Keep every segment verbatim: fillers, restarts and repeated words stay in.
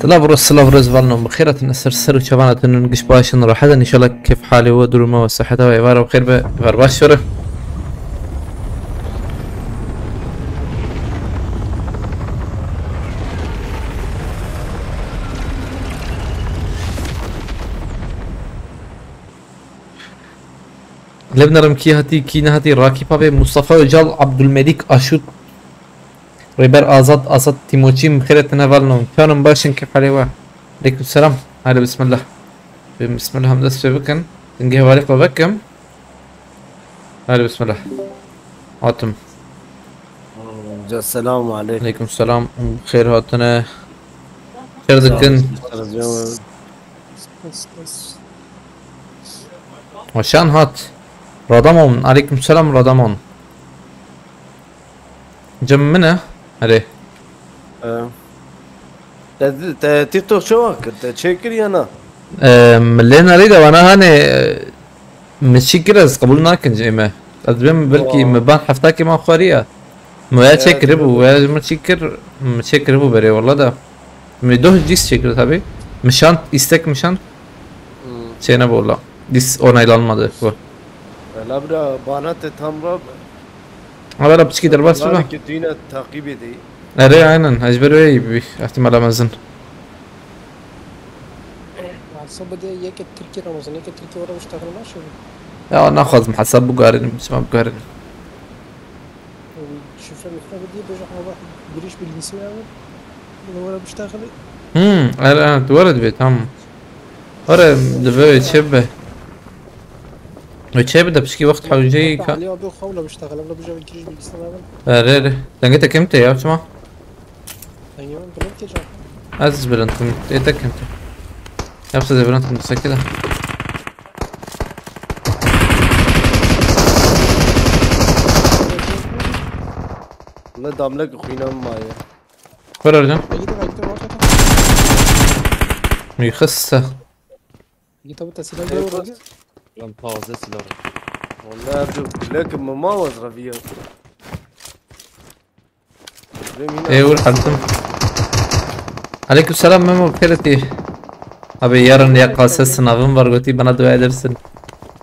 Silav û rêz, silav û rêz, valno bi xêr hatin, ser ser û çavana te nûn giş baş in, rahat in, înşallah kêf halê we, duruma we, siheta we êvar bi xêr be, êvar baş were. Lê binerim kî hatî, kî nehatî, Rakîp abi, Mustafa Öcal, Abdülmelik Aşut, Rêber Azad, Azad Tîmoçî, bi xêr hatin hevalno. Çanim baş in, kêf halê we. Aleykum selam. Hadi bismillah. Bi bismillah em dest pê bikin. Dingê hevalê xwe vekim. Hadi bismillah. Hatim. Ca selamu aleykum. Aleykum selam. Xêr hatine. Xêr dikin. Hoşan hat. Radamon. Aleykum selam Radamon. Cem min e? Erê. Ee, te, te TikTok çawa kir? Te çêkir ya na? Ee, min lê nerî de wana hanê, e, min çî kir ez qebûl nakin cê me. Ez bêm belkî Wa. min ban heftakê man xwariya. Min ya Evet, çêkiribû, evet. ya ji min çî kir, min çêkiribû berê wala da. Min doh dîs çêkir tabi. Min şand, istek min şand. Hmm. Çê nebû wala. Dîs onaylanmadı bu. Valla bira bana te tam rab. Ha, valla piçkî derbas bibe. Ki tu yine takip edeyim. Erê, aynen. Ez ji ber wê bî, ihtimala mezin. Varsa bir de yeke Tirkî Ramazan, yeke Tirkî were biştexil naşe. Ya, naxwazim hesab bigarînim, çima bigarînim. Şifre mifre bir diye böyle hava giriş bilgisi ya. Bunu were biştexil. Hmm, erê, erê, tu were dibê, tamam. Were, divê çê bibe. Wê çê bide, pişkî wext hewceyî ka- Ali abi xawla biştexil, abla bija giriş bilgisini ver. Erê, erê. Dengê te kêm tê ya, çima? Dengê min bilind tê can. Ez bilind kim, ê te kêm tê. Yoksa de bilind kim, sekide. Ne damlek xwîna min maye. Kur Ercan. Peki de belki de ortada. Müyxiste. Git abi, teslim Eyvallah. Ol. Lan taze silah. Vallahi Ercan, bilek mi ma waz raviya. Ê, wir heltim. Aleyküm selam Memo, Periti. Abi yarın Y K S sınavım var, gotî bana dua edersin.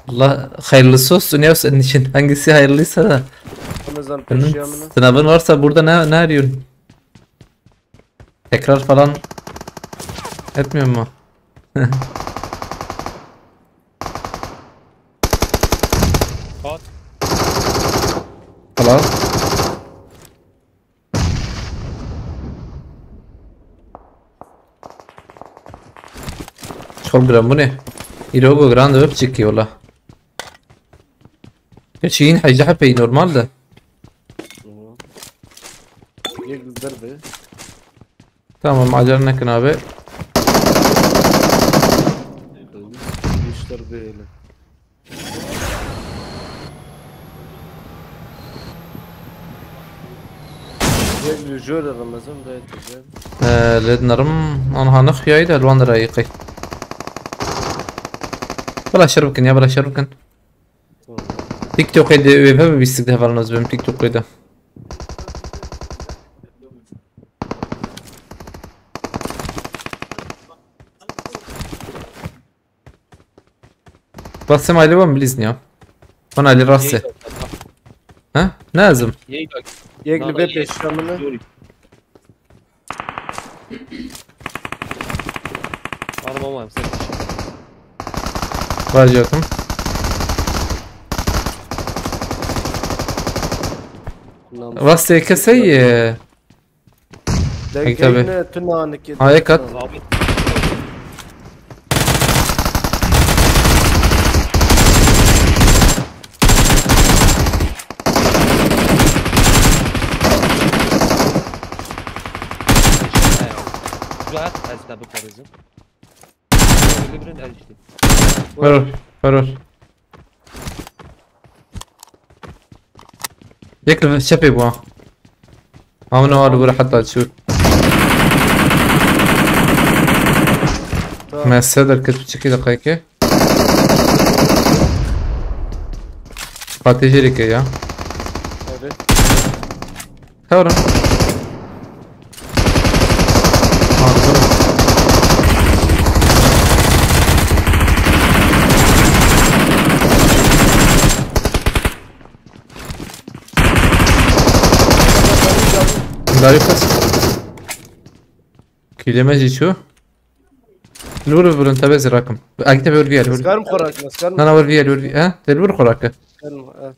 Allah hayırlısı olsun ya senin için. Hangisi hayırlıysa da. Ramazan Benim peşiya mı? Sınavın varsa burada ne, ne arıyorsun? Tekrar falan etmiyor mu? At. Helal. Çok gram bu ne? Îro go gran dibe piçikî wala. Geçî yîn heyce hepeyî normal de. Yek zerbe. Tamam, acele nekin abi. Işler böyle. Yek jör Ramazan da eteceğim. Ee, lê dinerim anha nixuyayî de li wan de rayîqî. Bila şer bikin ya, bila şer bikin. Tamam. TikTokê de wê ve bîstik de hevalno ez bim TikTokê de. Rastê maylê wan bilîzin ya. Wan alî rastê. Yek Ha? Ne ezim? Yek Yek li vê pêşiya min e. Araba var, sen. Var canım. Rastê kesey, e, Peki, tabii. Dengeyine tu nanike. Ha, ek at. Abi. Rahat, ez de bu karızım. Öbürünü de işte. Ver, ver, ver. Yek li çepê bû ha. Amino al vur heta çû. Tamam. Mese derket piçekî deqayekê. Fatih Jerike ya. Evet. Tamam. Aldım. Tarîf kes. Kîlê me jî çû. Li wir birin, te bezî rakim. Agî te bi wir viyel, wir. Skarim xorak, skarim. Na, na, wir viyel, wir viyel. He? Te li wir xorak e. Skarim, he.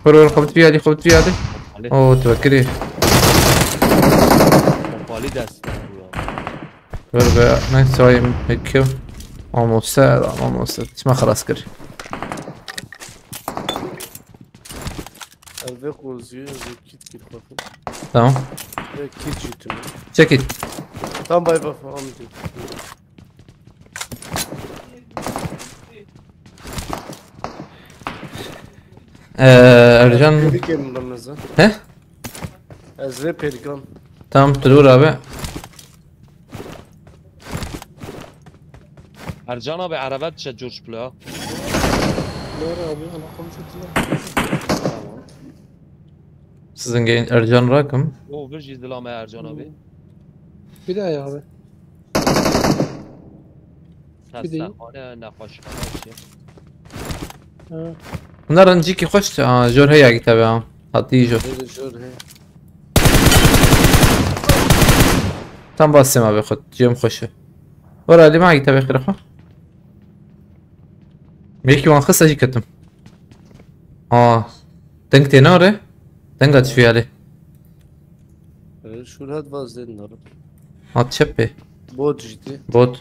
Wir, wir, xebit viyelî, xebit viyelî. Ali. Oo, te vekirî. Pompalî dest. Ver be, ne sayım, peki. Mamoste, mamoste. Çima xelas kir. Ev vê qoziyê, ev vê kit kit bakın. Tamam. Ve kit jî tune. Çekil. Tam bay bak, am diyor. Ee, Ercan. Dedik ya bundan mesela. He? Ez ve Pelikan. Tamam, tu dur abi. Ercan abi, araba diçe George Play ha. Doğru abi, ana konuşuyorlar. Tamam. Sizin genç Ercan Rakım. O bir jî dilame Ercan abi. Bir daha ya abi. Bir değil. Hastahane, nexweşxane bir şey. Ha. Bunlar rincîkî xweş, aa, jor heye gî tabi ha. Hatî jor. Böyle jor he. Tam basê ma be xwe, cem xweş e. Were, Alî, ma gî tabi xêr xwe. Belkî wan xist, ez jî ketim. Aa, deng têne re? Denga çi fiyalê? Ee, şurada vazden darım. Hat çepê. Bot jî tê. Bot.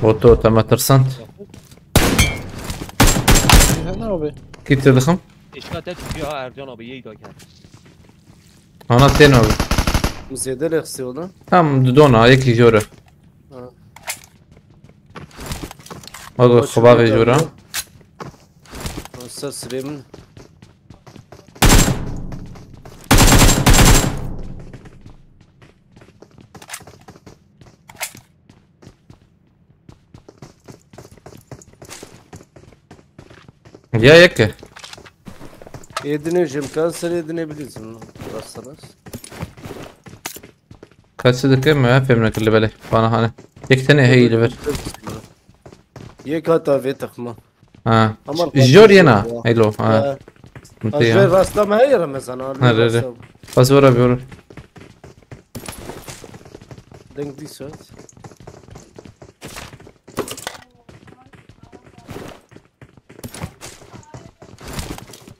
Boto, te me tirsand. Hene abi. Kî te dixim? Eşka te çukiya ha Ercan abi, yeğ da kend. Ana tên abi. Zêde lexsê ola. Tam dudona, yekî jore. Ha. Bak, bak, xubavê jora. Ser sirê min. Ya yeke. Êdinê jim kan ser êdinê bilîzim. Rast rast. Kaçı dike mi? Fêm nekir li belê. Bana hani. Yek tane hey li ver. Yek hata vê texma. Ha. Ama jor yena. Hello. Ha. Ha. Sıkıntı ya. Jor rasta me heye Ramazan abi. Ha, re, re. Rasta. Pas ora bir ora. Deng dîsa.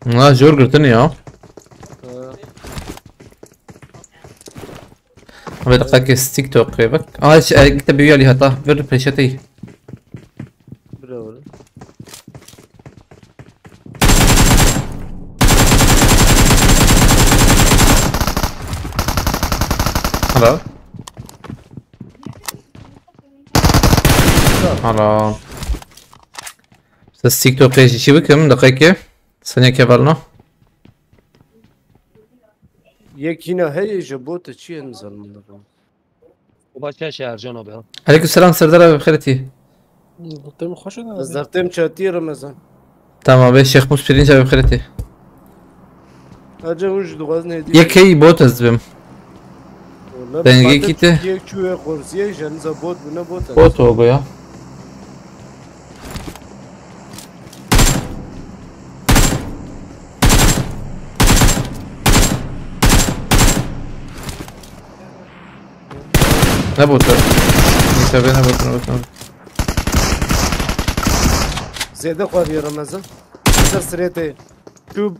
Na, jor girtin ya. Ha. Abi, deqekê stick to qê bak. Aa, hiç, e, gitti bir yali hata. Bir peşetey. Bravo. Hello. Hello. Siz TikTok page işi bakın, dakika. Sen ne kevalno? Yekîna heye ji bo tu çi ye nizanim. Xweba çi heye Ercan abi ha? Aleyküm selam Serdar abi, bi xêr tî. Dertêm xweş e. Ez dertêm çatiyê Remezan. Tamam be, Şêx Mûs Pirinç abi, bi xêr tî. Hacı hûn ji dixwazin hêdî. Yek hey bot ez dibim. Dengê kî te? Yek çûye qorsiyê, jeniza bot bûne bot e. Bot o goya. Ne bot e? Neyse be, ne bot, ne bot, ne bot. Zêde xwariye Remezan. Ser sirê tê. Çû.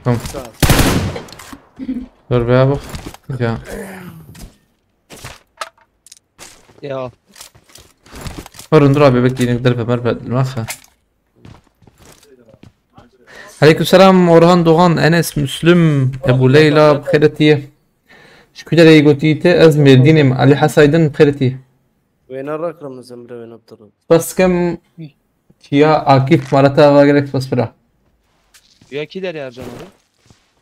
Tamam. Sağ ol. Dur be abi. Ya. Ya. Durun, dur abi, bekleyin, dur be, dur be, dur be. Aleykümselam Orhan Doğan, Enes Müslüm, Ebu Leyla, bi xêr tî. Ji ku derê gotî te? Ez Mêrdînê me. Ali Hasaydin, bi xêr tî. Wêna rak Remezan bira, wêna bi te re. Spas dikim. Çiya Akif, Marata, ava gelek spas bira. Ya kî derê Ercan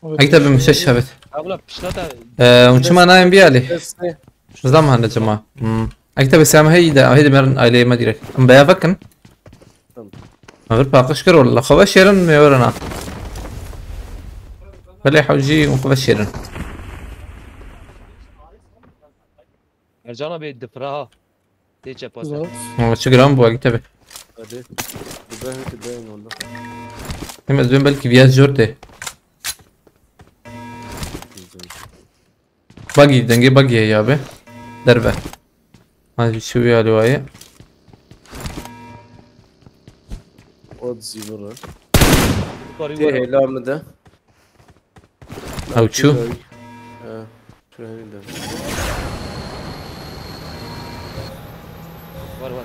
abi? Ekte bi mişeş hebet. Abla pişta da. Ee, hûn çima nayên biyalî? Destê. Zam hande çima. Hmm. Ekte bi siyam hey de, hey de merin aileyê me direkt. Em beya vekin. Tamam. Agir paqij kir walla. Xwe veşêrin me werina. Belê hewcî û xwe veşêrin. Ercan abi difira ha. Tê çepa te. Zor. Ama çi giran bu, Agit abi. Hadi. Bu ben hep ben onda. Hem ez ben belki viyaz jor te. Buggy, dengê buggy heye abi. Derve. Hadi şu bir hali var ya. O zivra. Yukarı Tê yukarı. Hêla min de. Ew çû. He. Şuraya bir de. Var var.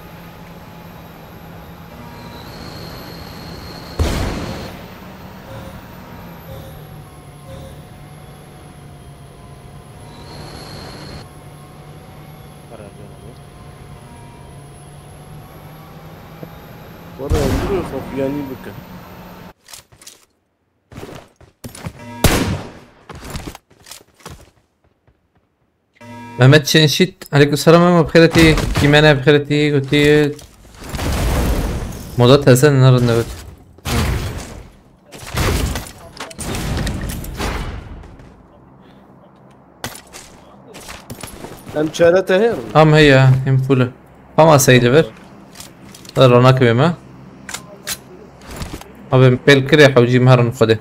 Para harcamadı. Valla öldürüyor, sokuyanı bıkın. Mehmet Çenşit, aleyküm selam, ama bixêretî, kîmene bixêretî, gotî, moda teze ne rinde got. Em çare te heye mi? Am heye, hem full. Ama seyli ver. Da ronak bême. Abi, pêl kirê hewcî me herin xwedê.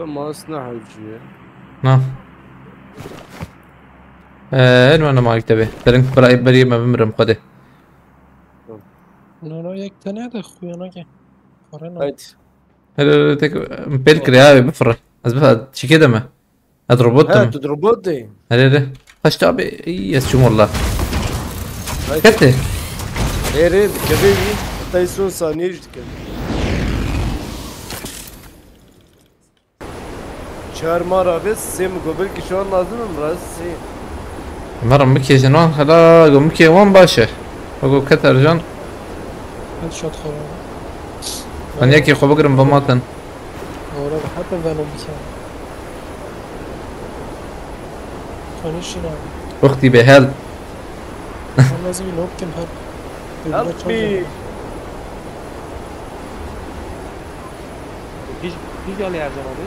Mas ne hewciye. Na. Eee, ne ne maktebe. Derin bira beriyê me bimirim xwedê. No, no, yek tane de xuya nake. Para no. Haydi. Hele hele tek pêl kirê abi bifire. Ez bifire çike deme. Ez robot Ha, deme. Tu robot de. Hele hele. Kaçtı abi. İyi, ez çum valla. Haydi. Kete. Ê rê dikeve yî. Heta son saniye jî dikeve. Çar mar abi, sê mi gobel ki şu an lazım mı? Razı sê. Merim bikêjin wan, hela gom bikê wan baş e. Wego ketercan. Headshot xora. An yekê xwe bigirin bamatin. Ora da hep ben o bir kere. Konuşun abi. Wextî bê hel. Ben lazım yok kim hep. Help me. Hiç, hiç alê Ercan abi.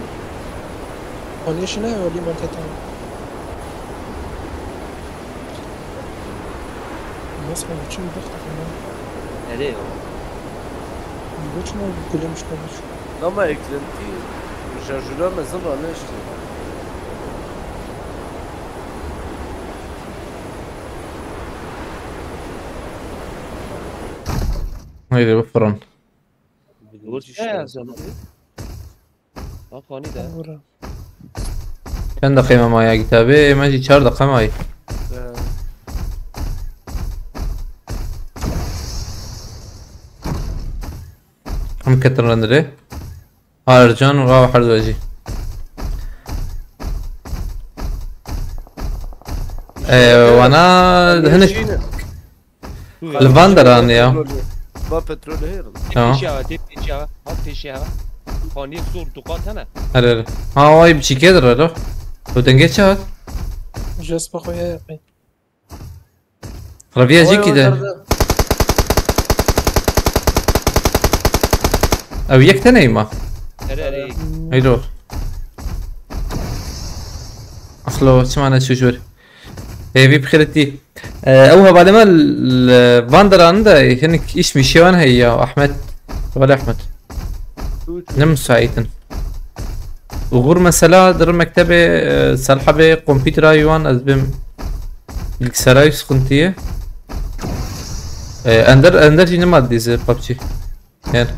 Konuşun abi, öyle mantıklı. Nasıl ben için bir dakika. Nereye o? Geçme abi, kulemiş kalmış. Ama eklenti şarjörü mezin var ne işte. Haydi bu fırın. Dur işte Ercan abi. Bak hani de. Ora. Çend deqê me maye kitabê? Me jî çar deqe maye. Ee, Em ketin rendirê. Ercan û Rawa her du jî. Ee, wana hinek Şîne. li van deran ya. Va petrolü her. Tamam. Pêşiya, tê pêşiya. Ha pêşiya. Xanî sor tu qat hene. Her her. Ha, vay biçîkê dir lo. Tu dengê çi hat? Jes bexwe ya yapayım. Reviye jî kî de. Ew yek tenê ma. Erê erê. Heylo. Aslo çima ne çû jor. Ê vî bixêretî. Ew hevalê me li van deran de hinek îş mîşê wan heye ya Ahmet. Hevalê Ahmet. Ne müsait in. Ugur mesela dir mektebê, e, selhebê kompîtera wan ez bim bilgisayara wî sıkıntı ye. E, ender, ender jî nema dizê PUBG. Yani.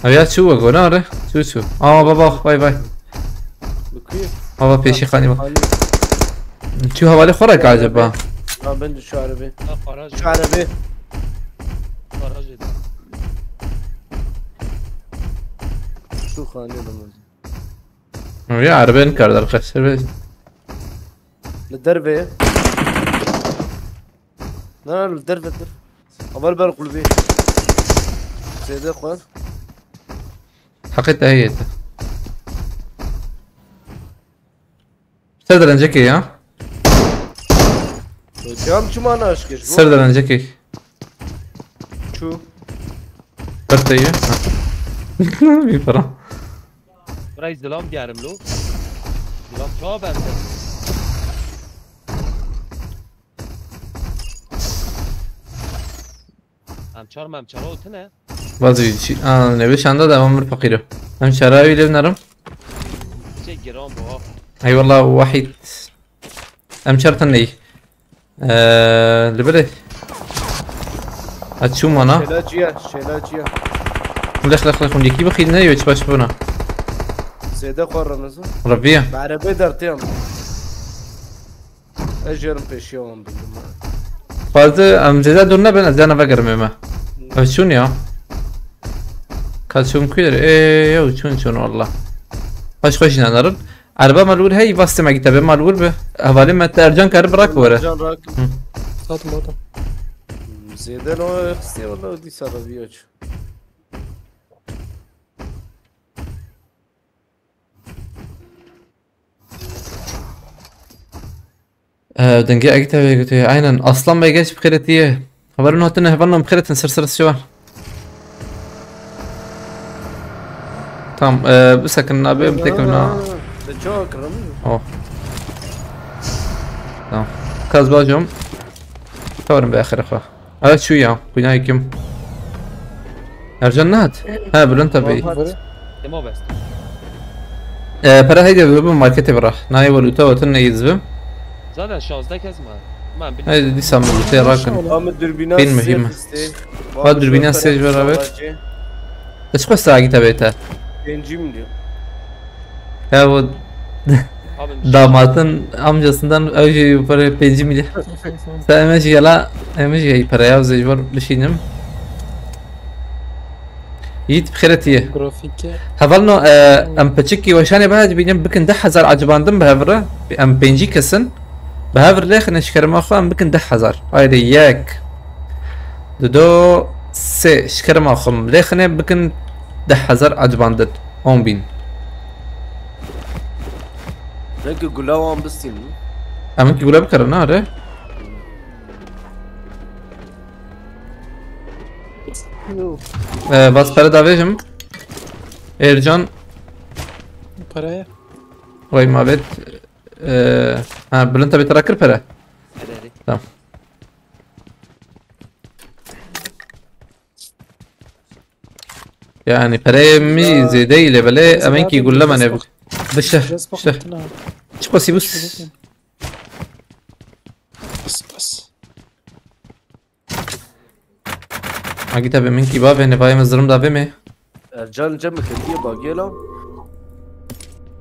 Ev ya çû we gona re. Çû çû. Ama baba, bay bay. Bakıyor. Baba pêşî xanî bak. Hani Çû hevalê xwe re ka acaba? Ha ben de şu arabe. Ha para. Şu arabe. Para jeda. Şu xanî de. Ya arabê nikard arkadaşlar. Ve Li derve. Na li derve dir. Avar ber kulübê. Zêde xwe. Heqê te heye te. Ser derencekê ya. Cam çima naşkir? Ser derencekê. Çu. Ber te ye. Ha. Bir para. Burayı zilam gerim lo. Zilam çağa benzer. Çar mem çara o tine. Bazı şey. Aa, ne bir şanda da ben bir fakirim. Hem şarabi ile binerim. Çek giran bu. Eyvallah Wahid. Em çar tane. Eee, li bile. Açu mana. Şêlaciya, şêlaciya. Lex lex lex, hûn yekî bixîdine, yê çi baş bibûna. Zêde xwe rimiz. Reviye. Bi erebê dertiyam. Ez jêrim pêşiya wan bindim. Fazla em zêde dûr nebin, ez yana vegerim ême. Ev çûn ya. Ka çûn kuyer, ê, ew çûn çûn wallah. Xweş xweş jî nenarin. Erba malûr hey, vastê me gîte be malûr be. Hevalê me te Ercan kari bırak were. Can rak. Zaten bu adam. Zêde no xistê wala dîsa reviya çû. Ee, denge Agita ve götü. Aynen. Aslan Bey geç bixêretiye. Hevalin hatine hevalin bixêretin sır sır şu var. Tamam, ee, bir sakın abi, bir tek oyna. Te çawa kirim? Oh. Tamam. Kaz bacım. Tamam be ahire xwe. Evet şu ya. Kuyna kim? Ercan ne hat? Ha, Bülent abi. Böyle Dema best. Ee, para heyde bu markete bırak. Naye valuta vatan ne yüzü? Zaten şazdeh kes mi? Ben bir Hadi dîsa malûtê rakin. Ama dürbüne Değil sê mühim. xistê. Ha, dürbüne sê beraber. Çi xwesta Agita bê te? Pêncî milyon. Ya bu Abi damatın amcasından önce para pêncî milyon. Sen emej gela, emej gela para ya zecbor düşündüm. Yiğit bixêretiye. Grafike. Hevalno, e, em piçikî weşanê biha dibînin bikin deh hezar acibandin bi hevre. Em pêncî kesin. Bi hevre lêxine ji kerema xwe em bikin deh hezar. Haydi yek. Dido sê ji kerema xwe em lêxine bikin deh hezar acibandin. On bin. Belki gula wan bistîn mi? Em ki gule bikarin, ha, re? Ee, vas pere davêjim. Ercan. Paraya. Vay mabet. Ee, ha, Bülent abi te ra kir pere. Hadi hadi. Tamam. Yani pereyê min zêde î lê belê em ê kî gulle me ne. Bişte, Just bişte. bakın ha. Çi qasî bûs? Bas bas. Agî tabi min kî bavê ne vayê min zirim davê me. Ercan cem mi ketiye bagê la?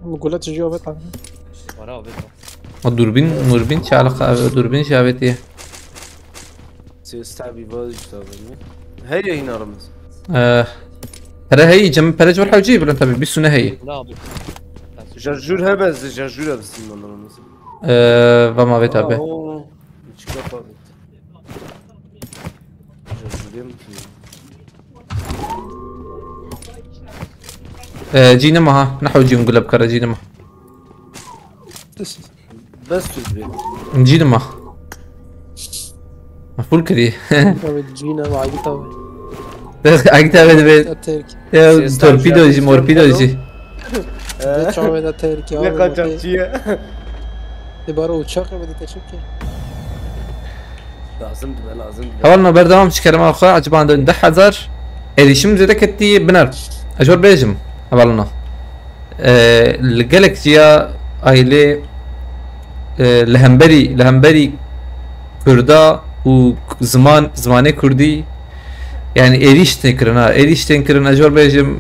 Bu gulet jiyo ve tanrı. Para abi. O durbîn, murbîn çi alaqa ev durbîn jî avêtiye. Sêstabî vaz işte abi. Heye hîna rimiz. Ee, pere heyî, cem pere cor hewcî Bülent abi, bir sune heyî. Ne abi? Jarjur hebe ez jarjur hebe sinmanlarımız. Ee, va mavê tabi. Oo. Çıkar abi. Jarjur yem ki. Ee, cî nima ha, ne hewcî min gule bikare cî nima. Bes tu bi. Cî nima. Mefûl kirî. Evet, Gina ve Agit abi. Agit abi dibe. Aterk. Ya Ses torpido taşı jî, morpido jî. Ne çağı da terk ya. Ne kaçakçıya. De bara uçak ve de teşekkür. Lazım dibe, lazım dibe. Hevalno berdewam ji kerema xwe, ecibandin deh hezar. Êrîşim zêde ketî biner. Ez jor bêjim. Hevalno. Ee, li gelek ciya ailê, ee, li hemberî, li hemberî Kurda û ziman, zimanê Kurdî, yani êrîş tên kirin ha, êrîş tên kirin, ez jor bêjim.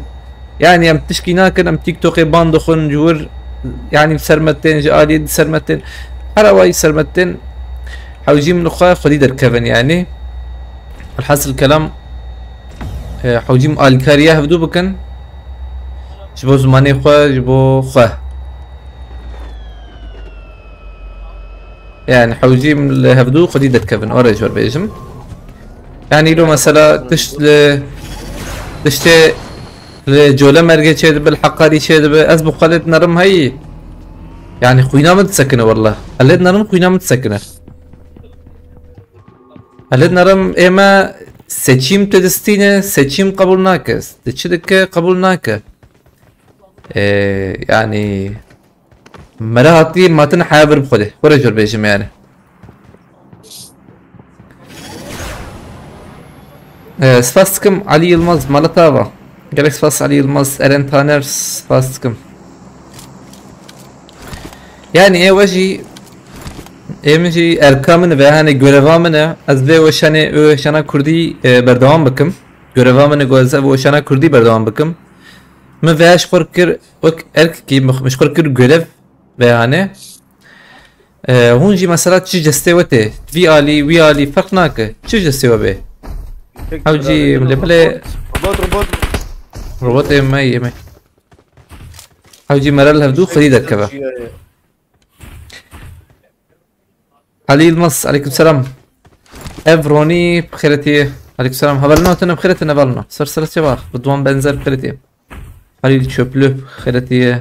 Yani em tişkî nakin, em TikTokê ban dixwin, ji wir, yani bi ser me tên, ji aliyê di ser me tên. Her awayî ser me tên. Hewcî min xwe xwedî derkevin yani. Elhasil kelam, e, hewcî min alîkariya hevdû bikin. Ji bo zimanê xwe, ji bo xwe. Yani hewcî min li hevdû xwedî derkevin, orê jor bêjim. Yani îro mesela tişt li, tiştê li Colemêrgê çêdibe, li Heqarî çêdibe, ez bi xwe lê dinerim heyî. Yani xwîna min disekine wallah. Ez lê dinerim xwîna min disekine. Ez lê dinerim ê me seçîm tu distîne, seçîm qebûl nake. Tu çi dike qebûl nake. Ee, yani Mera hatî matin heya vir bi xwe de. Were jor bêjim yani. Ee, spas dikim Ali Yılmaz, Malatava. Gelek spas Ali Yılmaz, Eren Taner, spas dikim. Yani ê we jî, ê min jî erka min ve, hani göreva min e, ez vê weşanê, vê weşana kurdî, e, berdewam bikim. Göreva min e ku ez vê weşana kurdî berdewam bikim. Min vê ji xwe kir, wek erkekî min, min ji xwe kir görev ve, hani. Ee, hûn jî mesela çi cestê we tê? Vî alî, wî alî ferq nake. Çi cestê we bê? Tek Ew jî beraber lê bilê robot, robot, robot. Robotê me yê me. Ew jî mere li hevdû xwedî derkeve. Ali Yılmaz, aleyküm selam. Ev Ronî bi xêretî. Aleyküm selam. Hevalino, tene bi xêretî, nevalino. Ser ser çeva. Bu duan benzer bi xêretî. Halil Çöplü xêretî.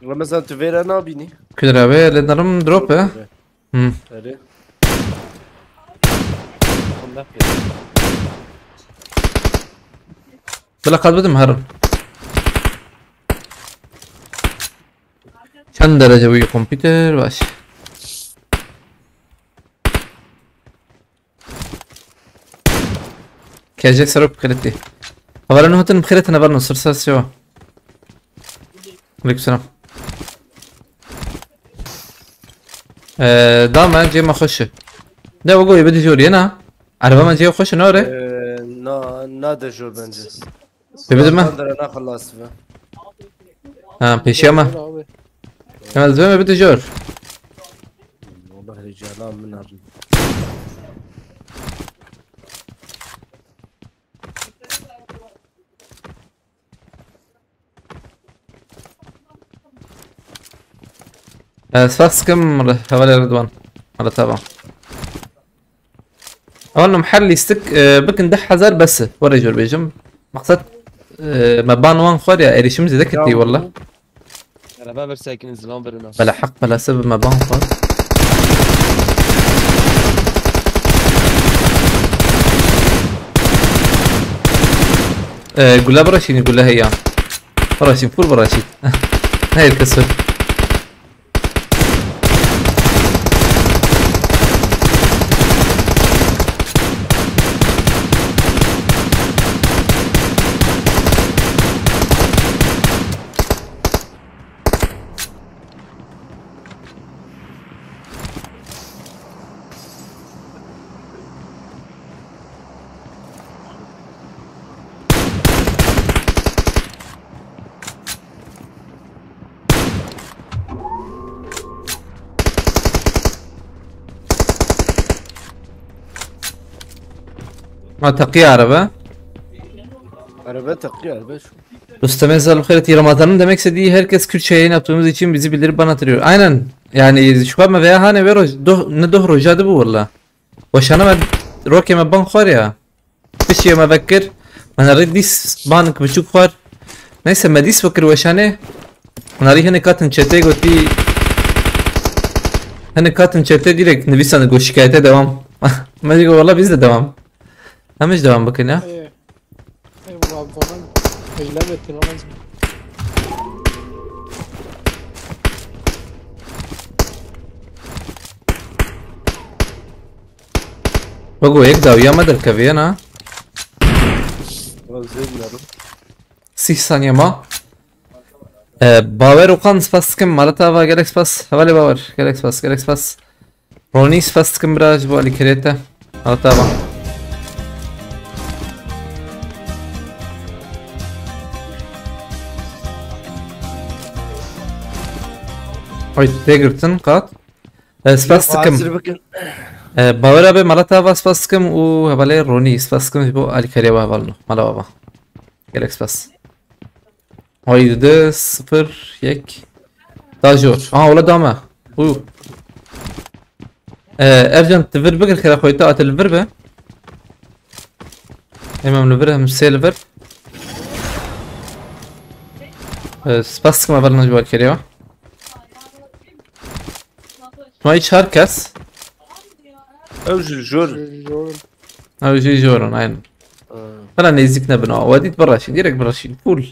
Ramazan, tu vêre nabînî? Kudra ve, lê narim drop e. Hı. Erê. Bila qat bidim herin. Çend derece wî kompîter? Baş. Kejek serok bi xêretî. Hevalên hatin bi xêretî, hevalên sir ser sewa. Aleyküm selam. Ee, da me cê me xweş e. De wego yê bidî jor yena. Araba me cê xweş e, ne ore? Ee, na, na de jor bence. Pê bide me? Bandera na xelas be. Ha, pêşiya me. Abi. Ya, ez vê me bide jor. Wallah, ricala min arın. Ez spas dikim, hevalê Ridwan. Hala tamam. Ewan, em her lîstik, e, bikin deh hezar bes e. Were jor bêjim. Maqsed, e, me ban wan xwar ya, erişim zêde Ya kirtî bu walla. Araba ver sakin, zilam verin ha. Bela heq, bela seb me ban xwar. E, gule biraşîn, gule heya. Biraşîn, full biraşîn. Her kes. Ha, teqiye araba. Araba teqiye araba şu. Rustem Ezel, bu kadar Ramazan'ın demek istediği herkes Kürtçe yayın yaptığımız için bizi bildirip bana hatırlıyor. Aynen. Yani şu an me veya hani ver doh, ne doh roja de bu valla. Weşana me rokê me ban xwar ya. Pişiye me vekir. Me nerî dîs banik biçûk xwar. Neyse me dîs vekir weşanê. Me nerî hinek hatin çetê gotî. Hinek hatin çetê direkt nivîsand got şikayete devam. Me jî got valla biz de devam. Em jî devam bikin ya. Ê, ê, valla, valla, eylem ettin, lazım. Wego yek dawiya me derkeviye na. Valla zêr dilerim. Sîh saniye ma. Ee, Bawer Okan, spas dikim. Malat Ava, gelek spas. Hevalê Bawer, gelek spas, gelek spas. Ronî, spas dikim bira ji bo alîkiriyê te. Malat Ava. Oy, tê girtin qat. Ee, spas dikim. Hazir bikin. Ee, Bawer abi, Malat Ava, spas dikim û hevalê Ronî, spas dikim ji bo alîkariya we hevalino. Mala baba. Gelek spas. Haydi, sıfır, yek. Daha zor. Aha, ola dame. Bu. Ee, Ercan, tu vir bigir, xêra xwe te atil vir be. Hem em li vir, hem sê li vir. Ee, spas dikim, evel ji wan kiriye. Ma hiç her kes. Ew ji jor. Ew jî jor in, aynen. Ha. Hala nêzîk nebin, awa dît biraşîn, direkt biraşîn, full.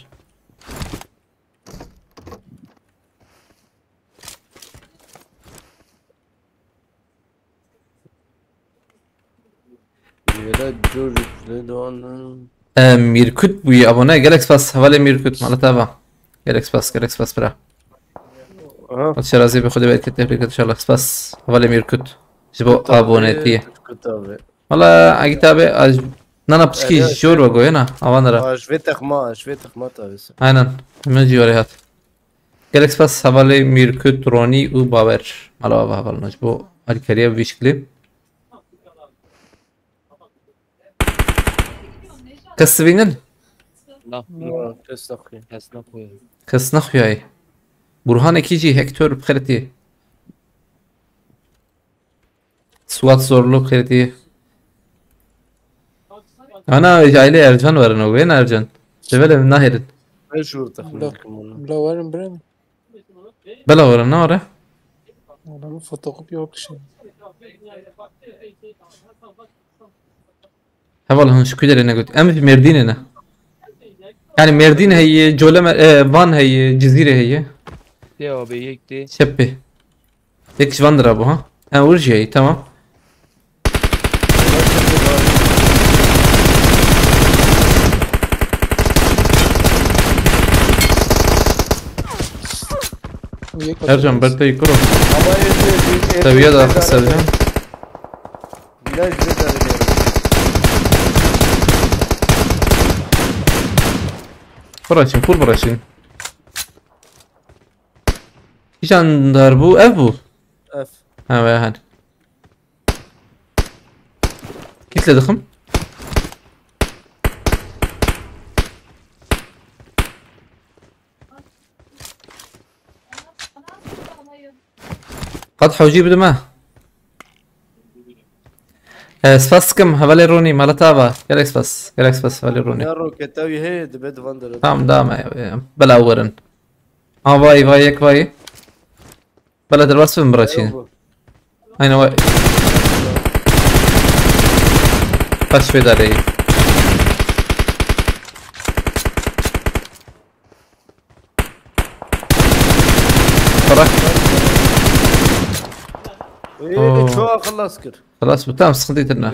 Vêde cor ji kulê diwan. E, Mîrkut bûyî abone. Gelek spas. Hevalê Mîrkut. Mala te ava. Gelek spas. Gelek spas bira. Aha. Hot şerazî bi Xwedê belkî tebrik et inşallah. Spas. Hevalê Mîrkut. Ji bo abonetiyê. Kut abi. Wala Agît abi, nana piçkî jor ve goyena. Avan dira. Ji vê texma, ji vê texma tabi. Aynen. Min jî were hat. Gelek spas hevalê Mîrkut, Ronî û Bawer. Mala ava hevalno ji bo alîkariya bi vî şiklê. Kes dibînin? Na. Na, kes naxuye. Kes naxuye. Kes naxuyayê. Burhanekî jî Hector bi xêr tê. Suat Zorlu bi xêr tê. Ana, ji ailê Ercan werin û wên Ercan. Ji belê min nahêlin. Mecbur texmin dikim onu. Bila werin birê mi? Bela werin, ne were? Adamın fotokopi yok şey. Heval hûn ji ku derê ne got? Em ji Mêrdînê ne. Yani Mêrdîn heye, Coleme, e, Van heye, Cizîrê heye. Tê abi, yek tê. Çepê. Yek ji van dira bû ha. Ha, wir jî heye, tamam. Ercan, ber te yî kuro. Ama ê, ê, ê, ê, Seviye de ê, axir ê, seviye. Bilal, bize de veriyorum. Bırakın, full bırakın. Kîjan dar bû? Ev bû? Ev. Ha, veya hen. Kît lê dixim. Qet hewcî bidime. E, spas dikim, hevalê Ronî, mala te ava. Gelek spas, gelek spas, hevalê Ronî. Ya roketa wî heye, dibe di van dere. Tamam, tamam, e, e, bela werin. Ha, vay, vay, yek vay. Bela derbas bibin bira çîn. Yok bu. Aynen vay. Kaç bedar iyi. Bırak. Ee, Oo. Çoğu akıllı asker. Xelas bû, tamam, sıkıntı yeter ne.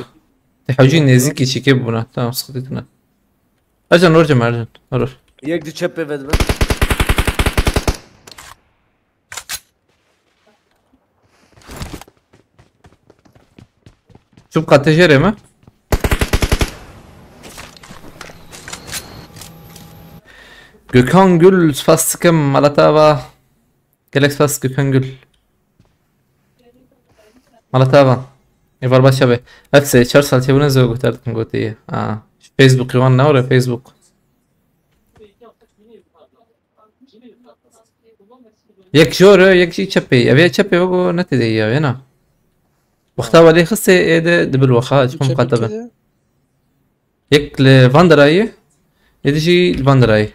Te hewcî nêzîkî çîkê bûna. Tamam, sıkıntı yeter ne. Ercan, ror cem, Ercan. Ror. Yek di çepê ve dibe. Çup katejere mi? Gökhan Gül, spas dikim, mala te ava. Gelek spas Gökhan Gül. Mala te ava. Êvar baş be. Ev sê çar sal çêbûne zor guhtar dikim gotiye. Ha. Şu Facebook, wan ne ore Facebook. Yek jor e, yek jî çepê. Ev yê çepê wego ne tê de ya, yena. Wexta welê xistê ê de dibil wexa, ji xwe miqate bin. Yek li van derayê, ê di jî li van derayê.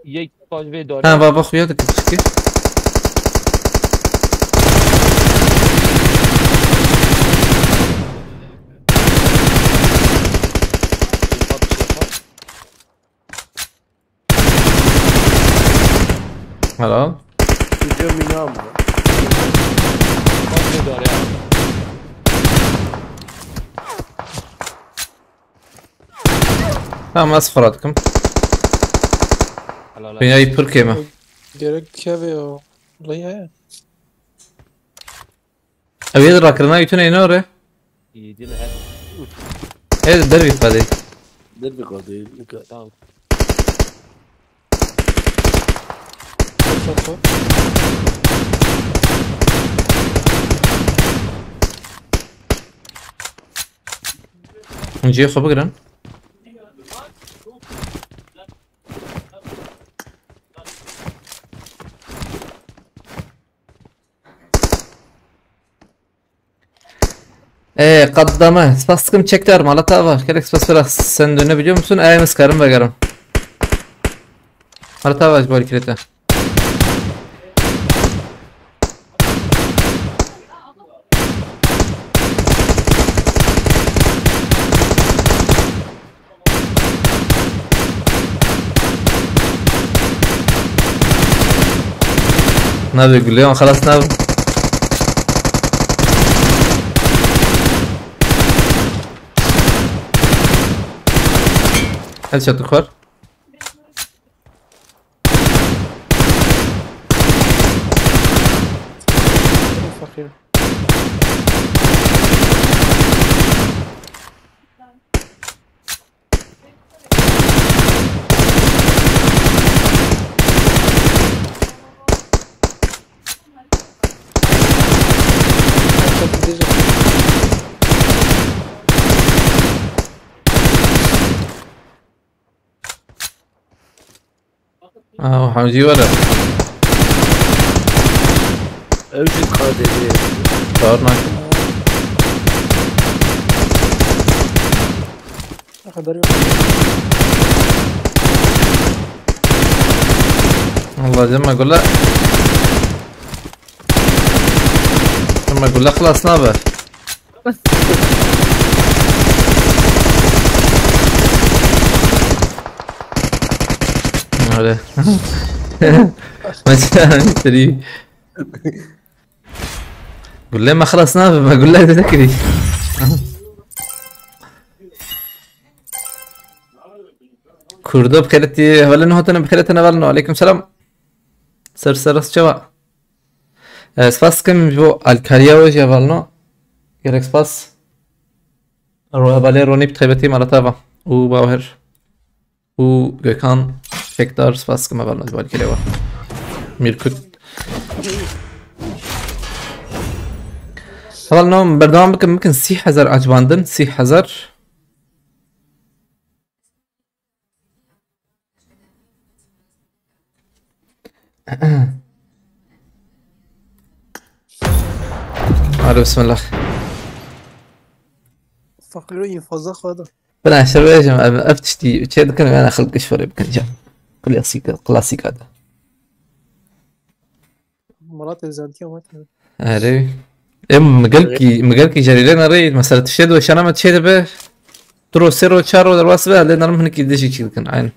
Yek paş vê dare. Ha, va, va xuya dike piçikê. Helal. Video mini aldı. Bak ne dare ya. Tamam, ez xwe radikim. Helal olsun. Dünyayı pir kême. Gerek keve ya. Vallahi ya. Ev yê rakirina yutun êne ore. İyi değil mi? He, dervî qadê. Dervî qadê. Tamam. Hûn cihê xwe bigirin. Ee, katlama. Spas dikim, çekdar, mala te ava. Gerek spas bira. Sen dönebiliyor musun? Ee, em ez karim vegerim. Mala te ava, ji bo alîkirê te. Navê gulê wan xelas nabin. Headshot xwar. Fakir. Aa, hemcî were. Ew jî K D D. Çar nakin. Xeber yok. Allah, cema gule. Cema gule xilas nabe. Öyle. Mesela, seri. Gule me xilas nabe, me gule de nekirî. Kurdo bi xêretî, hevalên hatine bi xêretine hevalno. Aleyküm selam. Ser ser rast çawa. E, spas dikim ji bo alkariya we jî hevalno. Gelek spas. Ro-, hevalê Ronî bi taybetî mala te va. Û Bawer. Û Gökhan Çekdar, spas dikim hevalno ji bo alkariya we. Mîrkut. Hevalno, em berdewam bikin, bikin sî hezar acibandin, sî hezar. Hadi bismillah. Fakir o infaza xwe da. Bila şer bêjim, ev, ev tiştî çê dikin, yani xelk iş fere bikin can. Klasîk, klasîk adı. Murat Özenti ama tabii. Erê. Em migelkî, migelkî cerîlên erê, mesela tiştê de şana me çê dibe. Tu ro, sê ro, çar ro derwas be, lê narim hinekî dijî çî dikin. Aynen.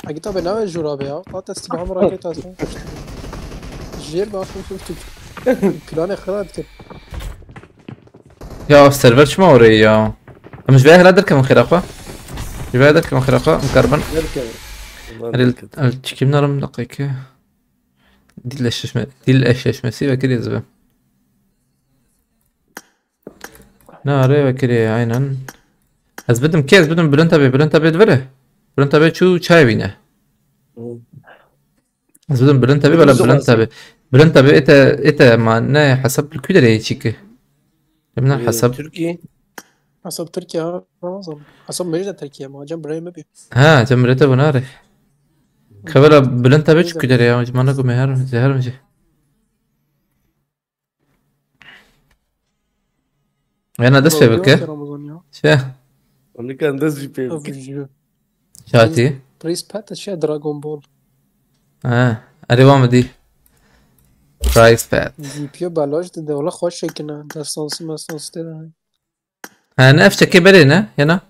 Agi tabi nave jûra be ya. Hatta silahım raket aslında. Jêr be aslında çok. Planê xira dikir. Ya server çima orayı ya? Em ji vê hela derkevin xêra xwe. Ji vê derkevin xêra xwe. Em karibin. Derkevin. Erê, el çikim narim deqeke. Dil eşleşme, dil eşleşmesi vekirî ez be. Ne arê vekirî aynen. Ez bidim kê, ez bidim Bülent abi, Bülent abi divere. Bülent abi çû çay bîne. Ez bidim Bülent abi, bela Bülent abi. Bülent abi ete, ete ma ne hesap li ku derê çîki. Lemna hesap. Türkiye. Hesap Türkiye ha, Ramazan. Hesap Mecid Türkiye ama hocam buraya mı bir? Ha, cem rete bu nare. Kavela Bülent abi çi ku derê ya, mana ku meher, zehar mı? Yana dest pê bike. Ramazan ya. Şey. Onu kan dest jî pê Abi bike. Jiro. Şati. Price Pet şey Dragon Ball. Ha, erê wa mi dî. Price Pet. G P U belaş de de ola xweş şekine. Destansı mestansı de. Ha, ne ev çekê berê ne? Yana?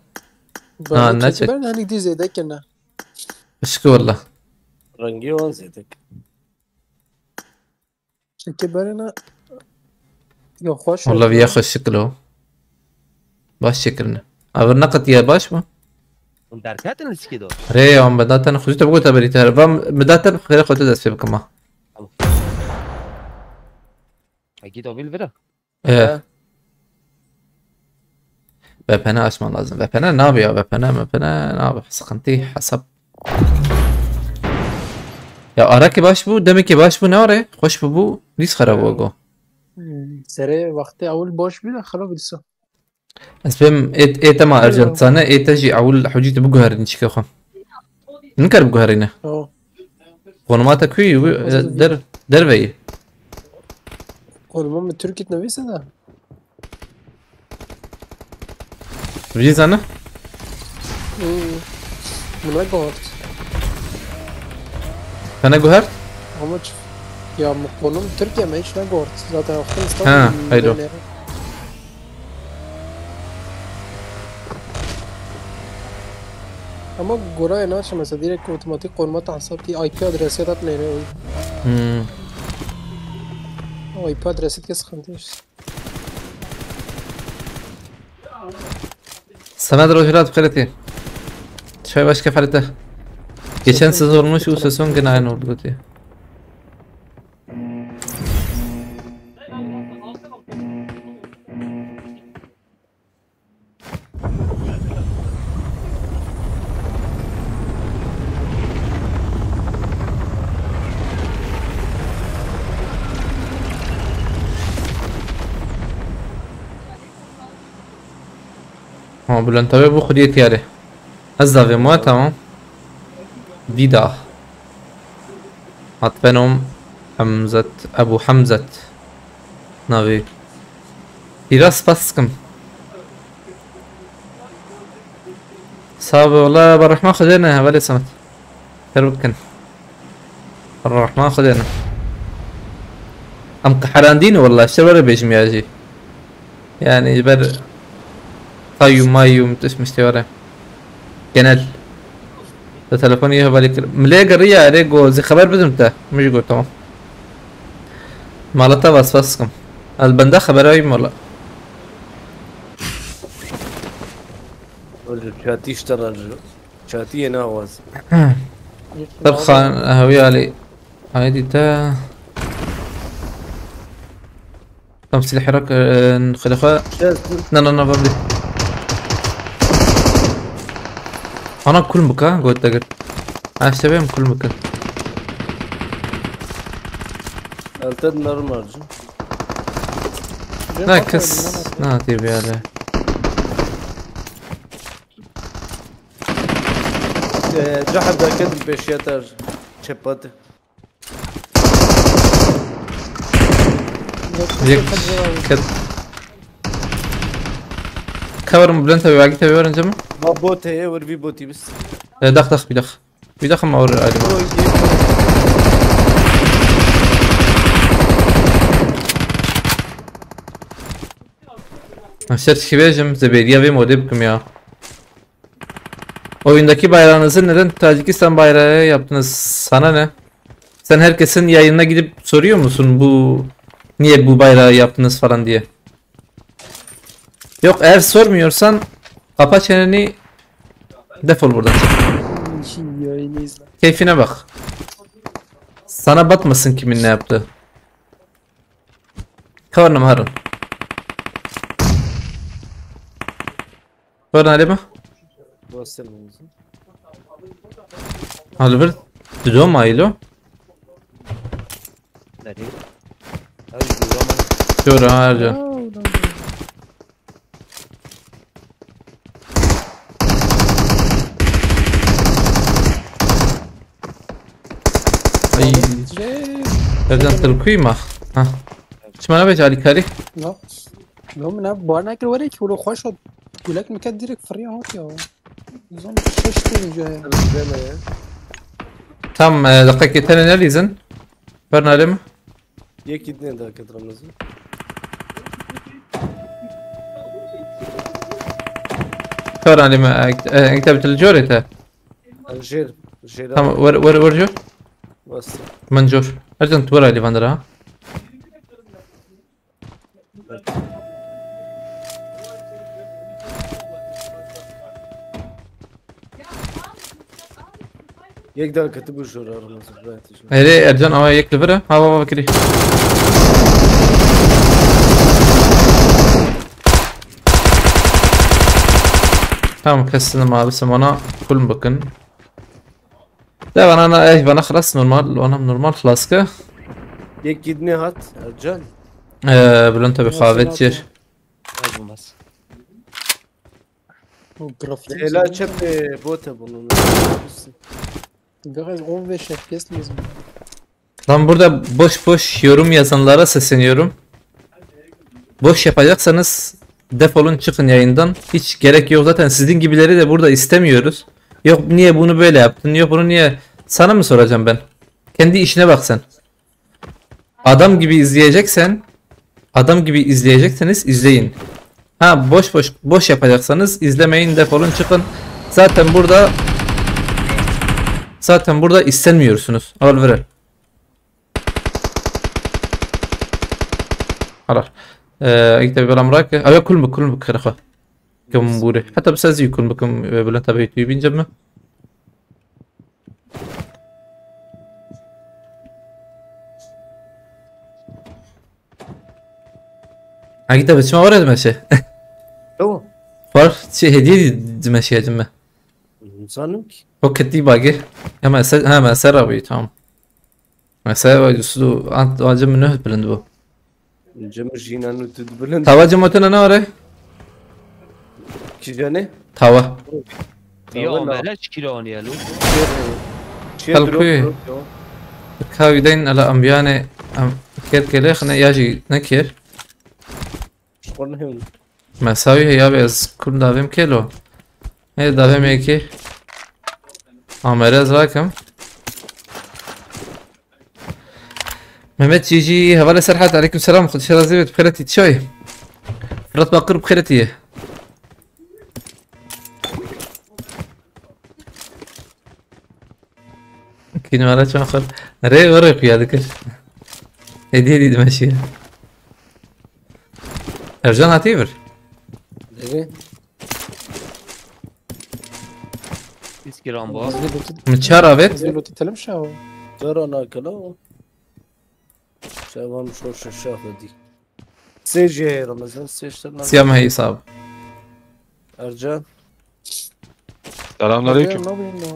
Ha, ne çek? Ben hani diz edekine. Işkı valla. Rengi wan zêde. Çekê berê ne? Ya xweş. Valla viya xweş şekil o. Baş çekirine. Aver ne qetiye baş mı? Hûn derketin li çikê de? Rê ya, me daten xwezî te bigota berî te. Va me daten xêre xwe te dest pê bikim ha. Hekî to vîl vira. Ee. V P N açman lazım. V P N nabe ya, V P N, V P N nabe. Sıkıntı, hesap. Ya arakî baş bû, demekî baş bû, ne are? Xweş bû bû, dîs xera bû go. Serê wextê ewil baş bî de xirab dîsa. Ez pêm ê, ê te ma ercentane, ê te jî ewil hewcî tu biguherînî çike xwe. Nikar biguherîne. Yo. Konuma te kuyî, der, derveyî. Konuma min Türkît nivîse de. Vî zane? Hmm. Min neguhart. Te neguhert? Ama ç- ya min konum Türkiye me hiç neguhart. Zaten wextin Ha, haydo. Ama goraya naçe mesela direkt otomatik konuma te hesap diye I P adresi de neyre. Hmm. O I P adresi de sıkıntı işte. Semed rojhilat bi xêretî. Çay başka farete. Geçen sezon olmuş, bu sezon gene aynı oldu diye. Ha, Bülent abi bu xwediyê tiyarê. Ez davê me, tamam. Dîda. Hatbenom Hemzet, Ebu Hemzet. Navê. Pîra spas dikim. Sağ ol, wala berrehma Xwedê ne, hevalê Samet. Her bikin. Rahman Xwedê ne. Em qeherandî ne wala, işte böyle bêjim ya jî. Yani ji ber qayyum mayyum tişt miştê were. Genel. Te telefonî hevalî kir. Milê geriya erê go zî xeber bidim te. Min jî got tamam. Mala te vasfas kim. Ez benda xeber ayım wala. Çatî işte rajı. Çatî yê navaz. Tabxan hewî alî. Haydi te. Tam silahı rak, e, xelefa. Şertin. Na, na, na, babli. Ana kul bika, got dagir. Ha, işte benim kul bika. Elted narım harcı. Na, kes. Na, diye bir yerde. Ee, cahil derketim peşiye ter çepati. Yek ket. Cover mı Bülent abi, Vagi tabi var önce mi? Ma bot heye, vur bir botî biz. E, dak dak bir dak. Bir dak ama vur ayrı. Ser çi bêjim, zebêriya vê modê bikim ya. Oyundaki bayrağınızı neden Tacikistan bayrağı yaptınız? Sana ne? Sen herkesin yayınına gidip soruyor musun bu, niye bu bayrağı yaptınız falan diye? Yok, eğer sormuyorsan kapa çeneni, defol buradan. Şimdi yayını izle. Keyfine bak. Sana batmasın kimin ne yaptığı. Kavarna mı Harun? Kavarna alema? Bastırmamızı. Oliver, tu doma ilo? Nereye? Abi, duramam. Diyor ha, harca. Aa, ulan. Ay. Ercan, tu li ku yî ma? Ha. Çima nabêje alîkarî? No. No, min ev bar nekir were ki, wilo xweş got. Gulek min ket direk firiya hat ya. Nizam şeş tane caya. Tam, e, deqekê tenê nelîzin. Bernalê min. Yekî dinê de ket Ramazan. Bernalê min, e, e, enkte bitil corê te. Jêr, jêr. Tamam, wer, wer, wer jor. Bastı. Min jor. Ercan, tu wer alî van dira, ha? Yek daha kötü bu jor aramızda. Erê Ercan, ama yek li vir e. Ha, va, va, kirî. Tamam, kestim abi, sen bana kul bakın. De bana na, eh, bana xlas normal, bana normal xlas ke. Yek gidne hat, Ercan. Ee, Bülent abi, xavet çir. Olmaz. Bu grafik. Ela çep, e, bote bunun. Biraz on beş F P S lazım. Lan burada boş boş yorum yazanlara sesleniyorum. Boş yapacaksanız defolun, çıkın yayından. Hiç gerek yok. Zaten sizin gibileri de burada istemiyoruz. Yok, niye bunu böyle yaptın? Yok, bunu niye? Sana mı soracağım ben? Kendi işine bak sen. Adam gibi izleyeceksen, adam gibi izleyecekseniz izleyin. Ha, boş boş, boş yapacaksanız izlemeyin, defolun, çıkın. Zaten burada, zaten burada istenmiyorsunuz. Al veren. Halar. Ee, ekte bir amrak. Abi kul mu, kul mu kırıkı? Kim buri. Hatta bir sözü kul mu, kim, e, Bülent abi, tu bince mi? Agîta bi çima were dimeşe? Yo. Xwar çi hediye dimeşe cime? Zanim ki. O ketî bagê. Hemen ser, hemen ser abi, tamam. Mesela, vay, su, ant, acı mı ne bilind bu? Cem jînan û tu bilind. Tava cem otuna ne var? Ki jane? Tava. Ya, Tava na. Mele çikira aniye lo. Çiye Kalkuyê. Drop, drop, yo. Kavi deyn ala ambiyane, am, ker kele xne ya jî ne ker. Xor ne hewin. Mesawî heye abi, ez kum davêm kelo. Hê davêm êkê. Amere ez rakim. Mehmet Cîcî, hevalê Serhat, aleyküm selam, Xwedê şer razî bit, bi xêretî çi çay? Fırat Bakır bi xêretî ye. Kînwara çaxir. Rê ve rê xuya dikir. Hediye dî dimeşiye. Ercan hatî vir. Devê. Pîskî rambo. Min çar avêt. Zîlotî telim şawo. Zero nakelo. Şevan şor şafa dî. Sê jê hêrim ez, sê şer nakelo. Siyam heyî sab. Ercan. Selamünaleyküm.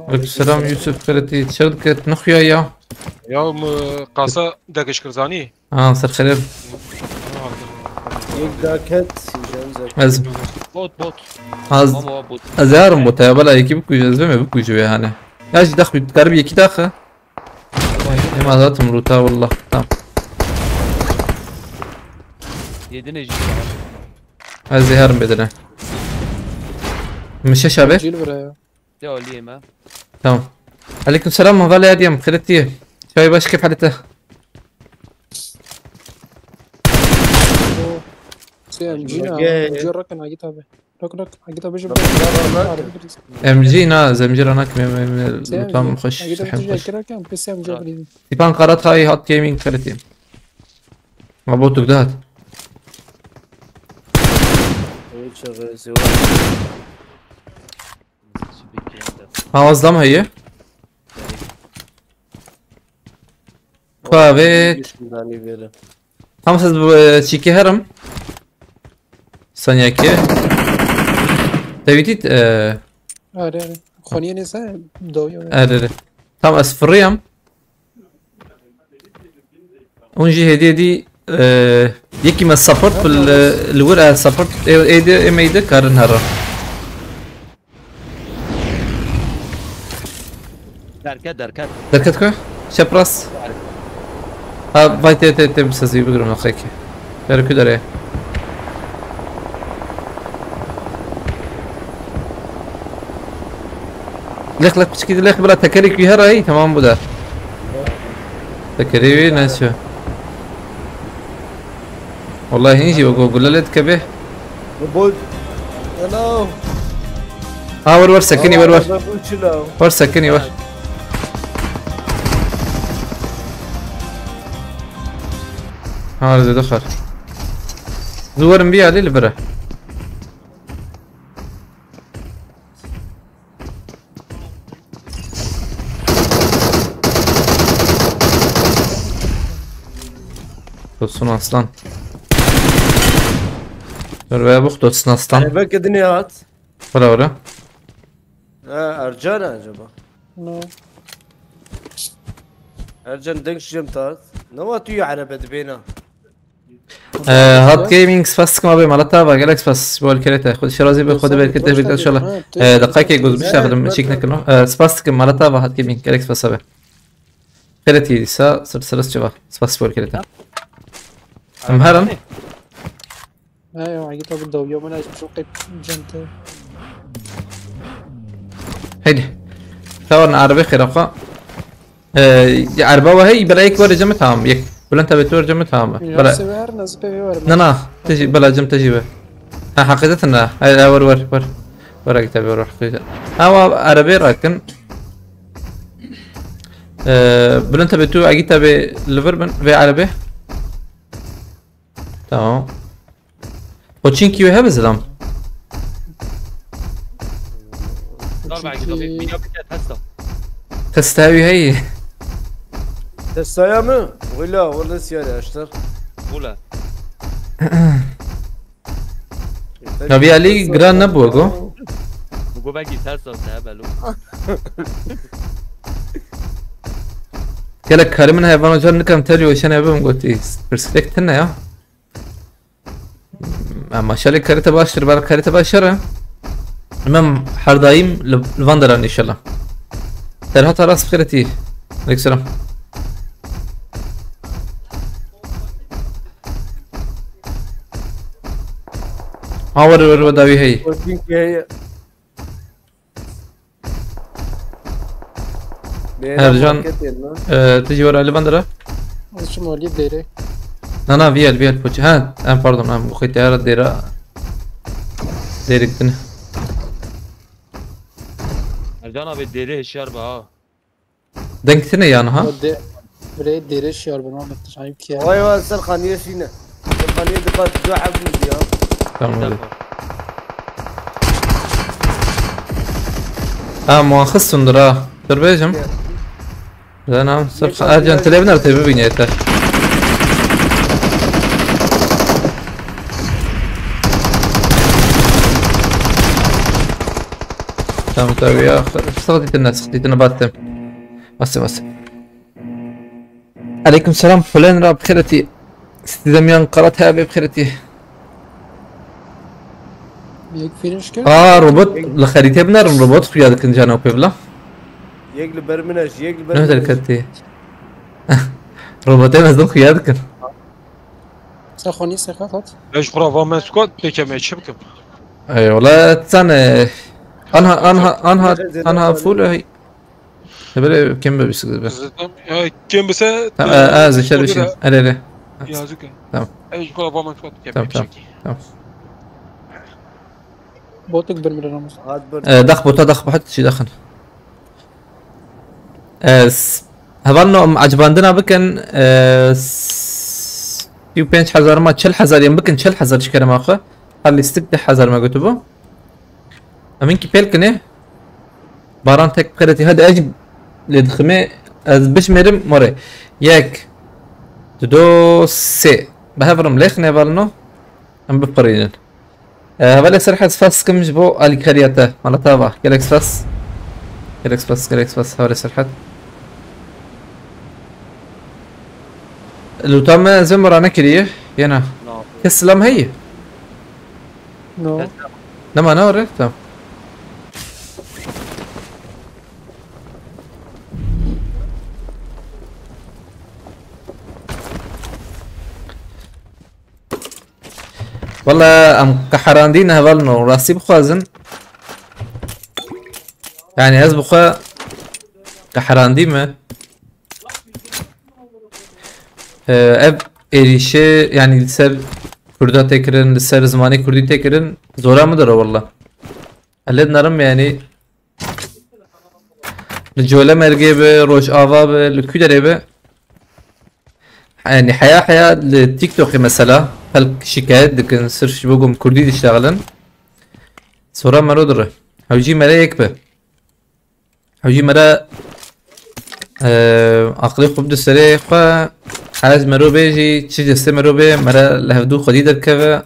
Aleyküm selam Yusuf Feritî. Çer diket nixuya ya. Ya mi qasa dekiş kir zanî? Ha, ser xerê. Yek daket, Ez. Bot, bot. Az. Ama bot. Ez yarim bota ya, bela yekî bikuje, ez veme bikuje yani. Ya jî dax bir garip yekî daxa. Ema zaten ruta wallah. Tamam. Yedine jî. Ez de herim bedene. Min şeş abi. Cil vire ya. De aliyê me. Tamam. Aleyküm selam, min vale hediyem, xêretiye. Çay baş, keyf halete. C M G na, Okey. C M G rakin Agit abi. Rak, rak, Agit abi, Rak, rak, rak. Araba kriz. M G na, zemci ranak me, me, me, C M G. Tam hoş, Agit abi, hem C M G hoş. Rakin, pes C M G kriz. Tipan Karatay, Hot Gaming, xêretiye. Ma botuk dahat. Oy, çabe, sewa. Ha, az dam heye. Kavêt. Tam siz bu, e, çîkê herim. Sanyakê. Tevîtît, e, Are, are. Xoniye neyse, doğuyor. Are, are. Tam ez firiyam. Hûn jî hêdî hêdî, e, yekî me support bil, e, li wir e support, ê, ê de, ê me yî de karin herin. Derket, derket. Derket ku? Çep rast. Ha, vay tê, tê, tê, bi sezî bigrim naqekî. Yer ku derê. Lek, lek, piçikî lek, bila tekerek wî her ayî, tamam bu da. Tekerê wî ne çi? Wallahi hîn jî wek gule lê dike bê. Bol. Hello. Ha, wer, wer, sekinî, wer, wer. Wer, sekinî, wer. Ha, zêde xer. Zû werin bî alî li vir e. Dostun aslan. Dur be, bu dostun aslan. Araba gidin ya at. Ora, ora. Ha, Ercan acaba? No. Ercan, denk şim tat. Ne wa tu ya araba dibêna? Ee, Hot Gaming, spas dikim abi, mala te ava, gelek spas, bol kerete. Xwedê şirazî be, Xwedê bereket te bêt inşallah. Ee, deqayekê goz bişta xedim, çîk nekin o. Ee, spas dikim, mala te ava, Hot Gaming, gelek spas abi. Xêretî dîsa, sir, sir, çi va. Spas, bol kerete. Em herin. He, ya, git abi, dawiya min, ez çok hep cente. Heydi. Tavan araba xêra xwe. Ee, ya araba we hey, bela yek were cem, tamam. Yek. Bülent abi, tu were cem, tamam. Ya, bela. Sever nasıl peve var? Na, na. Tejî, bela cem tejî be. Ha, hakikaten ha. Hey, hey, were, were, were. Were git abi, were, hakikaten. Ha, wa araba rakin. Ee, Bülent abi, tu Agit abi li vir bin ve araba. Tamam. O çinkî wê hebe zilam. Dar belki de bir, bir yapık et hasta. Testa wî heyî. Testaya mı? Wala, wala siyare aştar. Wala. Ya vî alî giran nebû go. Bi go belkî ters ast he belo. Gelek karê min heye, vana can nikem tevlî weşene bibim gotî. Pirsgirêk tune ya. Em maşallah karê te baştir, ber karê te baştir e. Em her daîm li, li van deran înşallah. Serhat Aras bi xêretî. Aleyküm selam. Ha, were, were, were, dawî heye. Ercan, e, tu jî were li van dera? Ez çim alî dêrê. Na, na, viyel, viyel poçî. Ha, em, pardon, em xwe teyara dêra. Dêrik din. Ercan abi, dêrê hişyar be ha. Deng tine yan ha? O de-, birê dêrê şiyar bin, Ahmet, ayıp ki ya. Vay vay, Serkan, niye şine? Serkan, niye dikkat, güzel abimiz ya. Tamam, öyle. Ha, muaxis sundur ha. Dur bêjim. Ya. Zenam, Serkan, Ercan, tele biner tê bibîne yeter. Tamam, tabii ya. Sıkıntı ne, sıkıntı ne, battım. Bastım, bastım. Aleyküm selam, Fulen Rab, xêretî. Sizdemiyan Karat abi, xêretî. Yek finish kir. Aa, robot, li xerîtê binarin, robot xuya dikin cana pê bila. Yek li ber min e, yek li ber Ne min e. Derketî? Robotê mezin xuya dikin. Sen xwe nî sekat hat? Ez ji xwe re va me squat, pêke me çi bikim? Ey, wala, sen, e, anha, anha, anha, anha full, e, Hebele kim be bisiklet be. Zaten, ya, kim bise, Tamam, e, e, e, zişer bir şey. Öyle. Ele ele. Yazık. Tamam. E, şu kadar bana çok Tamam, tamam. Tamam. Botuk bir milyon olmuş. E, dax bota dax bahat şey daxın. E, s-, hevalno em acibandina bikin, e, s-, sî û pênc hezar ma çil hezar yem bikin, çil hezar şikerem axı. Her listik deh hezar me götü bu. Em hinkî pêl kinê. Baran tek bi xêretî hadi ez jî lê diximê, ez bijmêrim more. Yek, du, do, sê. Bi hev re em lêxinê hevalno. Em bipirînin. E, hevalê Serhat, spas dikim ji bo alîkariya te. Mala te ava. Gelek spas. Gelek spas, gelek spas. Hevalê Serhat. Lûta me ez ê min ranekiriye. Yena. No. Kes silam heye? No. Nema, ne ore? Tamam. Wala em qeherandî ne hevalno, rastî bixwazin. Yani ez bixwe qeherandî me. Ee, ev êrîşê, yani li ser Kurda tê kirin, li ser zimanê Kurdî tê kirin, zora min diro wala. Ez lê dinarim yani. Li Colemêrgê be, Rojava be, li ku derê be. Yani heya heya li TikTokê mesela, xelk şikayet dikin, sirf ji bo ku em Kurdî diştexilin. Zora mero dire. Hewcî mere yek be. Hewcî mere, e, aqilê xwe bide serê xwe, her mero bê jî, çi cestê mero bê, mere li hevdû xwedî derkeve.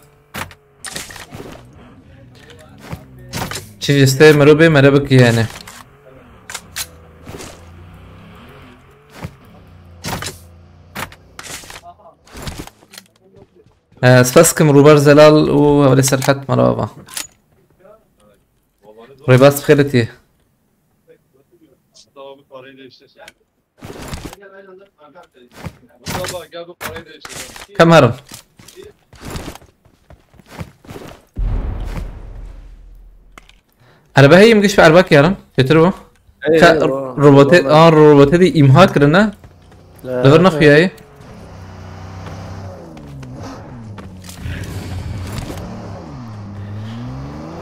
Çi cestê mero bê, mere bike yani. E, spas kim Ruber Zelal û Hevalê Serhat, merhaba. Rêbaz bi xêr tî. Kam herin? Erbe heyim giş ve erbe kiyarin. Çetir bu? Hey, Ka-, eyvallah. Robote, Eyvallah. Aa, robote de imha kirine. Li vir nexuyayê.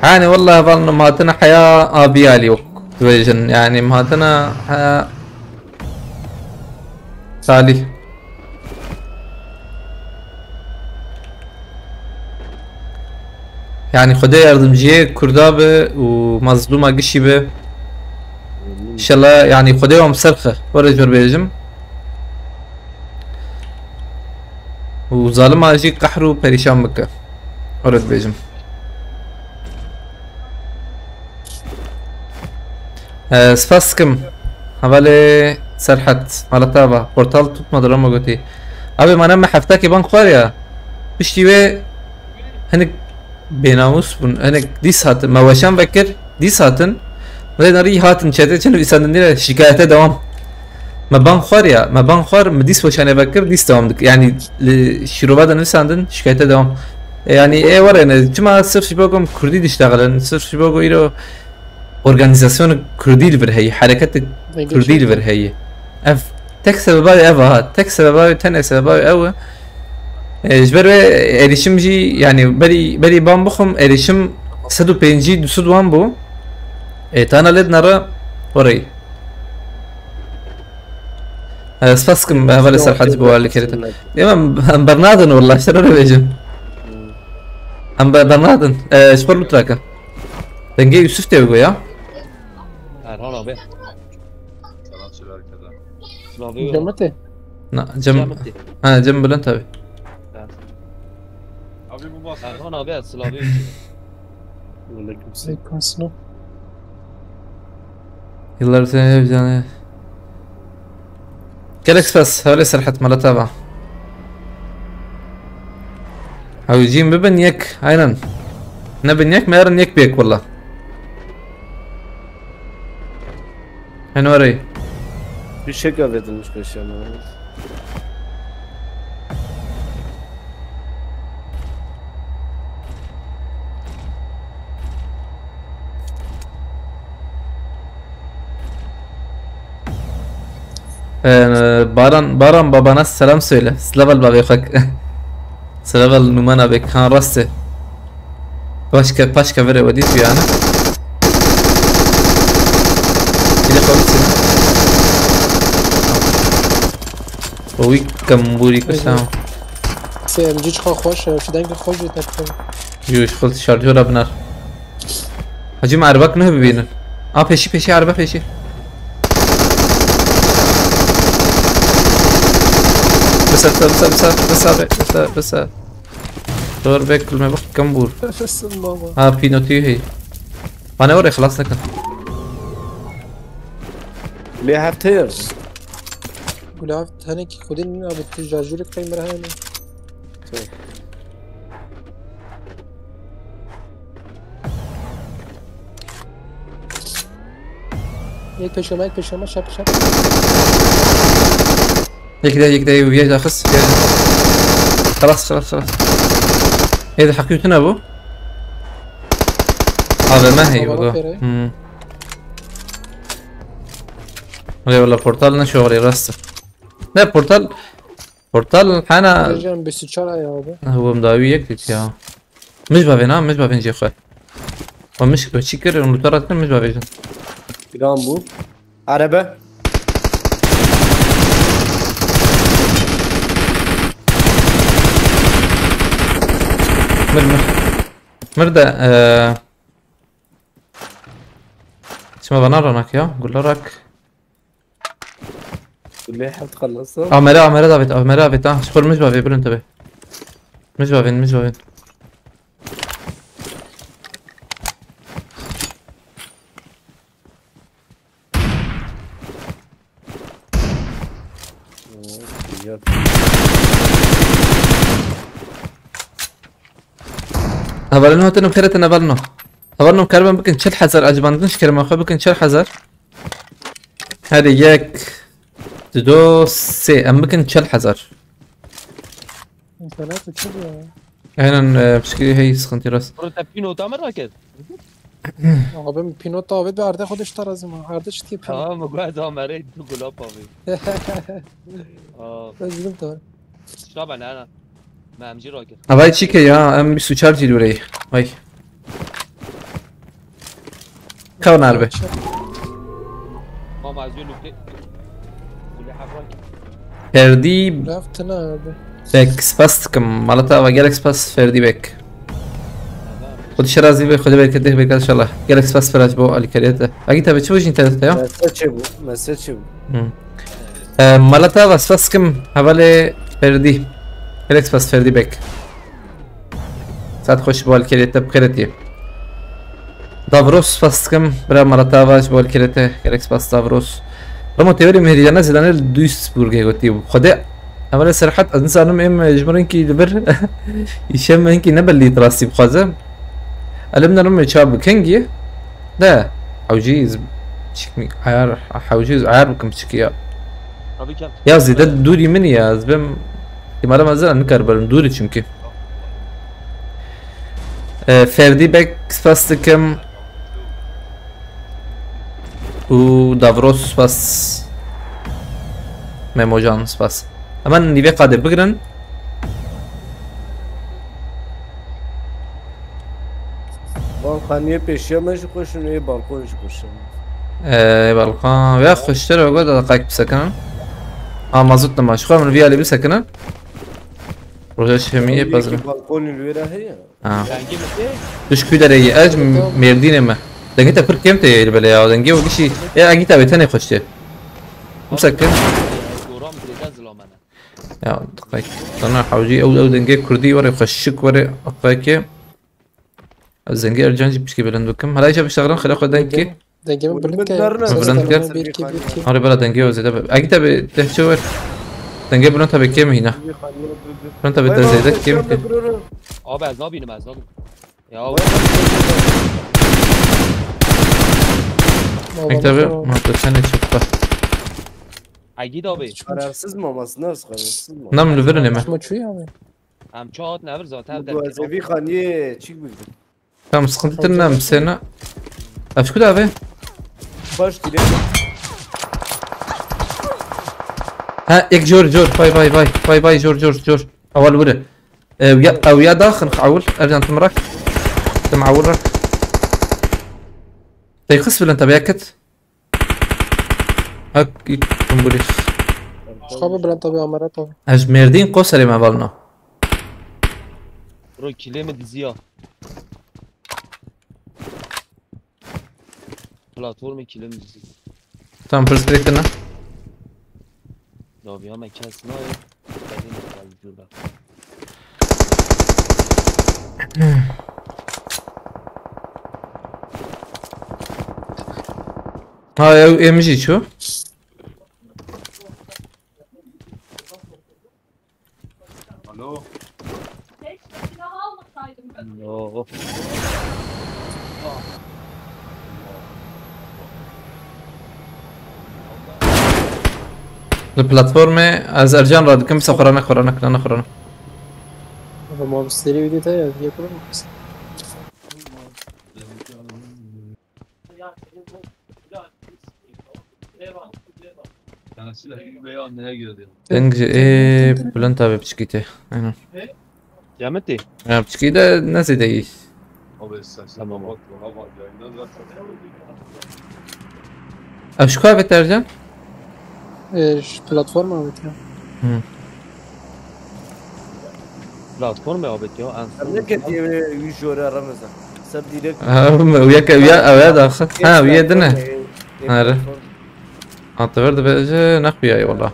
Hani wallah hevalno em hatine heya abî alî wek dibêjin. Yani em hatine heya salî. Yani Xwedê yardimciyê Kurda be û mazlûma gişî be. Amîn. Înşallah, yani Xwedê wan bi ser xe. Were jor bêjim. Û zalima jî qehr û perîşan bike. Were dibêjim. Ee, spas dikim. Hevalê Serhat, mala te ava. Portal tutmadı, Ramo gotî. Abi, mana me heftekê ban xwar ya. Piştî wê hinek bênamûs bûn. Hinek dîs hatin. Me weşan vekir, dîs hatin. Lê nerî hatin çete çi nivîsandin dîre şikayete devam. Me ban xwar ya. Me ban xwar, me dîs weşanê vekir, dîs devam dik. Yani, li şîrova de nivîsandin şikayete devam. E, yani, e, were ne. Çima sirf ji bo ku em Kurdî diştexilin, sirf ji bo ku îro organizasyonê Kurdî li vir heyî, hereketê Kurdî li vir heyî. Ev tek sebeba wê ev e, ha. Tek sebeba wê, tenê sebeba wê ew e. E, ji ber wê êrîşim jî, yani, berî, berî ban bixwim, êrîşim sed û pêncî, du sed wan bû. E, tana lê dinere orayî. E, spas dikim, hevalê Serhat ji bo alîkariyê te. Ê, em, em bernadin, wallah, ji te re bêjim. Em be-, bernadin. E, ji xwe lût rakin. Dengê Yusuf tê go ya. Erhan abi. Selam söyle herkese. Sınav yok. Cemete. Na, cem, Cemete. Ha, cem Bülent abi. Evet. Abi bu bas. Erhan abi, sınav yok. Aleyküm selam. Aleyküm selam. Yıllar seni hep canı. Gelek spas, hevalê Serhat, mala te ava. Hewcîn bibin yek, aynen. Nebin yek, merin yek bêk wala. Hen orayî. Bir şey kaybedilmiş kaşığına. Ee, Baran, Baran babana selam söyle. Slaval babê xwe. Slaval numana bê kan raste. Paşka, paşka vere wedî tu yani. Bir de komik senin. O wî kembûrî kuşa. S M G çiqa xweş e, fidengê xweş jî te dixwin. Yo, ji xwe şarjora binar. Hacî, me erebek ne bibînin. A, pêşî, pêşî, erebe pêşî. Bisa, bisa, bisa, bisa, bisa, bisa, bisa. Dur, bekle, me bak, kembûr. Nefesim baba. Ha, pînotî hey. Bana oraya xelas nekin. Lê heft heye. Gulav, tenekî xwedî nîna bi tu şarjorek qey mir hene. Yek peşeme, yek peşeme, şak, şak. Yek de, yek de, yek de, xis, yek de. Xelas, xelas, xelas. Yek de heqî tune bû. A V M hey, Tamam, bu da. Aferin. Hmm. Eyvallah, portal ne şoğlu rastı. Ne portal? Portal hana. Hocam, bîst û çar ay abi. Hewim dawî yek dit ya. Mij bavên ha, mij bavên jê xwe. O mij, o çi kir, onu tarat kir, mij bavêjin. Plan bu. Araba. Mir, mir. Mir de, eee, çima bana ranak ya, gularak. Lê heft xelasa. Amere, amere davet, amere davet, ha. Şixul mij bavê, bilin tabi. Mij bavên, mij bavên. Hevalino hatino, xêretin hevalino. Hevalino, karbon bikin çil hezar, acibandin şkerma xwe bikin çil hezar. Hadi yek, du, sê, em bikin çil hezar. Înternet uçur ya. Aynen, e, pişkî hey sıkıntı rast. Bro, te pînota me rakir? Abim pînota avêt ve erdê xwe dişta razî ma. Erdê çi tiye pînot? Tamam, mi got ez amerê du gulap avê. Aa. Ez bildim te. Şuna ben, ana. Me M G rakir. Ha, vay çike ya, em bîst û çar cîl burayı. Vay. Kavun harbi. Mama, ez yönü te-, Gule Havrak. Ferdî Raftina abi. Bek, spas dikim. Mala te ava, gelek spas Ferdî Bek. Xwedî şerazî be, Xwedê bereketê bêke inşallah. Gelek spas Ferac bo alîkariyê te. Agî te bi çi bû ji înternet te ya? Mesaj çi bû? Mesaj çi bû? Hı. E, mala te ava, spas dikim. Hevalê Ferdî. Gelek spas Ferdî Bek. Saet xweş bo alîkariyê te, bi xêr hatî. Davros spas dikim, bira Maratava ji bo alîkariyê te, gelek spas Davros. Remo têberê Mehriye ne zêdane li Duisburgê gotî. Xwedê, ev e Serhat, ez nizanim êm ji min rinkî li vir. Îşe min hinkî ne belî rastî bixwaze. Elim nerim çav bi kengî. De, hewcî z-, çik mi, ayar, hewcî z-, ayar bikim çikî ya. Tabii ki. Ya zêde dûrî min ya, ez bim, îmara mezra nikar berim, dûrî çünkü. E, Ferdî Bek spas dikim. Û Davros spas. Memocan spas. Hemen nîvê qadê bigirin. Balkaniyê pêşiya me jî xweş in, ê balkon jî xweş in. E, balkan. Ya xweştir e, goda qak bisekinin. Ha, mazot nema. Şu xwe min vî alî bisekinin. Roja şemiyê pezin. Yekî balkonî li wê re heye. Ha. Rengî mi tê? Tu ji ku derê yî? Ez ji Mêrdînê me. Dengê te pir kêm tê yê li belê ya. Dengê we gişî. Ê, egî te wê tenê xweş tê. Qimse kir. Goram dirêde zilamene. Ya, diqek. Sana hewcî ew, ew dengê kurdî were xweşik were. Qekê. Ez dengê Ercan jî pişkî bilind bikim. Hela îşe bişexrin xêra xwe deng kî. Dengê min bilind ke. Bilind ke. Bir iki, bir iki. Arê bela dengê o zêde be. Egî te be tehçe wer. Dengê bilind tabi kêm hîna. Bilind tabi te zêde kêm kî. Abi ez nabînim, ez nabînim. Ya. Mektebi, mektebi sen ne çıktı? Egîd abi. Kararsiz mi olması? Nasıl kararsiz mi? Nam li vir neme. Şuma çûyî abi. Em çawa hatin evir zaten. Bu ezevî xaniyê çîk bigrin. Tamam, sıkıntı tırnağım seni. Aşkı da abi. Baş direkt. Ha, ek jor, jor, vay, vay, vay, vay, vay, jor, jor, jor. Awal vurı. Ew ya, ew ya daxin, awul, Ercan, tim rak. Tim awul rak. Tey kıs bilen tabi, yakıt. Hak, git, kumbulî. Xwe bi Bülent abi, Amerat abi. Ez ji Mêrdîn qoserê me valno. Bro, kilê min diziya. Platformê kilê min diziya. Tamam, perspektif ne? Daviya me kes nayê. Xwedê me xwe li dûr be. Ha, ew ê min jî çû. Alo. Yo. Li platformê ez Ercan radikim, se xurana, xurana, xurana, xurana. Ama mobisleri video te ya, diye kurulmaz. Deng ji ê Bülent abi piçkî tê. Aynen. Cemil tê? Ya piçkî de ne zêde yî. Tamam. Ev ji ku avêt Ercan? Ee, şu platforma avêt ya. Hı. Platforma avêt ya, en son. Em neketiye wî jore Remezan. Ser direkt. Ha, ew yek, ew ya, ew ya daxil. Ha, ew yê din e. Platforma, e, e, Hare. Platforma. Ataver dibêje nexuyaye wala.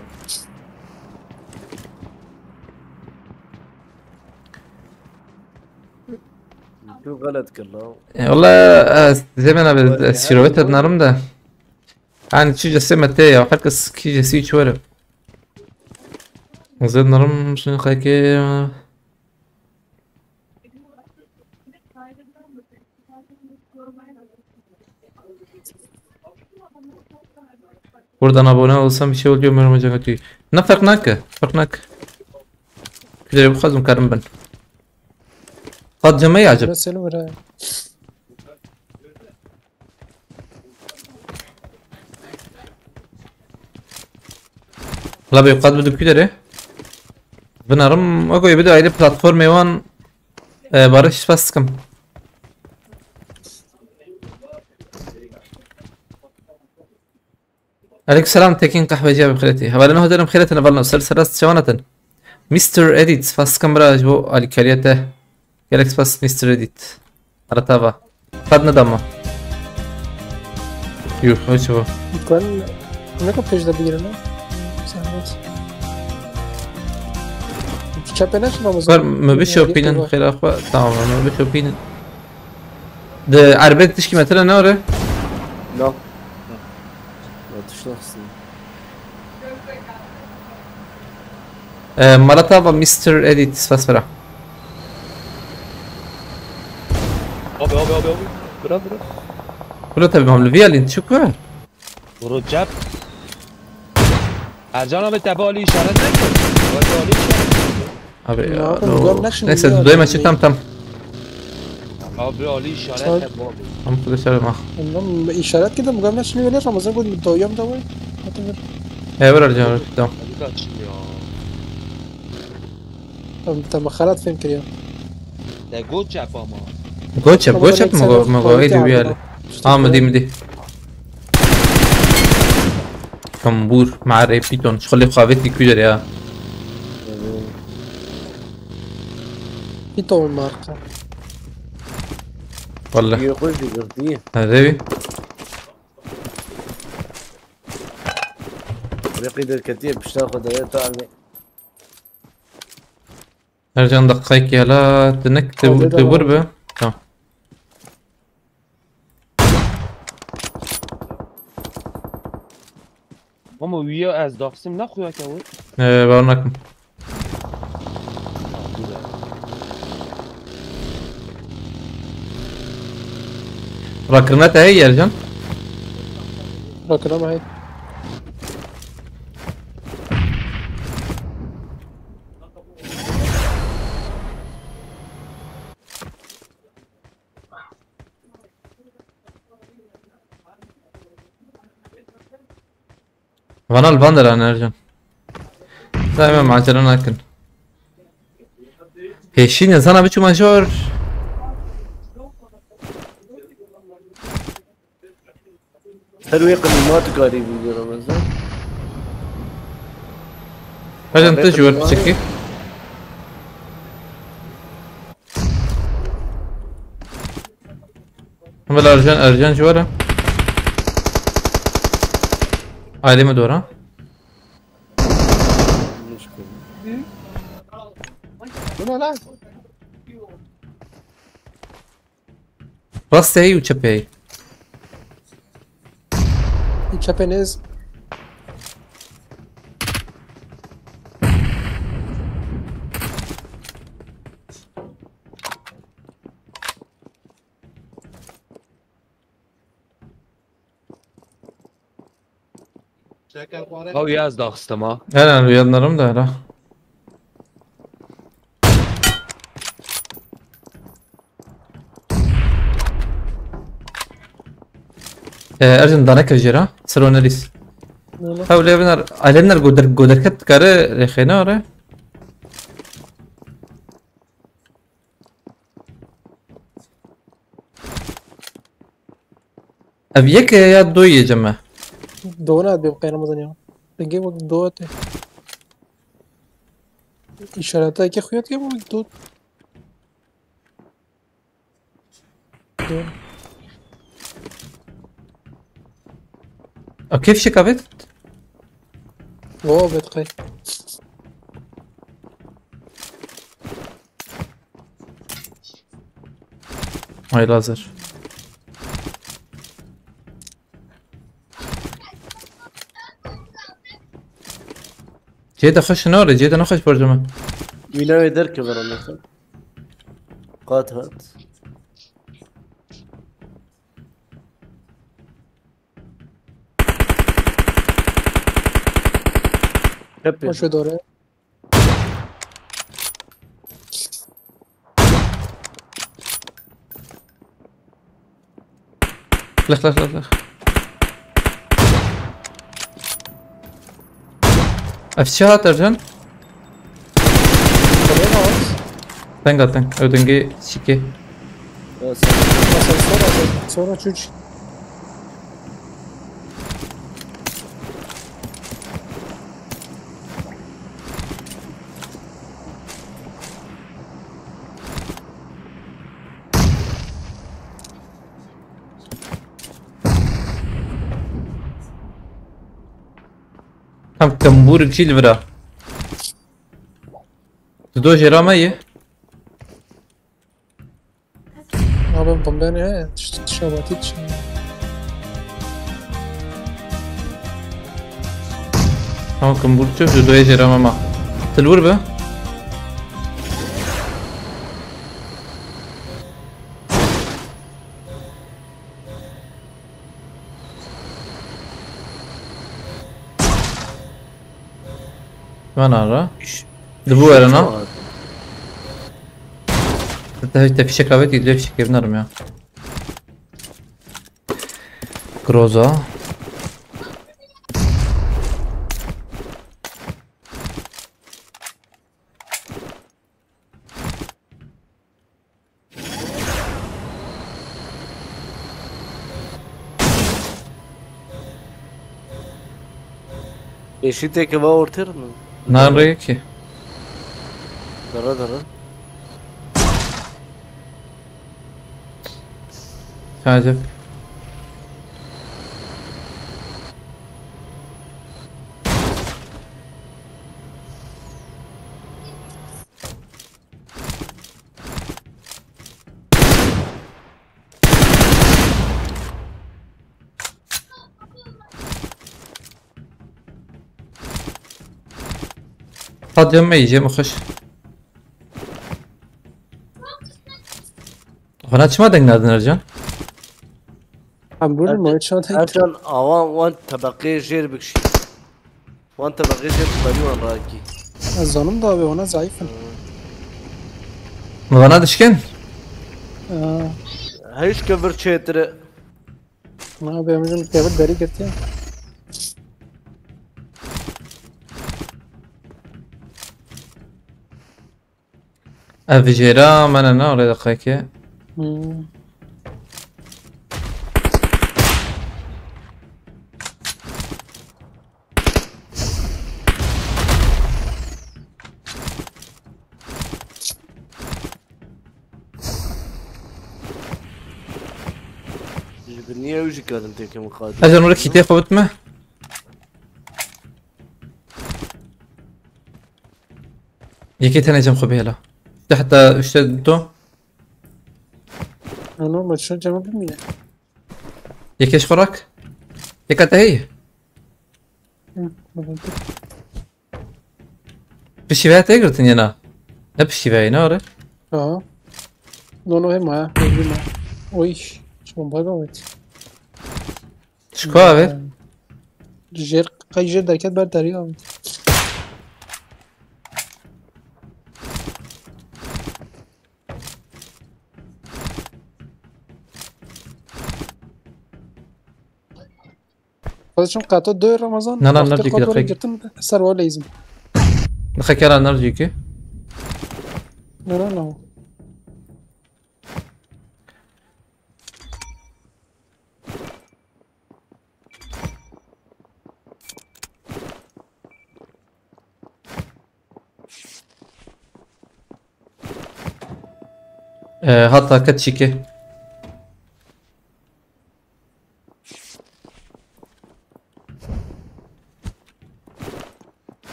Tu xelet kir la. E, wala ez dizê me nabe, ez şîrovê te dinarim de. Hani çi cesê me tê ya, her kes kî cesî çi were. Ez dinarim şunu xekê. Buradan abone olsam bir şey oluyor mu Ramazan Akgül? Ne fark nake? Fark nake. Güzel bu kazım karım ben. Qat cemê ya acaba? Mesela vira. La be qat bidu kudere. Binarim o koy bir de ayrı platform evan, e, barış spas sıkım. Aleyküm selam Tekin Kahveci abi xireti. Hevalên hoderim xireti ne valno ser serast çewanatın. Mister Edit, spas dikim bira ji bo alîkariya te. Gelek spas Mister Edit. Aratava. Qad nedama. Yuh, o çi bu? Kan ne kadar pejde bir yerine? Sen ne? Çepe ne şuna mı? Var mı bir şopinin xeyra xwe? Tamam, mı bir şopinin. Di erbet tişkî me tine ne ore? No. Ya tişt naxistin. E, Malatava Mister Edit spas vera. Abi abi abi abi. Bırak bırak. Kula tabi mam li viyalin çi ku? Bro cep. Ercan abi tepe Ali işaret ne ki? Tepe Ali işaret ne ki? Abi Ne ya. yapayım, No. görmek şimdi Neyse ya, duyma ben çi tam tam. Abi Ali işaret Çay- tepe abi. Am kula şer ma. Ondan işaret ki de mugam ne şimdi öyle Ramazan gün doyuyorum da var. Hatırlıyorum. He ver Ercan tamam. Hadi kaçın ya. Tamam tamam xelat fem kiriyor. De go cep ama. Goçep Tamam, goçep ben mi go sana mi go koyacağım eydi bir yerli. ama. Ha mi di mi di. Kambur, mare piton, şxulê xavetî kujer ya. Piton marka. Vallahi. Yürü koy bir gırtıyı. Ha devi. Reqî derketiye pişta xwe de ya ta anî. Ercan dakikayek yala dinek Hadi de vur tamam. Be. Tamam. Ama üye ez daxsim ne xuya ke vur. Ee, var nakim. Rakirine te heye Ercan. Bakın ama hey. Vana li van deran Ercan. Daima macera nakin. Pêşî ne zana biçû major. Her wê qilîma dikarî bî Ramazan. Ercan tu ji wer biçekî. Bila Ercan, Ercan ji wer e. Ailê min dor ha. Bu ne lan? Rastê heyî û çepê heyî. Çepê nêz. Ha üye ez daxstim ha. Helen uyanlarım da hele. Ee, Ercan daneke jêra. Siro nerîs. Böyle. Hew lê vinar, alemler goder, goderket dikare rêxêne are. Ev yek e ya do yê ceme? Dona dê bixê Ramazan ya. Dengê wek do te. İşarete ki xuyat ya wek do. Do. A kêf şik avêt? Wo bet qey. Ay lazer. Cê de xweş nare, cê de nexweş berceme. Wîna wê derkeve Ramazan. Qat hat. Hep Hoş ve doğru. Lix lix lix lix. Ev çi hat Ercan? Tenga teng. Ew dengê çîkê. Asansör, asansör, sonra çüç. Tam tembûrik jî li vir e. Tu do jêra me yê? Abi Kombenê he, şabatî çi? Tamam, kim vurdu? Judoya jêra mama. Til vur be. Van ara. Di bu erena. Te, te fişek avêt, îdlê fişekê binarim ya. Groza. Eşîteke va orter mi? Nan rê ki. Dara dara. Sadece. Stadyum me yiyeceğim hoş. Bana çima deng nadin Ercan? Abi burada mı? Çanta Ercan, awan wan tabaqê jêr bikşî. Wan tabaqê jêr bikşî, wan rakî. Ez zanim da abi, ona zayıfım. Bana dişkin? Ee, Hiç kevir çêtire. Abi, em jin kevir derî girtiye. Ev jêra me ne, ne, rê deqekê. Hmm. Ji bin niye ew jî karin têke miqatil? Ejan were kîtê xwe bitme. Yekê tenê cem xwe bihêla. Te heta işte to. Ano, ma ço cema bimîne. Yekê ji xwe rak. Yeka te heye. Hı, hı. Pişî veya tê girtin yena. Ne pişî veya yena are? Aha. No, no, hema ya. Hema. Oy. Çi bomba gavit. Çiko abi? Jêr, qey jêr derket ber derî abi. Xwedê çim qeto du Ramazan. Na, na, wextê na, xwe dikir, dorê pek. Girtin ser o leyzim. Nixekera nar jî ki. Na, na, na. Ee, hatta ket çîkê.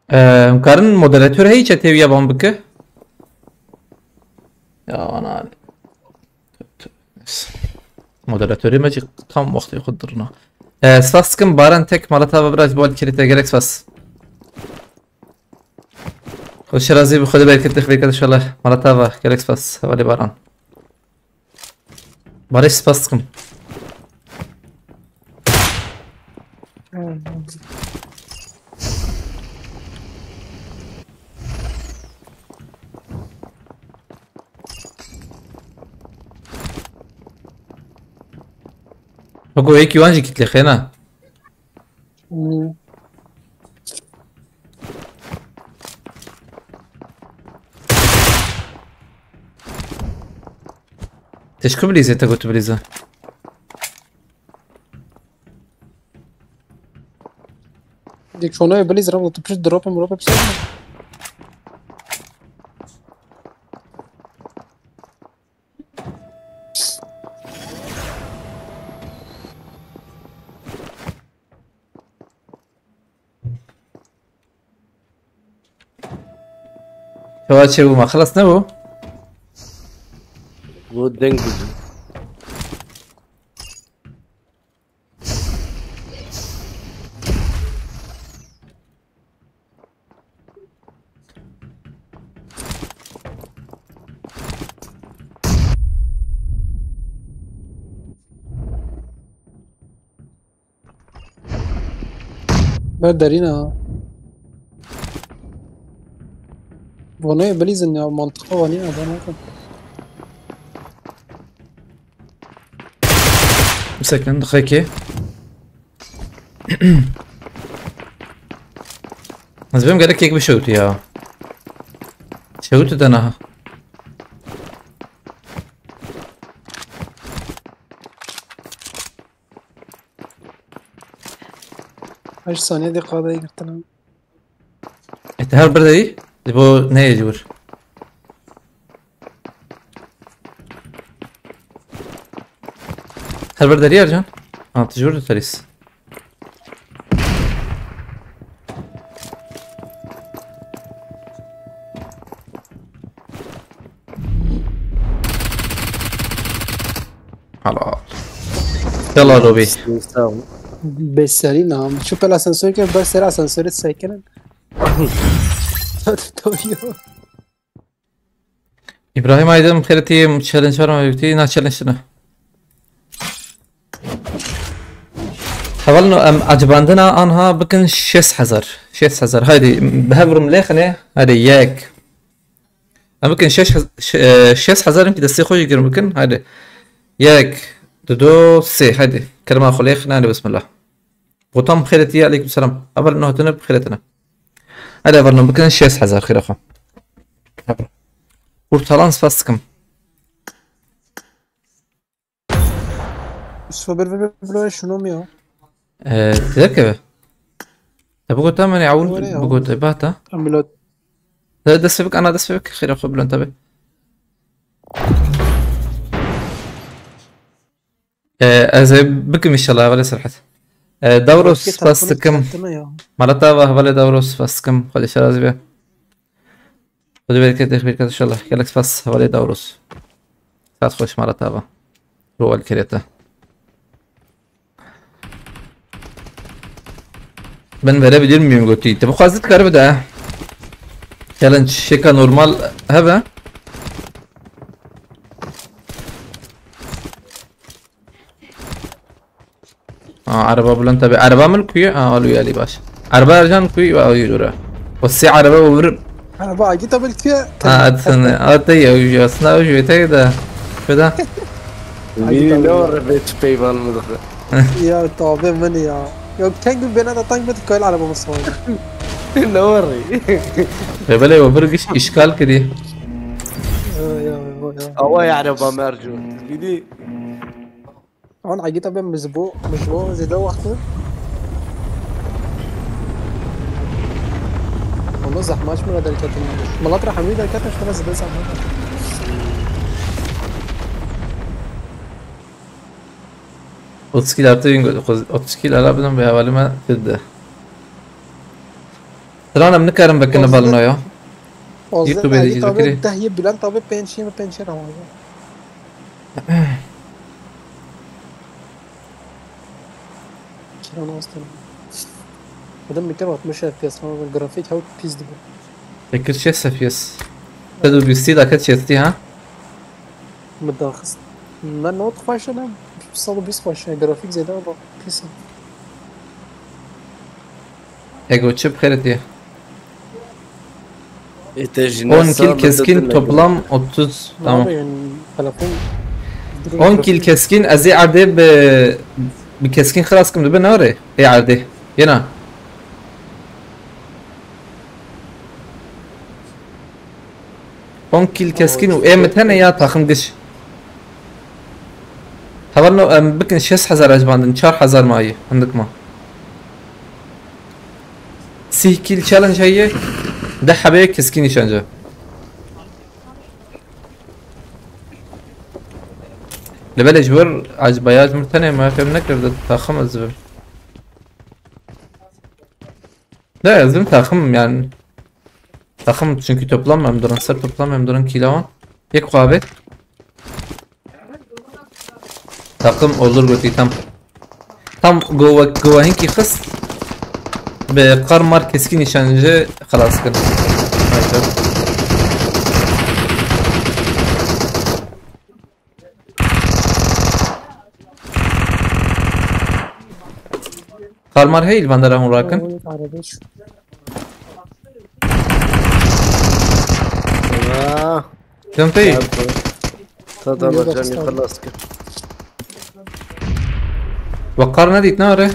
Em karin moderatör heyî çetê wî ya ban bike? Ya ana. Moderatörê me jî tam wextê xwe dirna. Ee, spas dikim, Baran tek mala te ve biraz bol kirî te, gelek spas. Xwe şirazî bi xwe de bereket, xirêket inşallah. Mala te ve, gelek spas. Hevalê Baran. Barış, spas dikim. Bak, o yekî wan jî kitlê xêna. Hmm. Te ji ku bilîzê te got bilîze? Dikşonayê bilîz re tu pişt dropê miropê pisê. Tewa çêbû me, xilas nebû? Bu deng bû. Ber derî ne ha. Vanê bilîzin ya, mantıqa vanê ya, ben hakim. Bir second, okay. Ez bêm gerek yek bişewtî ya. Şewtî de naha. Heşt saniye de qadayı girtin. E, te her bir deyî? Ji bo neyê ji wir? Her bir derî Ercan? Ha, tu ji wir diterîs. Helal. Yalla lobi. Sağ ol. Beş seri nam. Şu pel asansör ke beş seri asansörü sekirin. Tabii, tabii. İbrahim Aydın, xêretî, challenge var mı? Bitti, na challenge ne? Hevalno, em acibandina anha bikin şêst hezar. Şêst hezar. Haydi, bi hev rum lêxine. Haydi, yek. Em bikin şeş hez-, ş-, e, şêst hezar, em ki destê xwe jî girin bikin. Haydi. Yek, du, du, sê. Haydi. Kerema xwe lêxine. Haydi, bismillah. Gotam xêretî, aleyküm selam. Hevalno, hatine bi xêretine. Hadi, hevalno, bikin şêst hezar, xêra xwe. Kurtalan, spas dikim. Yusuf, bir, bir, bir, bir, şunu mu ya? Ee, direkt eve. E, bu gotam, yani, awul, bu gotam, bata. Tam millet. De, dest pê bik, ana, dest pê bik, xêra xwe, Bülent abi. Ee, ez ê bikim inşallah, hevalê Serhat. Ee, Davros, spas dikim. Mala te ava, hevalê Davros, spas dikim. Xwedê şe razî be. Xwedê bereket, bereket inşallah. Gelek spas, hevalê Davros. Saet xweş, mala te ava. Rol kerete. Ben verebilir miyim gotî? Te bu xwazit kar bide. Challenge şeka normal heve. Ha, araba bulan tabi. Araba mı kuyu? Ha, alıyor Ali baş. Araba Ercan kuyu ve alıyor oraya. O si araba vurur. Araba agi tabi kuyu. Ha, atsın. At ya, ucu aslında ucu öteki de. Şurada. Agi tabi. Ne var be, peyvan mı? Ya tabi mı ya? Yok, kendi bana da tank mı, koyal arabamı soğuyor. Ne var? Ve böyle o bir iş, işgal kedi. Ya, ya, ya. Hava yani bam Ercan. Bili. An agi tabi mizbo, mizbo zede wextu. Ama zahmet mi derketin? Milat ra hemî derketin, şuna zede zahmet. Otuz kilo artı bin, otuz kilo ala bilin be, hevalime dedi. Tran em nikarin vekine balno ya. YouTube ê dî zikirî. Deh yê Bülent abi, pênc yê min, pênc yê Ramazan. Çira nasıl? Adam bir kere altmış F P S falan, grafik hewt pis dibi. Fikir şey F P S. Te du bîstî dakika çêstî ha? Min daxist. Me not xweş e, ne? Sed û bîst xweş e. Grafik zêde ama pis e. Ego çi bi xêretî ye? E, te jî on kil keskin, toplam otuz. Tamam. Abi, yani, telefon direkt on kil grafik. Keskin, ez ê erdê bi, bi keskin xilas kim dibe nare. Ê erdê. Yena. On kil keskin û ê min tene ya taxim giş. Hevalno em bikin şêst hezar ecbandin, çar hezar mayî, hindik ma. Sîh kil challenge heye, deh hebeye keskin nîşance. Li belê ji wir ecbaya ji min tene me fêm nekirdi, taxim ez bim. Ne, ez bim taxim yani. Takım çünkü toplam em duran, ser toplam em duran kila wan. Yek xwe avêt. Takım olur gotî tam. Tam gova-, govahinkî xist. Bi kar mar keskî nîşancî xelas kir. Karmar heyl van dera hûn rakin. Oy, arabes. Ah. Can tey. Tamam. Yok, canı hastanede. Xelas kir. Ve kar nedît ne are?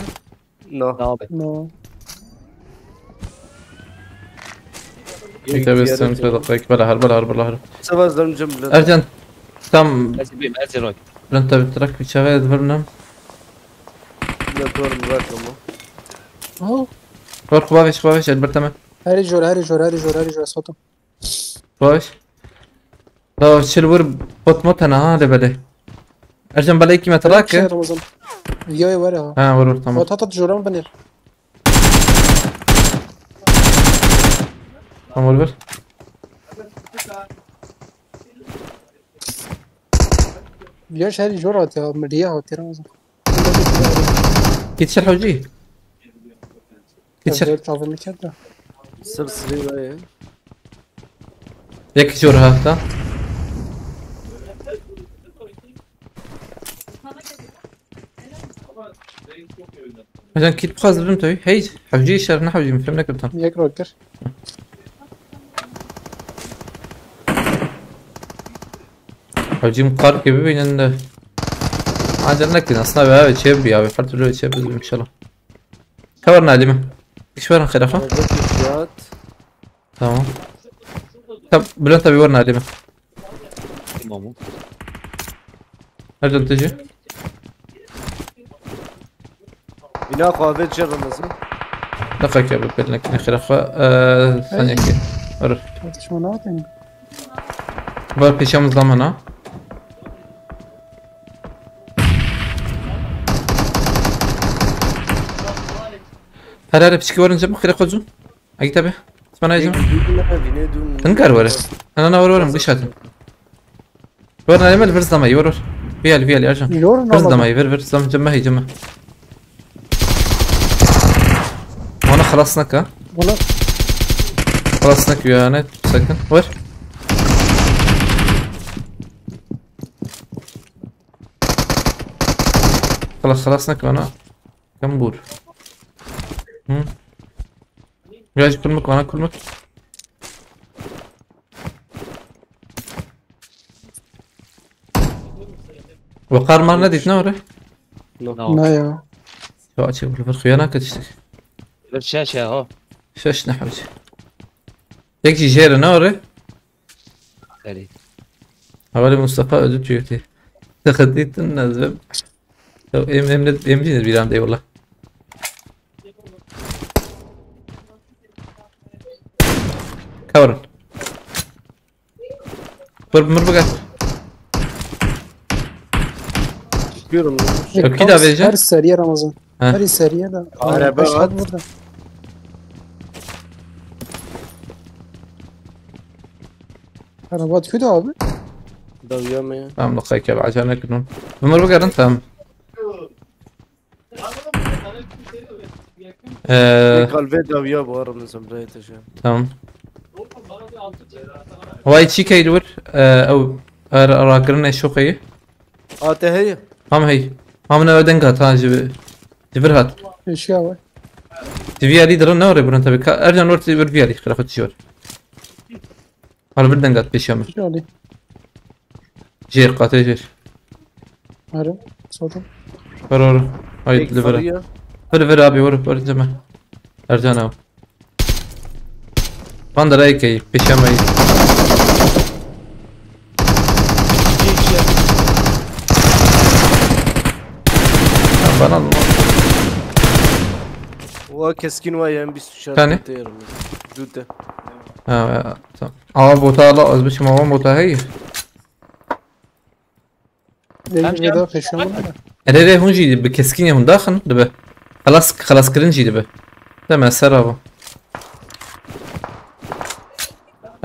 No. Tamam. No. Tabii sen bir dakika, bela har, bela har, bela har. Savaş döneceğim bile. Ercan, tam. Ercan beyim, Ercan oy. Ben tabii trak bir çare edindim. Ne diyorum, bırak ama. Oh. Var, xwe vêş, xwe vêş, Elbert, tamam. Herî jor, herî jor, herî jor, herî jor, sotum. Baş. Da çil vur, pot mot hene ha, de belê. Ercan, belê iki metre ki. Şey, Ramazan. Yo, yo, var ya. Ha, vur, vur, tamam. Pot at, at, joran binir. Tamam, vur, vur. Ya şey, jor at ya, miriye hat ya, Ramazan. Yetişir hocî. Yetişir. Çavur çavur mi kerde? Sır sırrı var ya. Yek jor hafta. Hocam kit bu hazır mı tabii? Hey, hocî işler ne hocî mi? Film ne kadar? Yek roker. Hocam kar gibi beyninde. Ancak ne ki aslında be abi, çev bir abi. Her türlü çev bizim inşallah. Kavar Nadime. İş var xerafa. Fiyat. Tamam. Tab Bülent abi var Nadime. Tamam. Nereden tecü? Bina kahve çarımızı. Dakika abi, belli ki xerafa. Eee, saniye ki. Var. Tartışma ne yapayım? Var peşamız zaman ha. Her her piçki varınca mı xerafa zun? Agi tabi. Sana yiyeceğim. Hınkar var. Ana na var var, gış atın. Var na emel, vir zama, var var. Vial, vial, Ercan. Vir zama, vir, vir zama, cemma, hey, cemma. Ona xelas naka. Xelas naka yani, sakın. Var. Xelas, xelas naka ona. Kambur. Hı? Biraz kulmuk, bana kulmuk. Wekar mar nedît ne ore? No. Ne ya? Şu açık bir xuyana kaçtık. Bir şaş ya ha. Şaş ne hocam? Tek jêre ne ore? Erê. Hevalê Mustafa ödü tüyütü. Sıkıntı ettin Nazım. Ya em em de em de bir anda eyvallah. Kavrun. Vur, vur, vur. Çıkıyorum. Yok, ki daha vereceğim. Her seriye Ramazan. Ha. Her seriye de. Araba var. Burada. Araba atıyor da abi. Dalıyorum ya. Tamam, dakika, acele etme. Ömür bu kadar, tamam. Ee, kalbe dawiya bu arada, Zümreyt hocam. Tamam. Vay çi keyli vur. Ee, ew, er, rakirine şokeyi. Ate hey. Ham hey. Ham ne öden kat ha, ji, ji vir hat. Eşya var. Ji viyarî dirin ne orê burin tabii. Ka-, Ercan ortê bir viyarî, xira xwe tişiyor. Hal bir dengat peşiya min. Şöyle. Jêr, qatê jêr. Arı, sordum. Ver, ver. Hayır, li vir. Vir, vir abi, vir, vir ceme. Ercan abi. Van der Eyke'yi, peşiya min. Bana mı? Wa keskin wa yan bîst û çar. Tane? Dute. Ha, tamam. Ama bota ala, az biçim ama bota hey. Erê, erê, hûn jî bi keskinê hûn daxin dibe. Xelas, xelas kirin jî dibe. Deme ser ava.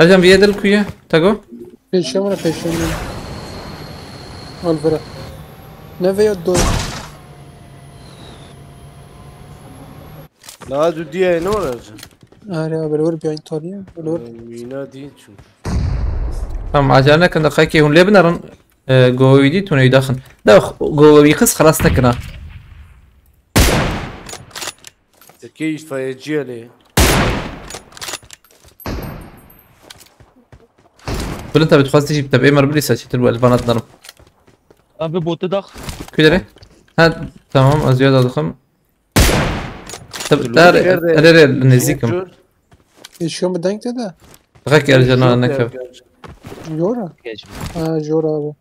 Ercan, vîyê dil ku ye? Tego? Pêşiya min e, pêşiya min. Al vira. Ne vê ya doy. La du diye ne var Ercan? Are abi, li wir biyayî taniye. Li wir. Mîna dî çû. Tamam, acele nekin, deqekê hûn lê binerin. E, govî dî tûne wî daxin. De govî qis xelas nekin ha. Tekê îtfaiyeciye lê. Bilin tabi dixwazî jî bi tebê mer bilî saçîtir bu elvana dinarim. Abi botu dax. Kudere? Ha, tamam, ez ya da dixim. Tabi, dar, ere, ere, nêzîkim. Pêşiya min deng te de. Deqekê Ercan, ha, neke. Jora. Geç. Ha, jora abi.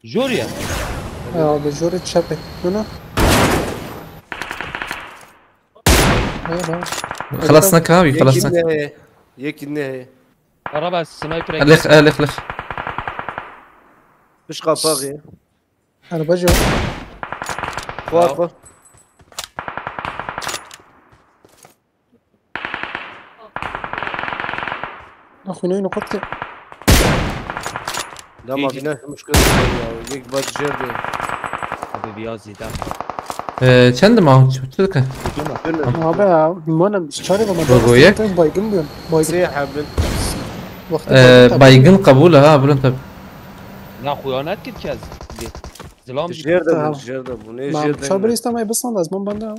Jor ya. Ha abi, jora çepê. Duna. Ha, ha. Xelas neke ha, wî xelas Yekî neke. ne heye. Yekî ne heye. Araba sniper. Lix, e, lix, lix. Piş qapaxê. Araba jî. Xwar xwar. Xwînoyî noqat ke. Lama bîna hemû şkir ya. Yek bak jerde. Abi biraz zêde. E, çend ma? Çi, çi dike? Döne. Abi ya, manem çare bana. Logoya? Baygın bûn. Baygın. Sê hebin. Wextê E, baygın kabul ha, bilin tabi. Na xuyanet kit kes. Zilam Jerde Tamam. bû, jerde bû. Ne Ma jerde. çar birî îstemay bisan lazım bana.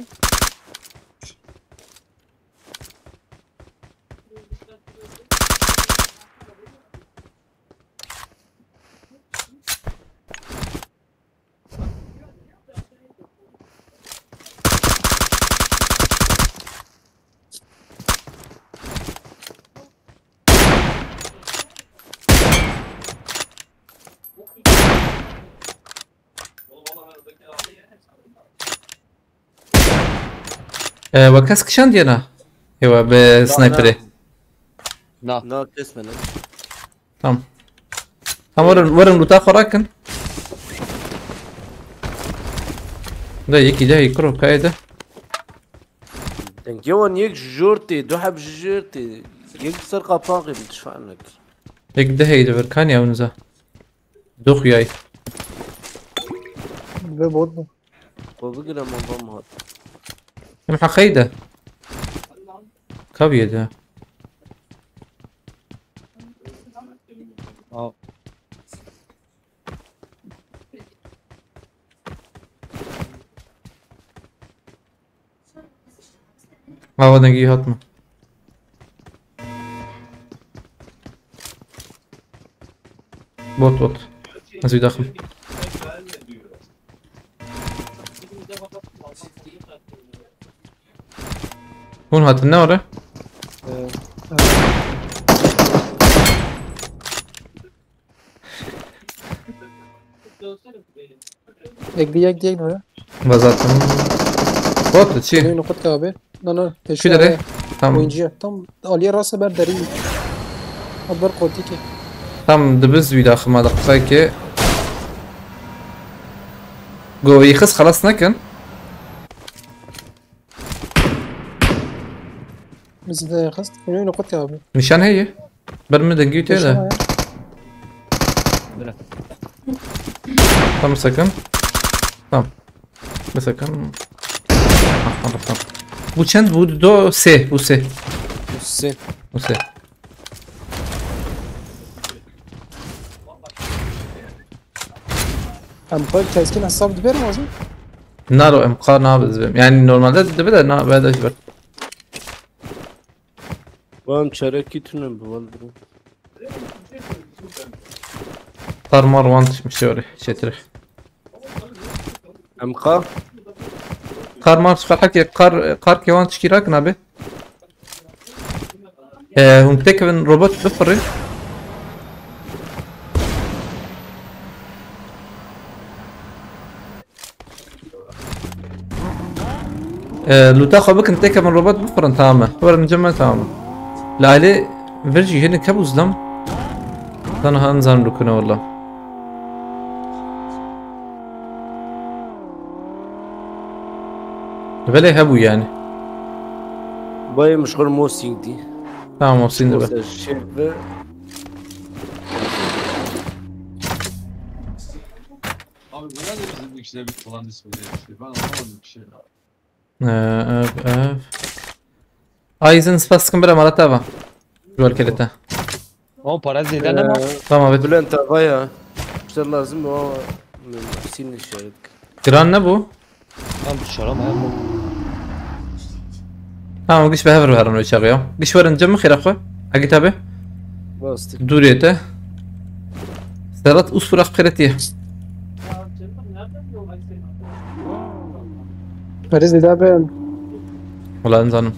E, we kes kişandiye na? Ewa bi sniperê. Na. Na kes me ne. Tamam. Tamam, werin, werin loota xwe rakin. De yekî de yekî kuro kayê de. Dengê wan yek ji jor tê, du heb ji jor tê. Yek ser qapaxê min tişfa nekir. Yek de heydi vir kan ya unza. Dox yay. Ve bot bu. Xwe bigire ma bam hat. Em heqeyde. Kaviye de. Al. Ava dengî hatme. Bot bot. Ez wî daxim. Hûn hatin ne ore? Yek di yek di yek nore. Vazatim. Bot çi? Ne noqat ke abi. Na na. Çi dere? Tamam. Oyuncuya. Tam aliye rasa ber deri. Abi ber qotî ki. Tam dibiz wî daxima deqayke. Go wî xis xelas nekin. Bizi de xist. Oyunu noqat ke abi. Nişan heye. Ber min dengî tê de. Bira. Tam sakın. Tam. Mesela kan. Ah, tamam, tamam. Bu çend? Bu do se, bu se. Sê. Bu se. Em xwe keskin hesab diberim lazım. Naro em kar nabizbim. Yani normalde dibe de na be de jiber. Wan çarekî tune bi wan bro. Kar mar wan düşmüş öyle. Çetir. Em qa. Kar mar çıkar hak kar kar kewan çıkırak nabe. Ee, hum tek ben robot bifırın. Ee, luta xwe bikin teke min robot bifirîn tamam e. Werin cem me tamam e. Li ailê vir jî hinek hebû zilam. Tanha nizan rukine wala. Belê hebû yani. Bayê min ji xwe mosîng dî. Tamam, o sindi be. Mesela şerbe. Abi bu nedir bizim ikisine bir falan ismi değişti? Ben anlamadım bir şey. Ee, ev, ev. Ay, izin spas dikim, bira, mala te ava. Ji wer kelete. O para zêde nema. Ee, Tamam, evet. Bülent abi ya. İşte lazım o. Sin işaret. Giran ne bu? Tam dışarı ama ya. Tamam, giş be hever herin o çağı ya. Giş verin cem mi xêra xwe? Agit abi. Bastık. Duriyete. Sedat us bırak xêretiye. Were zêde be. Wala nizanim.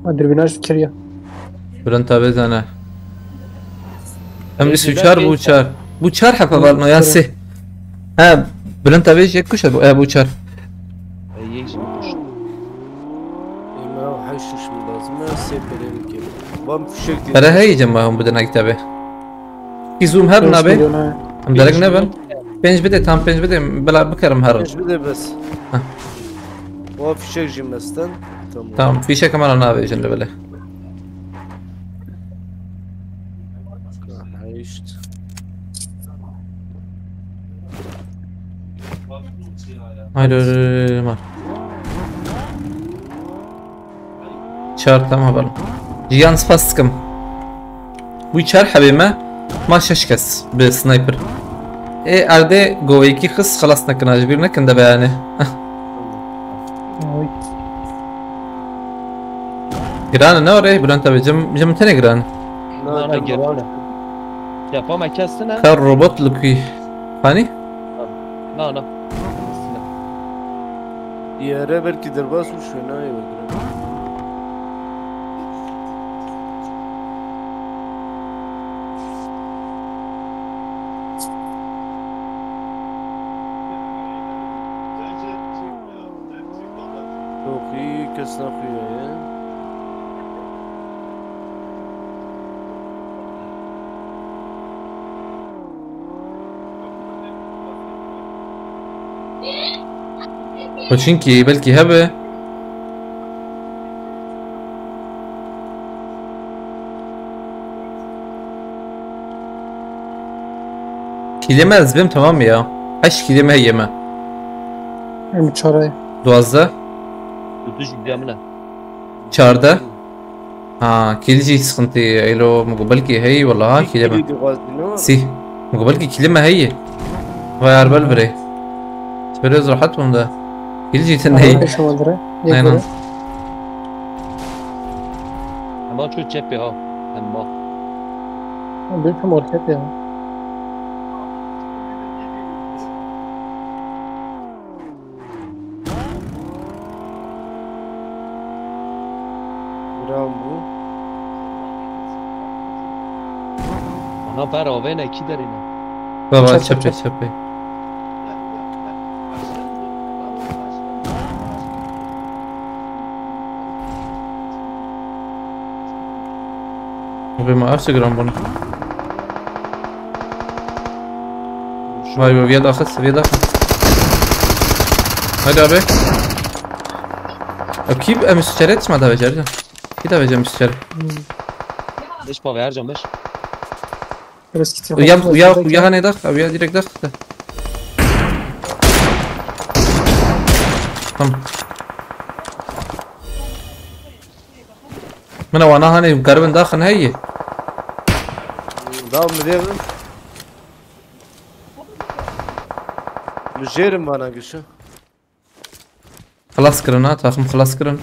Ma dürbîna jî kiriye. Bülent abi zane. Em Ê, is zêde uçar keyf bu uçar. Bu uçar hefe var mı ya se? Ha, Bülent abi şey kuş bu, e, bu uçar. Ey, yek şimdi kuş. Ema o haşuş mu lazım ya? Seperim ki. Bam fişek diye. Tere heyecem ma hum bidin aktabe. Ki zoom her Beş nabe. milyon ha. Em derek ne ben? Penc bide, tam penc bide, bela bikerim herin. Hiç bir de bes. Hah. O fişek jimmesten. Tamam. Tamam, fişek hemen ana abi şimdi böyle. Haşt. Haydi, haydi, haydi, haydi. Çağır, tamam, haberim. Cihan spas dikim. Bu çar hebê me, ma şeş kes bi sniper. Ê erdê goveyekî xist, xelas nekin, ji bîr nekin de be yani. Oy. Giran e, ne orê Bülent abi, cem, cem tenê giran. Na na, gerane. Çapa me kes ne? Ka robot li ku. Hani? Na na. Yere belki derbas û şwênayê wekire. Çok iyi, kes naxuye. Xwe çinkî belkî hebe. Kîlê me ez bêm, tamam ya. Heşt kîlê me heye me. Em çare. Duwazdeh. Tutuş gidiyor amına. Çardeh. Ha, kîl jî sıkıntı. Elo, min got belkî hey, wala ha, kîlê me. Sî. Min got belkî kîlê me heye. Vay arbel bire. Böyle rahat bunda. Kîl jî tende hey. Peşe wandire. Aynen. Ama çok çepe ha. Ama. Büyük bir orta ya. Bravo. Ana ber avêne kî derîne. Baba, Çöpe, çöpe, çöpe. çöpe. Abi, ma ev Instagram bunu. Vay be, viya daxist, viya daxist. Haydi abi. Ev kî, em şeret çima da becerdi. Kî da becermiş şeret. Beş pa ver can beş. Biraz git. Uya, uya, uya hanê dax, uya direkt dax. Tamam. Min wana hanê karibin daxin heye. Daha mı diyelim? Müjerim bana güçlü. Xilas kirin ha, taxim xilas kirin.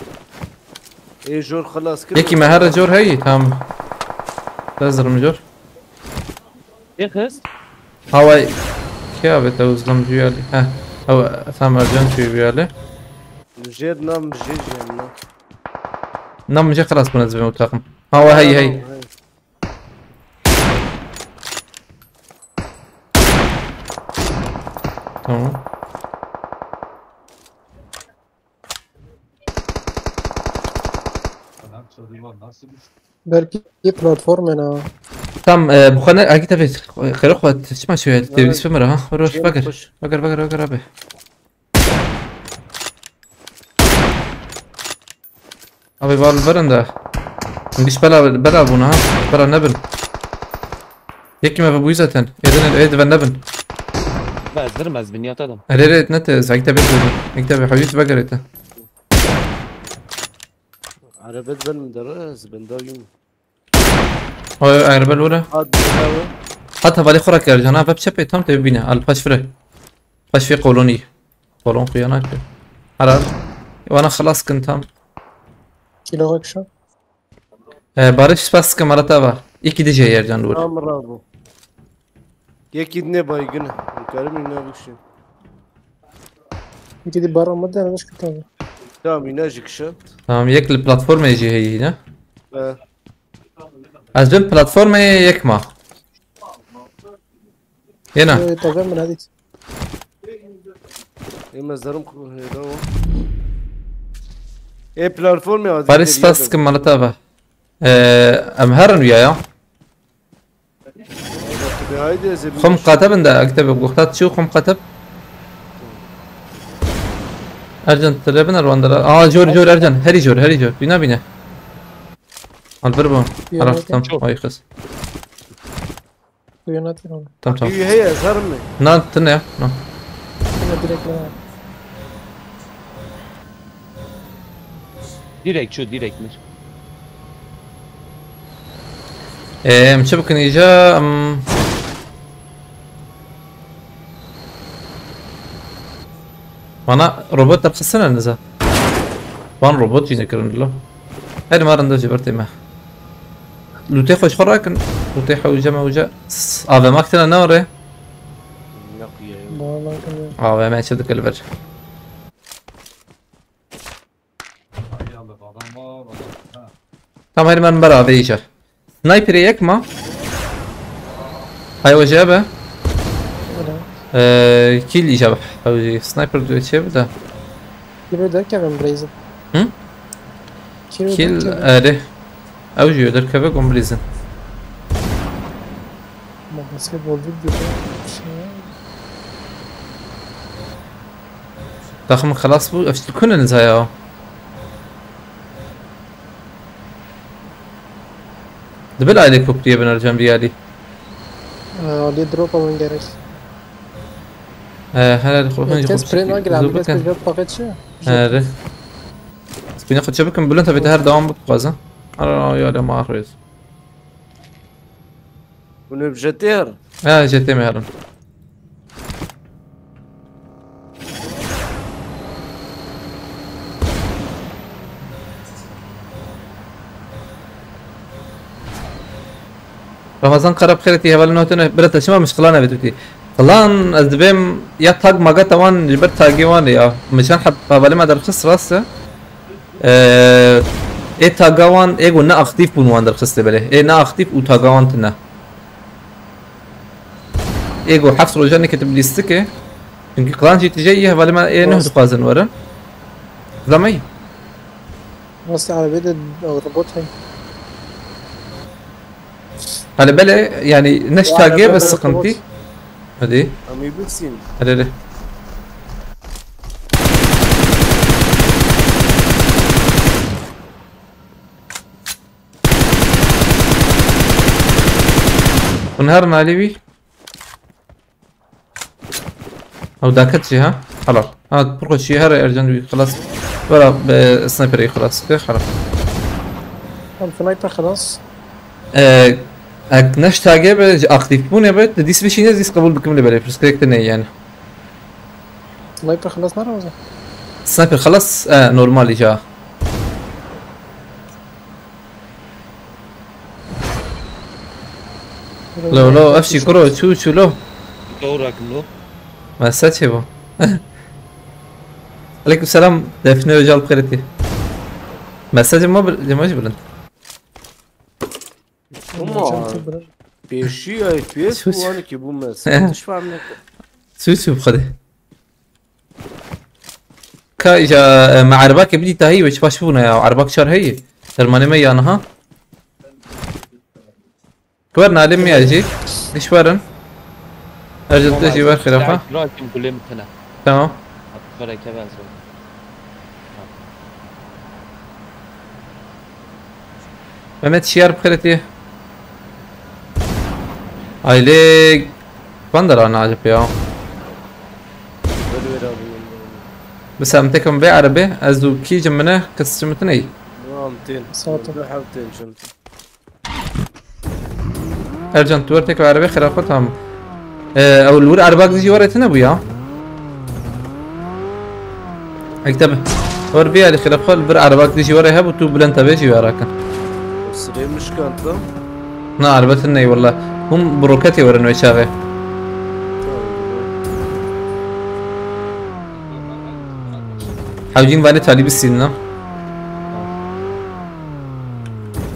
Ê jor xilas kir. Yekî me here cor heyî, tamam. Te zirim cor. Ê xist. Haway. Kê abi te uzlam juyali? Heh. Ew tam Ercan çûyê juyali. Jêr nam jê jêr nam. Nam jê xilas bûne zivên û taxim. Hawa hey hey. Tamam. Belki platform ena. Tam e, bu kadar akit evet. Xêr xwe çima şöyle teblis bimir ha. Roş bakır. Bakır bakır bakır abi. Abi var verin de. Giş bela, bela bûne ha. Bela nebin. Yekî me vebûyî zaten. Êdin, êd ve nebin. Be ez dirim ez binya te dim. Erê rê ne te, ez ekte bê bûyî. Ekte bê hewît vegerê te. Arabet ben mi dere, ez ben da yum. Oy, Erbel ora. Ad bela. Hat hevalê xwe raker can ha, vep çepê tam te bibîne. Al paş fire. Paş fê kolonî. Kolon xuya nake. Heral. Wana xelas kin tam. Kilo kişa. E, Barış spas dikim, ara te va. Yekî dî jê yer can dûr. Tamam, bravo. Yekî dî ne baygın. Karim ne bikşin. Yekî dî bara me de, ne şikir tabi. Tamam, yine jikşin. Tamam, yek li platformê jî heyî ne? Ee, Ez bin platformê yek ma. Yena. Ee, tabi min hadi. Ê me zerim ku hêda o. Ê platformê azî. Barış spas dikim, mala te va. E, em herin wiya ya. Haydi ez ê Xum qateb in de, ekte bi guxtat çi xum qateb. Ercan, tele bin erwan dara. Aa, jor, jor, Ercan. Herî jor, herî jor. Bîna bîne. Al bir bu. Bîna Araf bîne. Tam. Ay kız. Uyanat inan. Tam tam. Heye, zarım mı? Nan tine ya. Nan. Yine direkt bana. Direkt şu direkt mir. Em çi bikin îca? Em... Bana robot derxistine niza. Van robot jî nekirin lo. Her ma rinde jî bertê me. Lûtê xwe ji xwe rakin. Lûtê hewce mewce. Ave mak tine ne ore? Yok ya. Bana bakın. Ave me çi dikil ver. Tam her man bera ve îcar. Sniperê yek ma. Hay wece be. Öyle. Ee, kill îcar. Hay wece sniper diyor çe bir de. Kilo derken ben Blaze'im. Hı? Kilo Kill derken eri. Ew jî derkeve gom blizin. Ama basketbol bir bir şey. Takım xelas bû. Ev çi kunên zaya. Dibil aile koptiye bin Ercan bir yali. Ee, Ali drop alın gerek. Ee, herhalde korkunç Kes pre nagir abi kes bikin. Pre paket şey. Herhalde. Spine xwe çebikin, Bülent abi te her devam bik xwazin. Ara ya le ma xwez. Bunu bir jeter. Ha, J T mi herin. Ramazan Kara bi xêr tî, hevalên notine bira te çima mişxilan evê tutî. Xilan ez dibêm ya tag maga te wan ji ber tagê wan ya. Min çend heb hevalê me derxist rast e. Ee, ê taga wan ê ku ne aktif bûn wan derxistê belê. Ê ne aktif û taga wan tune. Ê ku heft roja neketim lîstikê. Çünkü klan jî tije yî hevalê me ê nuh Rast. Dixwazin werin. Zama yî. Nasıl arabede robot hay. Hani belê yani ne ji Ya, tagê ben be de sıkıntı. robot. Hadi. Ami bitsin. Hadi hadi. Hûn herin alî wî. Ew daket jî ha? Helal. Ha, pir xweş jî here Ercan wî xilas. Wera be sniperê xilas ke, helal. Tam sniper xelas. Ee, ek neş tagê be, ji aktif bûnê be, te dîs bişîne, dîs qebûl bikim lê belê, pirsgirêk te ne yani. Sniper xelas nara o zaman. Sniper xelas, e, normal îca. Lo, lo, ev şî kuro, çû, çû, lo. Doğru akım lo. Mesaj çê bu. Aleyküm selam, Defne Öcal Kırıtı. Mesajım mı bil-, limaj bilin. Ama pêşî F P S Sus. bu hani ki bu mesaj. Hiç fark ne? Çû, çû, xwedê. Ka îca, e, me erbakê bidî tahî we çi baş bûne ya, erbak çar heyî. Dermanê me ya niha. Werin alê me ya jî. Diş werin. Ercan te jî wer xêrafa. Rakim gulê min tine. Tamam. At xereke ben zor. Mehmet şiyar bixêretî. Aylê bandera nacip ya. Böyle ver abi. Bi semtekim vê erebê ez û kî ji min e, kes ji min tune yî. Tamam, ten. Sağ ol. Dur, hal ten şun. Ercan, tu wer têkeve erebê xira xwe tam. Ee, ew li wir erebak dijî were tune bû ya. Ekte bi. Wer vê alî xira xwe li vir erebak dijî were hebû tu bilind tevê jî wera kin. Sirê mişkant lan. Na, erebe tune yî wela. Hûn bi roketê werin wê çaxê. Hewcîn vanê talî bisînin ha.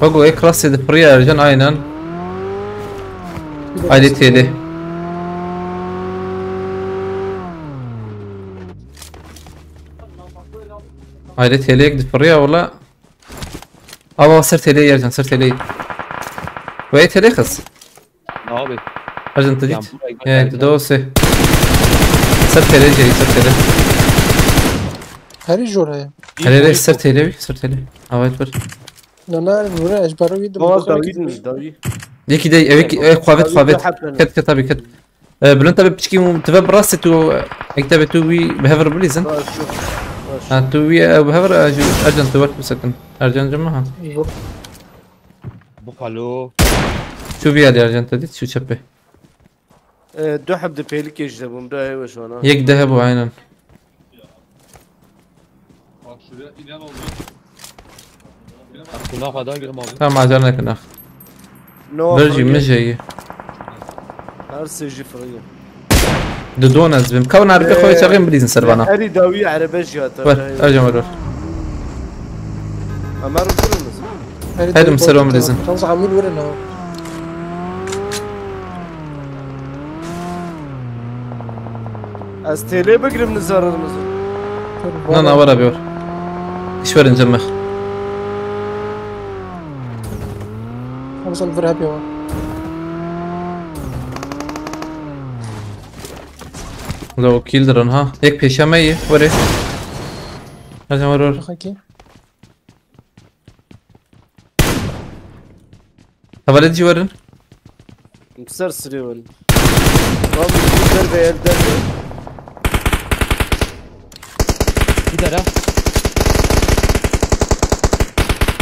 Bak o ek rastê difiriye Ercan aynen. Ayrı teli. Ayrı teli ek difiriye wala. Ava ser teli Ercan, ser teli. Ve teli kız. Abi. Ercan, tu Yan dit. buraya He, gel. tu da o se. Ser teli şey, ser teli. Herî jor heye. Hele hele ser teli, ser teli. Ava et bir. Na na, vure ez baro wî Baba Dawid mi? Dawid. Yekî de, ev ki, ev kuavet, Dawid kuavet. de hep ben. Ket, ket abi, ket. Ee, Bülent abi piçkî tu ve bi rastê tu, ekte be tu wî bi hev re bilîzin. Baş, baş. Ha, tu wî, e, bi hev re, e, ji Ercan tu wek bisekin. Ercan cim ha. Buffalo. Şu vî alî Ercan te dît, şu çepê. Ee, du heb de pêlikê ji de bûm, da hêwe şona. Yek de hebû aynen. Bak şuraya inen oldu. Buna kadar gidelim abi. Tamam, acar nekin ah. No, Ver jî, fırın min gel. jî. Her sêjî fırın gel. Di don ez bim. Kawin arbe xwe çaxên bilîzin ser vana. Herî dawî erebe jî hata. Ver, Ercan ver ver. Ömer durun musun? Hedim ser omrizin. Tam amîl were na. Ez têlê bigirim nizarir mizin. Na na, were bir. İş verin cemmer. Hamza vir hep ya. Lo kill dirin ha. Yek pêşe me ye. Were. Ercan ver ver. Bakayım. Hevalê dî jî werin. Ser sirê win. Abi bir derbe el derbe. Gider ha.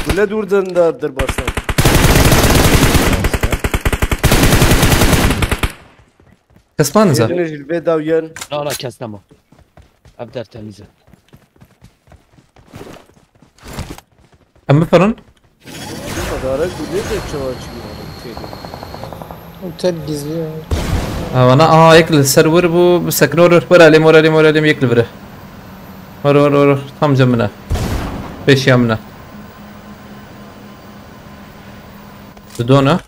Gule dûr din da dir baştan. Kesman za. Yedine jilbe daw yen. La la kes nema. Ev der temiz e. Em bifirin. Madara gule de çawa çıkmadı. Teyde. Otel gizli ya. Ha, vana, aha, yek li ser wir bû, bi sekno wir, wir alim, wir alim, wir alim, yek li vire. Vir, vir, vir, vir. Tam cem min e. Pêşiya min e. Bi dona.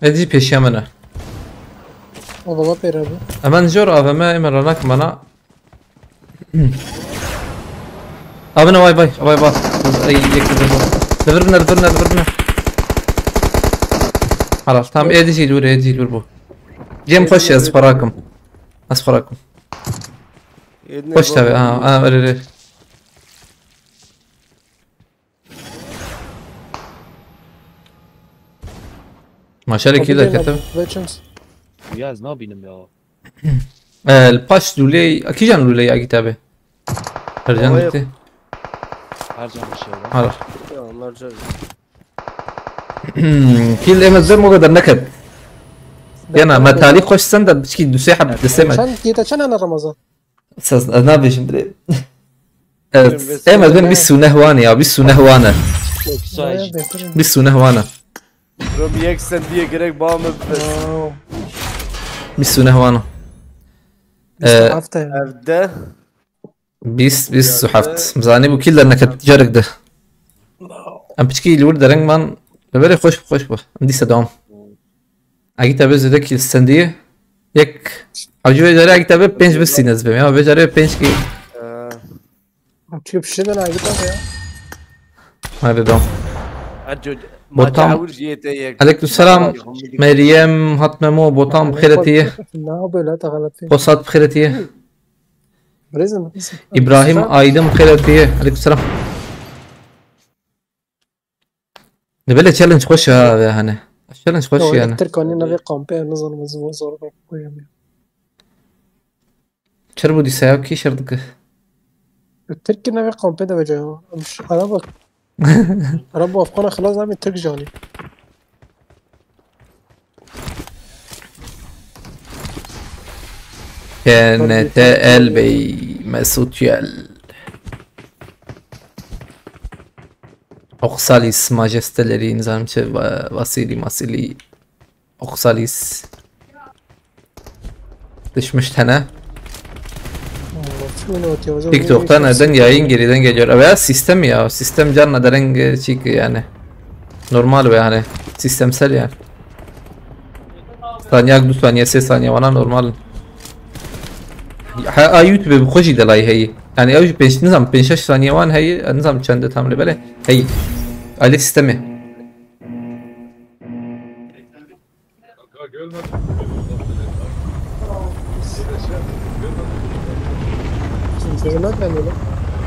Êdî pêşiya min e. O baba pêre bu. Hemen jor A V M, hemen ranak bana. Abi ne vay vay, vay vay. Ay, yek bir bu. Devir bine, devir bine, devir bine. Halas, tamam, êdî jî dur, êdî jî dur bu. Cem hoş, ez xwe rakim. Ez xwe rakim. Hoş tabi, ha, ha, öyle öyle. Maşallah ki de ketim. Veçins. Ya ez nabînim ya. El paş luley, akijan luley agitabe. Ercan Havaya- gitti. Her can bir şey var. Hala. Ya onlarca. Kil emez zem o kadar neket. Yana metali koş sen de biçki duse hab dese met. Sen yete çen ana Ramazan? Saz nabêjim dirê. Evet, em ez ben bir sune hwane ya, bir sune hwane. Çok güzel. Bir sune hwane. Robi yek sen diye gerek bağımı bes. Bir sune hwane. Ee, Hafta. Evde. Bîst, bîst û heft. Zanî bû kî derneket carik de. Em piçkî li wir dereng man. Li verê xweş, xweş bû. Em dîsa dewam. Agî te bê zêde kî stendî. Yek. Hewcî vê carê agî te bê pênc bistîne ez bêm. Ya vê carê pênc kî. Çünkü bir şeyden ayrı ya. Hadi dewam. Hadi. Botam. Aleyküm selam. Meryem Hatmemo, Botam, bixêretiye. Ne haber la, te xeletî. Posat, bixêretiye. Birêzim, birêzim. İbrahim Aydın, bixêretiye. Aleyküm selam. Dibele challenge xweş ha ve hani. Challenge xweş yani. Tirkanî navê kampê, nizanim ez zor zor koyamıyorum. Çer bû dîsa ya, kî şer dike? Tirkî navê kampê de vece ya. Em ş-, Araba. Araba Afgana xilas nabî, Tirk janî. K N T L Bey, Mesut Yel. Oxalis, majesteleri, nizanim çi, Va-, Vasili, Masili. Oxalis. Düşmüş tane. TikTok'ta neden yayın geriden geliyor? Evet, sistem ya. Sistem canla dereng çik yani. Normal ve hani. Sistemsel yani. Saniye, du saniye, sê saniye bana normal. Ha, a YouTube bi xwe jî delay heyî. Yani ew jî pênc, nizam pênc şeş saniye wan heyî, nizam çende tam lê belê. Heyî. Aile sistemi.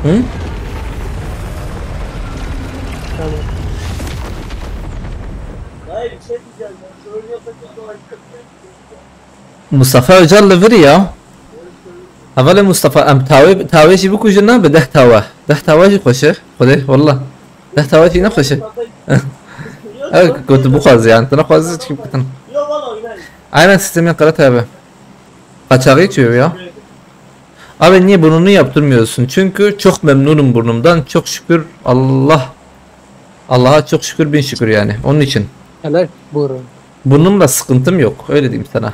Hı? Tamam. Mustafa Öcal li vir ya. Hevalê Mustafa, em tawê, tawê jî bikujin na bi deh tawe. Deh tawe jî xweş e. Xwedê, wallah. Deh tawe jî ne xweş e. Ew gotu bixwaze yani, tu nexwaze çi bikin. Aynen sistemê qeret hebe. Kaçağı içiyor ya. Abi niye burnunu yaptırmıyorsun? Çünkü çok memnunum burnumdan. Çok şükür Allah. Allah'a çok şükür, bin şükür yani. Onun için. Helal burun. Burnumla sıkıntım yok. Öyle diyeyim sana.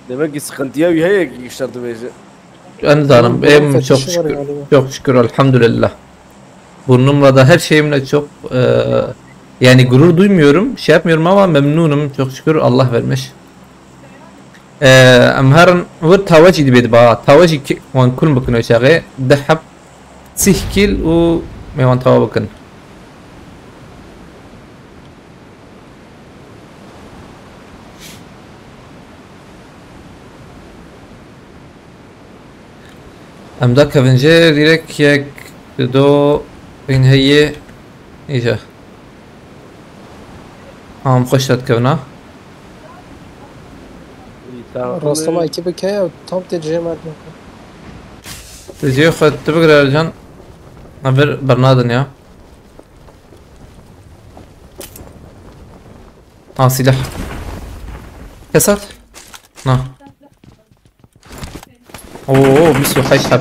Demek ki sıkıntıya üye işler dibêje. En tanrım, em çok şükür, çok şükür, elhamdülillah. Burnumla da her şeyimle çok, e, yani gurur duymuyorum, şey yapmıyorum ama memnunum. Çok şükür Allah vermiş. E, em herin wir tawecî dibê diba. Tawecî ki-, wan kulm bikin o çaxê. Deh heb sih kil û me wan tawa bikin. Em da kevin jê direk yek, du, bin heye, îja. Ha, em xweş da dikevin ha. Rastama ekî bike ya, tam tê cihê merdin. Te cihê xwe tu bigire Ercan. Em vir bernadin ya. Ha, silah. Kes at. Na. Oo, bîst û heşt heb.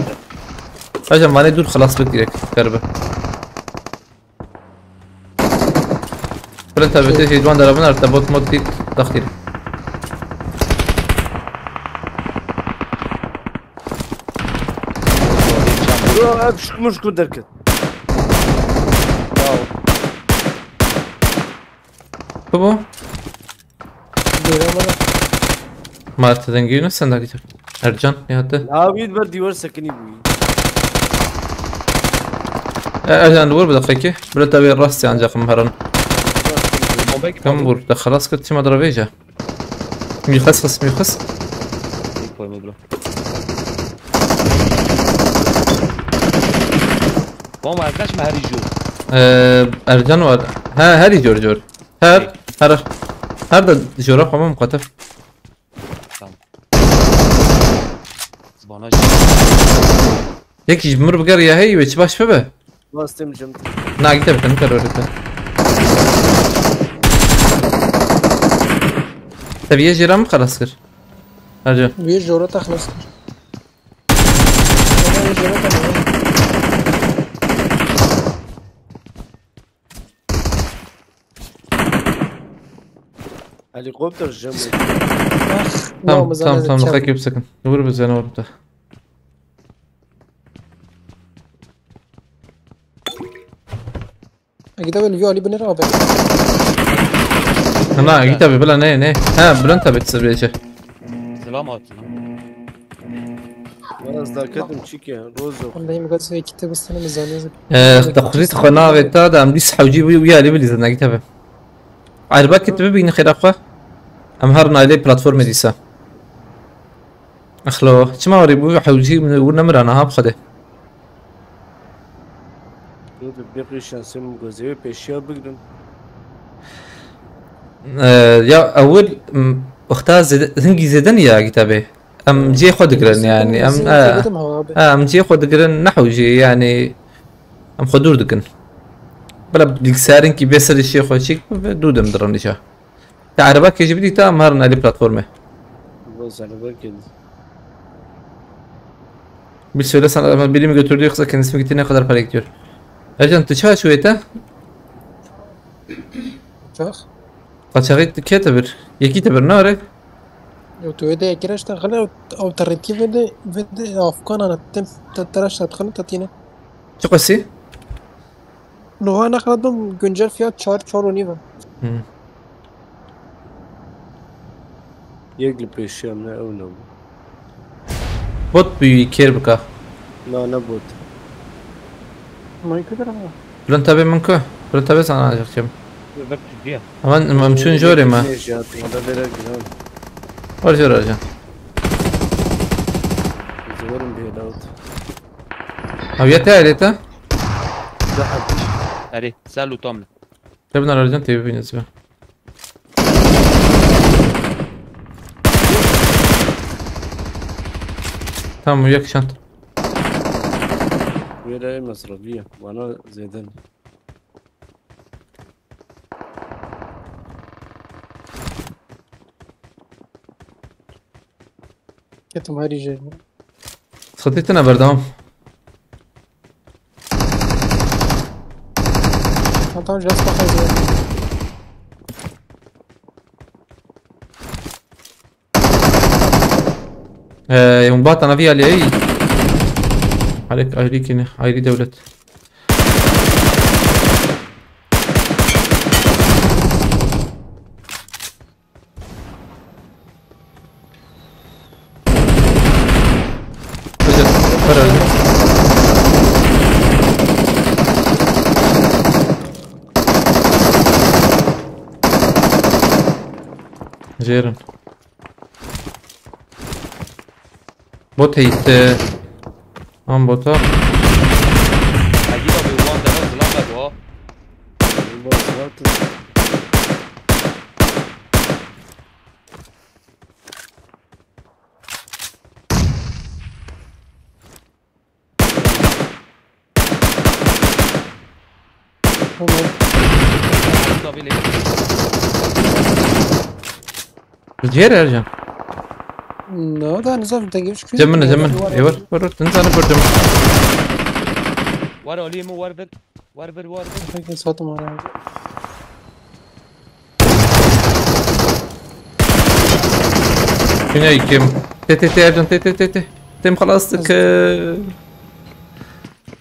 Hocam, bana dur, xelas bik direkt. Berbe. Bırak tabi, şey, duan darabın artta, bot mod dit, takdir. Yo, hep şık muşku derket. Bu bu. Buyurun bana. Martı dengê ne sen de gidip. Ercan ne yaptı? Ya bir ber divar sekini bu. E, Ercan dur bir dakika ki. Böyle tabi rast yanacak mı heran? Bombek. Kam vur da xelas kir, çima dara vêje. Mîxes xis, mîxes. Koyma bro. Bom arkadaş mı her iş yok? Ee, Ercan var. Ha, her iş yok, yok. Her, her, her de jora xwe me miqate. Tamam. Bana yek ji mir biger ya hey ve çi baş be. Bastım cim. Na git tabii, tabii, tabii. Te viyê jêra min xelas kir. Hadi. Viyê jora te xelas kir. Helikopter jim. Tamam, tamam, tamam, xekî bisekin. Vur bizene orada. Gide böyle yol ibine abi. Na, git abi, bila ne, ne? Ha, Bülent abi, siz bir şey. Selam abi. Wala ez daketim çîke, rozo. Em dayım gaz ve kitabı sana mı zanıyorsun? Te xwî xwe navê te de em dîs hewcî wî wî alî bilîzin nekî tebe. Erbakê tu bibîne xêra xwe. Em her naylê platformê dîsa. Exlo, çima warî bû hewcî wir nemira niha bi xwedê. Dur dur, bir qîşen sen gozê pêşiya bigrin. Ee, ya ewil wexta hingî zêde niye kitabê. Em cihê xwe digirin yani. Em, e, e, em cihê xwe digirin ne hewcî yani. Em xwe dûr dikin. Bila bilgisayarinkî bê ser işê xwe çîk bibe dû dem dirin îca. Te erebakê jî bidî ta em herin alî platformê. Bu zareba geldi. Bir söylesen ama birimi götürdüğü kısa kendisi mi gittiği ne kadar para gidiyor? Ercan tu çağa çûyê te? Çax? Kaçağı kete bir. Yekî te bir ne arê? Yo, tu êdî yekî reş te xele alternatif vede vede Afgan ana tem te te reş te xele te tîne. Çi qasî? Nuha ne xele dom güncel fiyat çar çar û nîv e. Hı. Yek li pêşiya me ew ne bû. Bot bi kêr bika. Na ne bot. Maykudur ama. Printa be min ku? Printa be sana alacak kim? Bak tutuyor. Aman mamçun jore ma. Ne jat, wala bera giran. Var jore can. Zorum bir laut. Abi yete ayrıca. Daha Allez, salut Tom. Tabii lan Ercan T V oynuyoruz be. Tamam, yakışan. Wêreyê mesrafî ye. Bana zêde. Ketim herî jê. Sıkıntı etine berdamam. Tamam, tamam, just bak hadi. Ee, yum bata na via lei. Alek ayrı kine, ayrı devlet. Hocam, para öldü. Jêrin. Bot heyî te. An bota. Agî da bi wan dera zilam be bo. Bu zaten Tamam. Da bile. Jêr Ercan. No, da nizam dengê şu. Cem min, cem min. Ê, war, war, war. Din zane bir cem. War alî min, war bir. War bir, war bir. Peki, satım var abi. Şuna ikim. Te, te, te, Ercan, te, te, te, te. Tem xelastık.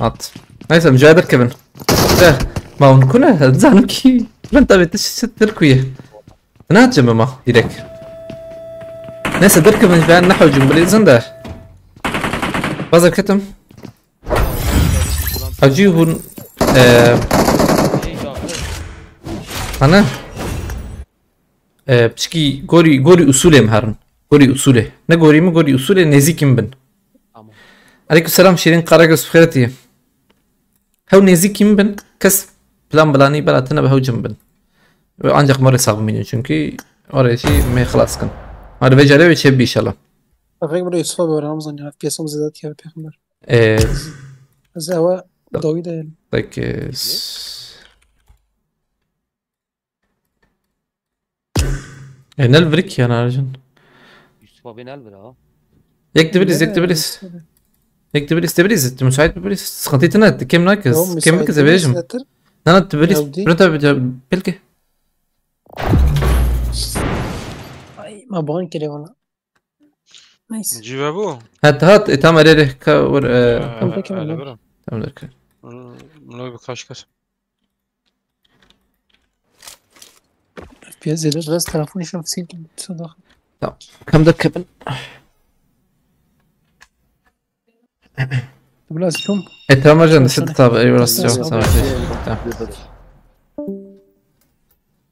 At. Neyse, mücadele Kevin. De, ma hûn ku ne? Zanim ki. Lan tabii, tiştir kuye. Ne atacağım ama direkt. Neyse, derkevin, ben ne hocam bilirsin de. Bazı ketim. Hacı hûn, e, ana. E, pişkî gorî, gorî usulê em herin. Gorî usulê. Ne gorî mi, gorî usulê nêzîkî min bin. Tamam. Aleyküm selam, Şirin Karagöz, bi xêretî. Hew nêzîkî min bin, kes plan bilanî bela tine bi hew cim bin. Ancak mare sağ bimînin çünkü oraya şey me xelas kin. Hadi vecare ve çebi inşallah. Efendim, burada Yusuf'a böyle Ramazan ya. F P S'im zêde diye peygamber. Ee, Ez eve dawî de yani. Peki. E, nel vrik yani arjun. Yusuf abi nel vira. Yek de biriz, yek de biriz. Yek de biriz, de biriz. Müsait bir biriz. Sıkıntı etme. Kim nakız? Kim kız evejim? Nana de biriz. Pronto bir belki. Ay, ma ban kere valla. Neyse. Cî ve bû? Hat hat, e, tam erê ka wer, e, Tamam, peki, Hele tamam. birim. Tamam, dakika. Bunlar bir kaç kez. F P S zêde, biraz telefon işim sil. Sadaka. Kam da kebin. Biraz çok. E, tamam hocam, siz de tabii, eyvallah, siz de tabii. Tamam.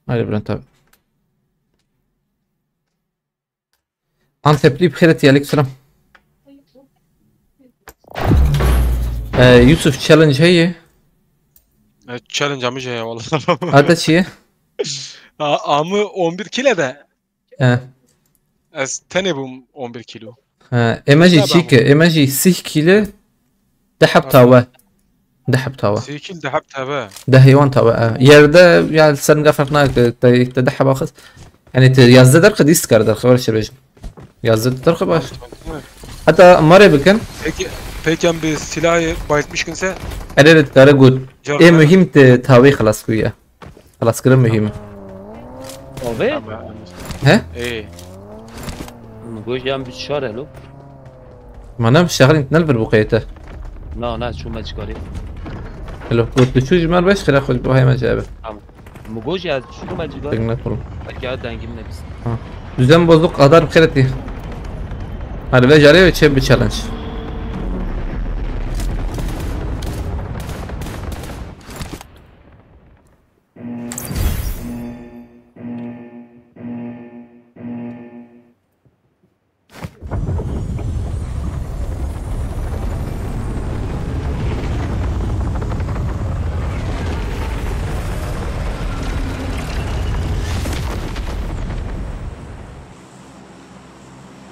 Hadi Bülent abi. Antepli bir xêret, aleyküm selam. Ee, Yusuf, challenge heye? E, challenge amı ya, vallahi. Ada çiye? A-, amı on bir kilo de. He. Ez tenê bûm on bir kilo. He, ême jî çî ke, ême jî sih kîle, deh heb tawe. Deh heb tawe. Sih kîl deh heb tawe. Deh heywan tawe, e. Yerde, ya, seringa ferq nake, te, te deh heb axist. Yani te yazdeh derxe dîst kar derxe, ver şebêjim. Yazdeh derxe baş. Heta marê bikin. Peki, peki em bi silahı bayıltmış kimse? Erê dikare got. Ê muhîm te tawê xelas kuye. Xelaskirin muhîm e. Ove? He? Ê. Min goş yan bi çar elo. Mana şexlin nel bir bu qeyte. Na, na, çûme çikarê. Elo, got tu çû ji me beş xira xwe bo heyme cebe. Tamam. Min goş ya çûme çikarê. Ding ne kurum. Belki ya dengim ne biz. Ha. Düzen bozuk, adar xeretî. Hadi ve jare ve çe bir challenge.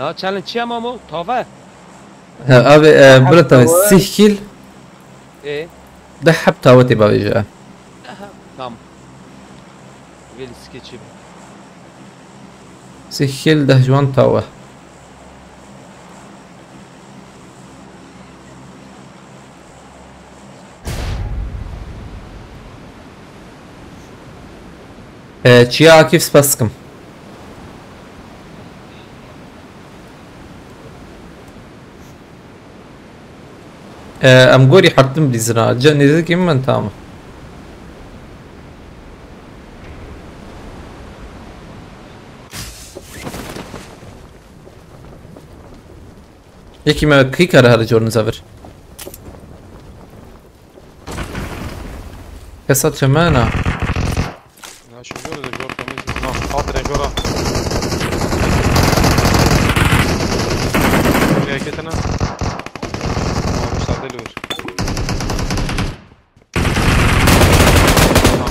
Ya challenge çi ya Mamo? Tava? Ha, abi, e, Deh heb bira tabii, tawa. Sih kîl. E? Deh heb tawa tê bavêje. Deh heb. Tamam. Vê lîstikê çi be? Sih kîl deh ji wan tawa. E, çiya Akif spas dikim. E, em gorî hertim bilîzin ha. Ca nêzikî min tamam. Yekî me kî kare here cor nizevir. Kesa çemena. Ya şu jor de jor temiz. Na, hat re jora. Şuraya ketene. Abi sade lur. Tamam.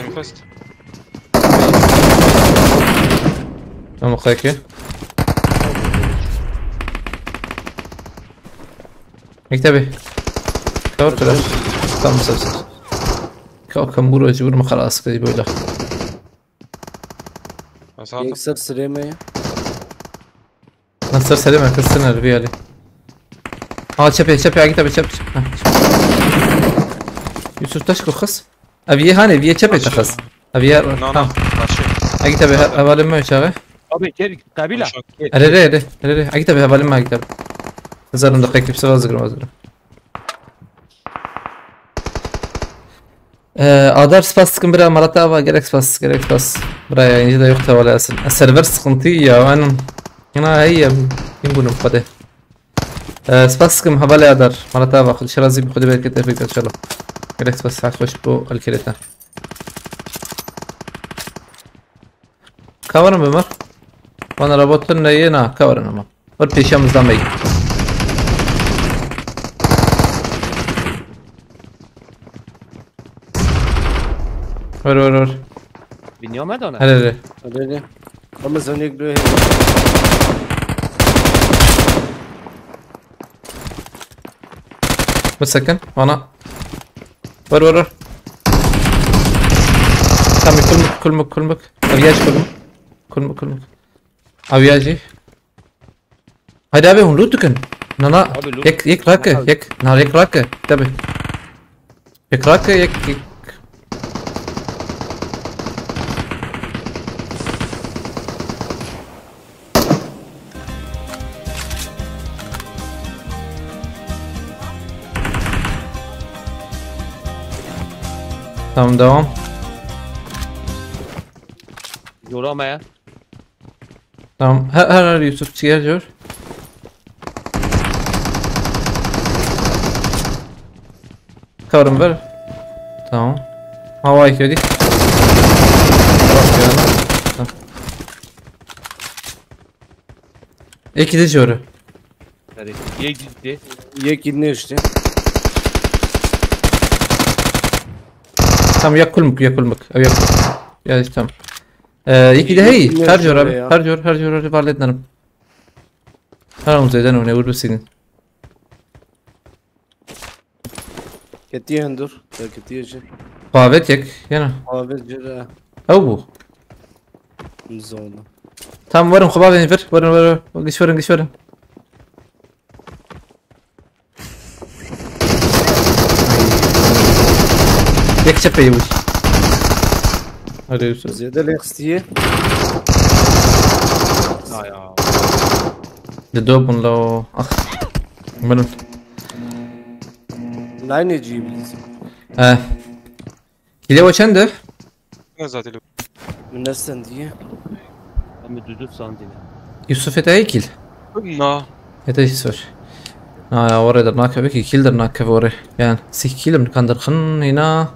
Infest. Tamam, kayki. Mektebi. Cover kılar. Tamam, sağ ol. Kalkan buraya vurma, halas kayı böyle. Nasıl? Yek sır sırayım ya. Nasıl selam, herkes sınır bir yeri. Aa, çepeye, çepeye, git abi, çep, çep. Ha, çep. Yusuf taş kız. Abi ye hani, bir çepeye takas. Abi ye, tamam. Abi git abi, ha-, havalim mi çağı? Abi gel, kabila. Gel. Ere, ere, ere, ere. Abi git abi, havalim mi git abi. Hazırım da, pek kimse hazırım, hazırım. Ee, Adar spas dikim bira, Malatava gerek spas, gerek spas. Bira yayıncı da yok tavale Yasin. E, server sıkıntı ya, aynen. Yine hey ya, kim bunu bu kadar? Ee, spas dikim hevalê Adar, Malatava, Xwedê şe razî bî, Xwedê bereket te bike inşallah. Gerek spas, saet xweş bo alkêrê te. Kawarin bimir. Bana robotin ne yena, kawarin ama. Wer pêşiya min zam bey. Wer, wer, wer. Biniya me dane. Hele, hele. Hele, hele. Ama sen yek duyuyor. Bir second, bana. Wer, wer, wer. Tamam, kulmuk, kulmuk, kulmuk. Aviaj kulmuk. Kulmuk, kulmuk. Aviajî. Hadi abi, hûn loot dikin. Nana, abi, loot. Yek, yek rake, abi. Yek, na, yek rake. Tabi. Yek rake, yek, yek. Tamam, devam. Yorama ya. Tamam. Her, her, her Yusuf, çiğer gör. Cover'ım ver. Tamam. Havayı kedi. Bak ya. Tamam. Eki de jori. Hadi. Yek gitti. Yek gitti işte. Tamam, ya kulmuk, ya kulmuk. Ya kulmuk. Ya işte tamam. Ee, iki de hey. Her jor abi. Her jor, her jor, her jor. Varlet narım. Her an uzaydan ne vur bu senin. Ketiye hundur. Ya ketiye jî. Qavet yek, yana. Qavet jî de. Ew bu. Zona. Tam verin, xwe bavên vir. Verin, verin, verin. Giş verin, giş verin. Yek çepeyê wî. Hadi Yusuf. Zêde lê xistiye. Aya. Di do bûn lo. Ah. Bilin. Line cî bilîz. He. Kîlê we çend e? Ne zaten? Min nestendiye. Em dudu sandine. Yusuf, e te heye kîl? Na. E te Yusuf. Na ya, orê dernakeve kî, kîl dernakeve orê. Yani sih kîl min kan derxin hîna.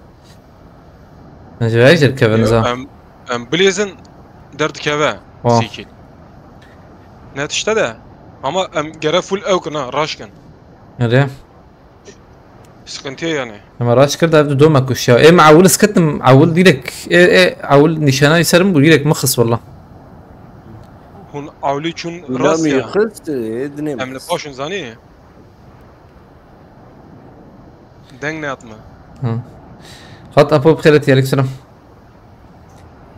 Em ji vê derkevin za. Em, em bilêzin derdikeve. Oh. Sih kîl. Ne tişte de. Ama em gere full ew kin ha, raş kin. Nereye? Sıkıntı yani. Ema raş kir, ev du doma kuş ya. Em awil sketim, awil direk, e, e, awil nişana serim bu direk mixis valla. Hûn awlî çûn rast ya. Xist, e, dinê. Em li paşin zanî. Deng ne atma. Hı. Hat Apo, bi xêret, aleyküm selam.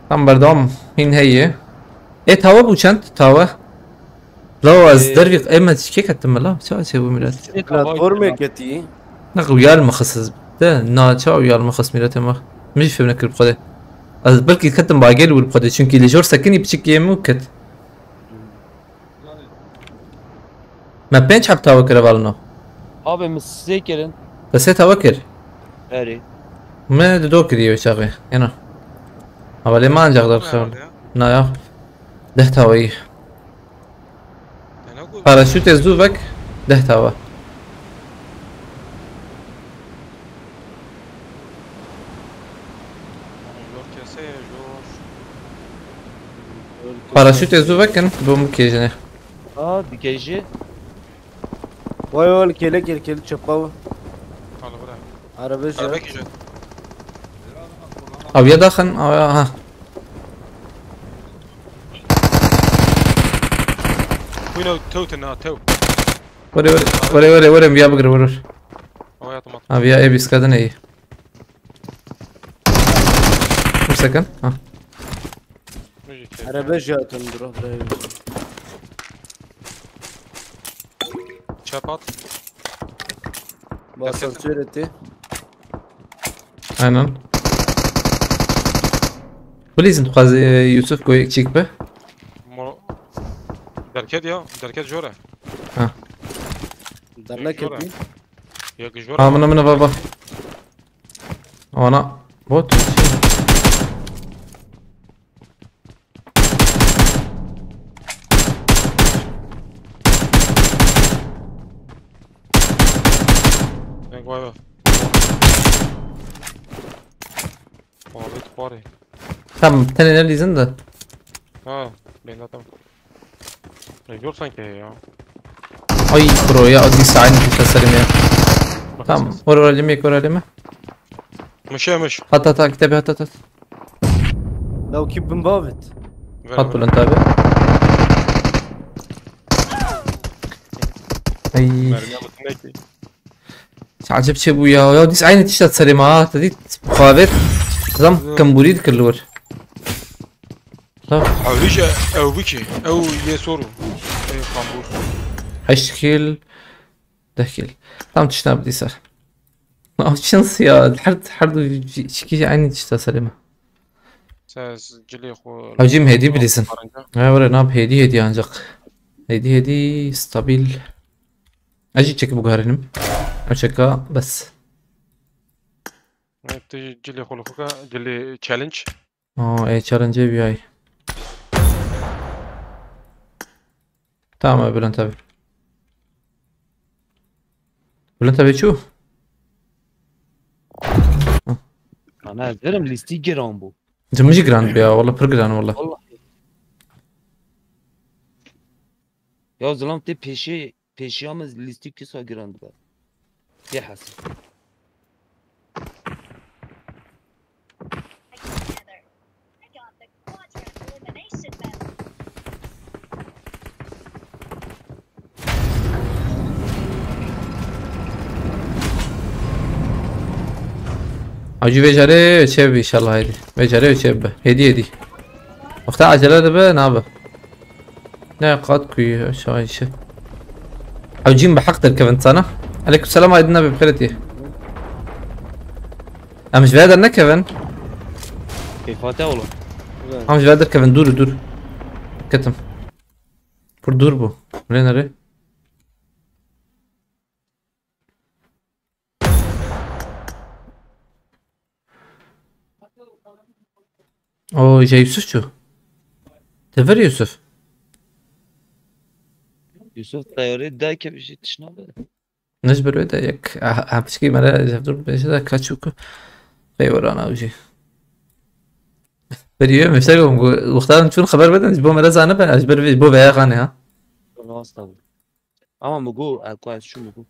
Tam berdewam. Hîn heye. E, tawa bû çend? Tawa. Law ez Ee, dervî ema çikê ketim la. Ça çê bû milet? Platformê ketî. Ne qew yal mixis. De na ça yal mixis miletê ma. Min jî fêm nekir bi xwedê. Ez belkî ketim bagel wir bi xwedê. Çünkü li jor sekinî piçikê min ket. Me pênc heb tawa kire valino. Abi, min sê kirin. Te sê tawa kir? Erê. Me di do kiriye wê çaxê. Ena. Ama lê me ancak derxim. Na ya. Deh tawayî. Paraşûtê zû vek, deh tawa. Paraşûtê zû vekin, bom bikêjinê. Aa, dikêjî. Vay vay, kele kele kele çapa. Al bura. Araba jî. Araba kêje. Aviya daxin, aviya, ha. Kuyna tew tena tew. Were, were, were, were, were, viya bigir, were. Aviya tamam. Aviya e biz kadın iyi. Bir second. Ha. Araba jî hatin dura. Çap at. Bu asansör eti. Aynen. Bilîzin dixwazî, e, Yusuf, ku yek çîk be. Mo-, derket ya, derket jor e. Ha. Dernek eti. Yek jor e. Ha, mina, mina, va, va. Ana bot. Vay vay. Abi, tu pare. Tamam, tenê ne dîzin de. Ha, ben de tamam. E, gör sanki ya. Ay, bro ya, o dîsa aynî tişta serê me ya. Tamam, ora, ora lime, ora lime. Mişe, miş. Hat, hat, hat, kitebe hat, hat, hat. Law kî bin bavit. Hat Bülent abi. Ay. Mermi alıp ne ki? Acib çi bû ya? Ya dîs aynî tişta serê me ha. Te dît xavet. Zam kembûrî dikir li wir. Hewlî jî ew bikî. Ew yê sor û. Ê kambûr. Heşt kîl. Deh kîl. Tam tişta bi dîsa. Av şans ya. Her, her du çikî jî aynî tişta serê me. Sen cilê xwe. Ew jî em hêdî bilîzin. Ha, were, nab hêdî hêdî ancak. Hêdî hêdî stabil. Ez jî çek biguherînim. Ew çeka bes. Tu jî cilê xwe li xwe ke, cilê challenge. Aa, e, challenge biyay. Tamam, Bülent abi. Bülent abi çû? Ana ez derim lîstî giran bû. Cimî jî giran bû ya, wala pir giran wala. Vallahi. Ya zilam tê pêşê pêşiya min lîstî kisa giran dibe. Tê hesî. Hacı vê carê çev inşallah hêdî. Vê carê çev be. Hêdî hêdî. Wexta acele dibe nabe. Ne qat kuyu aşağı işi. Hacim bi haq derkevin sana. Aleyküm selam, aydın abi, bi xêr hatî. Em ji vê der nekevin. Keyfate oğlum. Em ji vê der kevin, dur dur. Ketim. Pir dur bu. Nereye nereye? O, şey Yusuf çu. Tever Yusuf. Yusuf tayarê dayke bir şey tişnabe. Ne ji ber wê de yek, ah, ah, pişkî me re jevdur bêje de kaçû ku peywerana wî jî. Berî wê mişte ku wextan çûn xeber bedin ji bo me re zanibe, ji ber vê, ji bo veya xanê ha. Rast abi. Ama mi got, e, ku ez çûm mi got.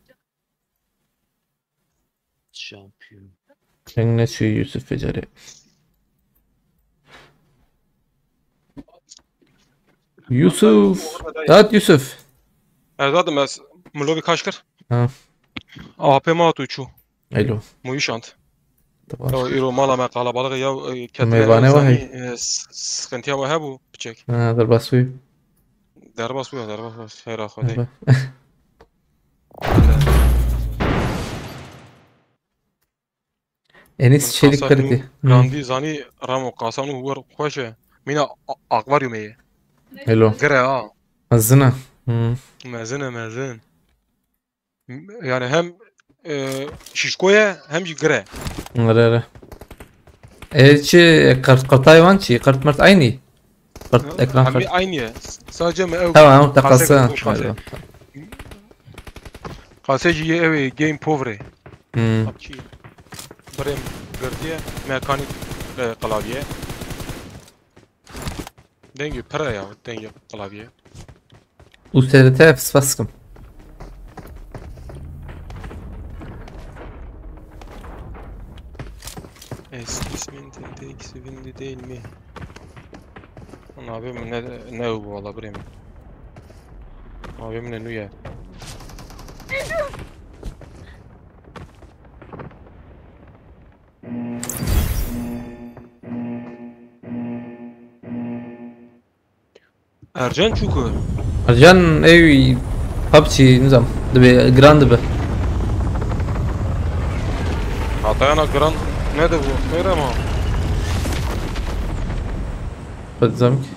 Şampiyon. Sen ne şey Yusuf beceri. Yusuf. Dat Yusuf. Ez dadim ez milovî kaş kir. Ha. A P ma tu çû. Elo. Mûyî şand. Tamam. Yo, îro mala me qalabalix e, ya, e, ketine Mêvanê zanî, wahî. E, s- sıkıntıya wa hebû piçek. Ha, derbas wî. Derbas bû ya, derbas bû. Hera xwedê. Derbas. Enis Çelik Perdi. Hı. Gandî zanî Ramo Kasanu wer xweş e. Mîna a- akvaryumê ye. Elo. Gire ha. Mezin e. Hı. Mezin e, mezin. M- Yani hem e, şişko ye hem jî gire. Ere ere. E çi kart, kartay wan çi? Kart mart aynı. Kart, ekran Hem kart. bir aynı ye. Sadece mi ev Tamam, kase takası. kırmış kase. Kase jî ye ev game povre. Hmm. Kapçı. Brem girdiye. Mekanik e, klavye. Dengê pire ya, dengê klavye. U S R T spas kim? Eski ismin T T X Windy değil mi? Lan abim ne ne bu valla bre mi? Abim ne nuye? Ercan çuku. Ercan ew PUBG nizam dibe, giran dibe. Hatayana giran ne de bu? Xeyr ama. Nizam ki.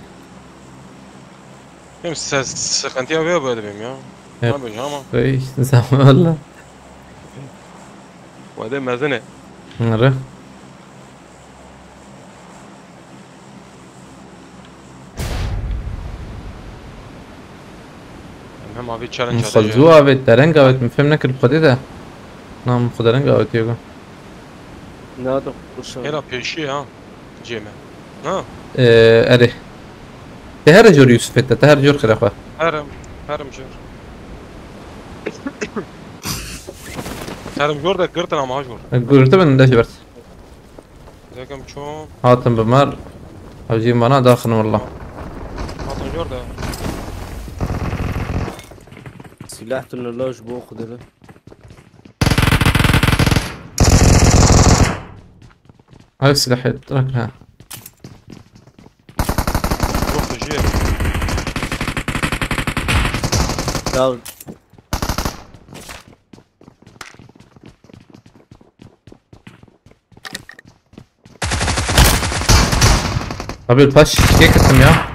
Hem ses sıkıntıya ver böyle benim ya. Evet. Tabii ama. Ey, nizam valla. Wade mezine. Nere? Em hem avê challenge Xwezû avêt, dereng avêt, min fêm nekir bi xwedê de. Na, min xwe dereng avêt yego. Nadim, qurşan. Hêla pêşî ha. Cême. Ha? Ee, erê. Te her jor Yusufê te, te her jor xire xwe. Herim. Herim jor. Herim jor da girtin ama ha jor. Girti bin de jibert. Zekem ço. Hatim bi mer. Ev jî mana daxin walla. Hatim jor da. Silah tunu loj bu xudere. Ev silahê rak ha. Yok da jê. Down. Abi paş şişe kettim ya.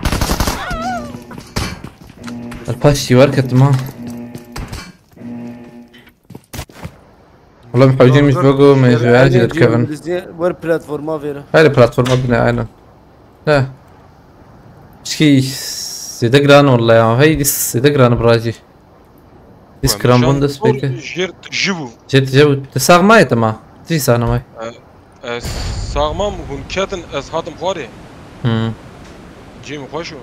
Paş şişe var kettim ha. Oğlum hocam hiç bogo mecbur acil Kevin. Wer platforma vere. Her platforma bine aynen. Ne? Şki zede gran walla ya. Hey dis zede gran braji. Dis kramon da speke. Jêr ji bû. Jet jew te sağ ma etma. Tî sana may. E, e, saxmam hûn ketin, ez hatim xwarê. Hmm. Cî min xweş o.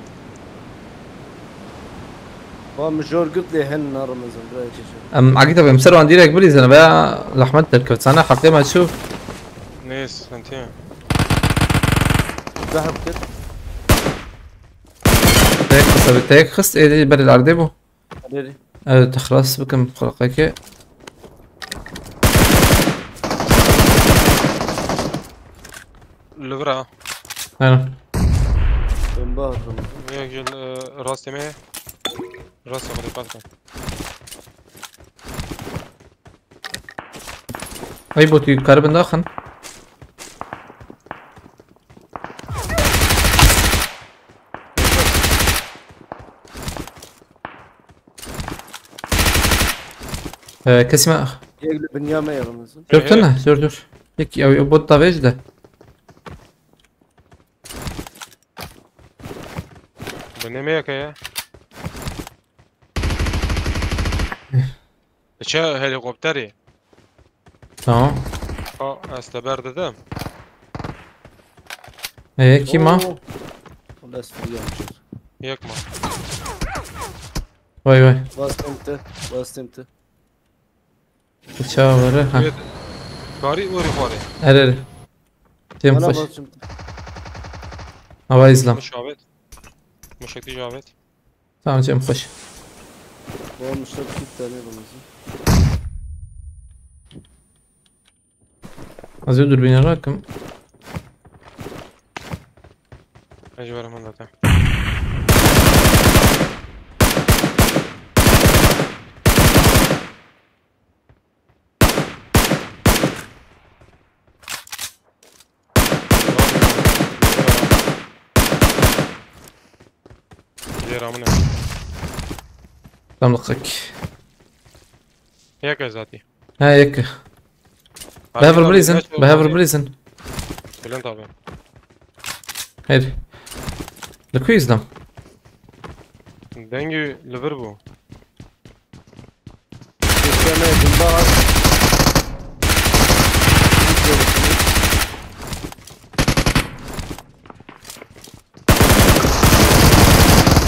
Ba min jor girt lê hen narim ez em birayê çêçe. Em Agî tabi em ser wan dîrek bilîzin veya lehmet derkevt. Sana heqê me çû. Nês, hentiye. Zehf kir. Tek xist, tek xist, êdî berê erdê bû. Hadi, hadi. Evet, ixlas bikim xulqekê. Li vir e. Aynen. Bomba atalım. Yek jî, e, rastê me. Rastê xwe dîqat ke. Ey botî karibin daxin. Ee, kesime. Yek li binya me ye Ramazan. Dur tane, dur dur. Peki ya, bot da vej de. Binê me yeke ye. Diçe helîkopterê. Tamam. Ha, ez te berdidim. Ee, kî ma? Oo. Wala ez firiyam çir. Yek ma. Vay vay. Bastım te, bastım te. Bıçağı var ha. Evet. Karî vurî xwarê. Erê erê. Cem Bana xweş. Bastım te. Hava izlam. Muşabet. Muşakti cabet. Tamam Cem xweş. Bana muşakti tane Ramazan. Ez ê dûrbînê rakim. Ez ji ber min date. Jêra min e. Tam dakik. Yek ez zatî. Ha, yek. Behavior Blazing, Behavior Blazing. Bülent abi. Hayır. Li ku izlam? Dengî li vir bû. Sisteme bomba at.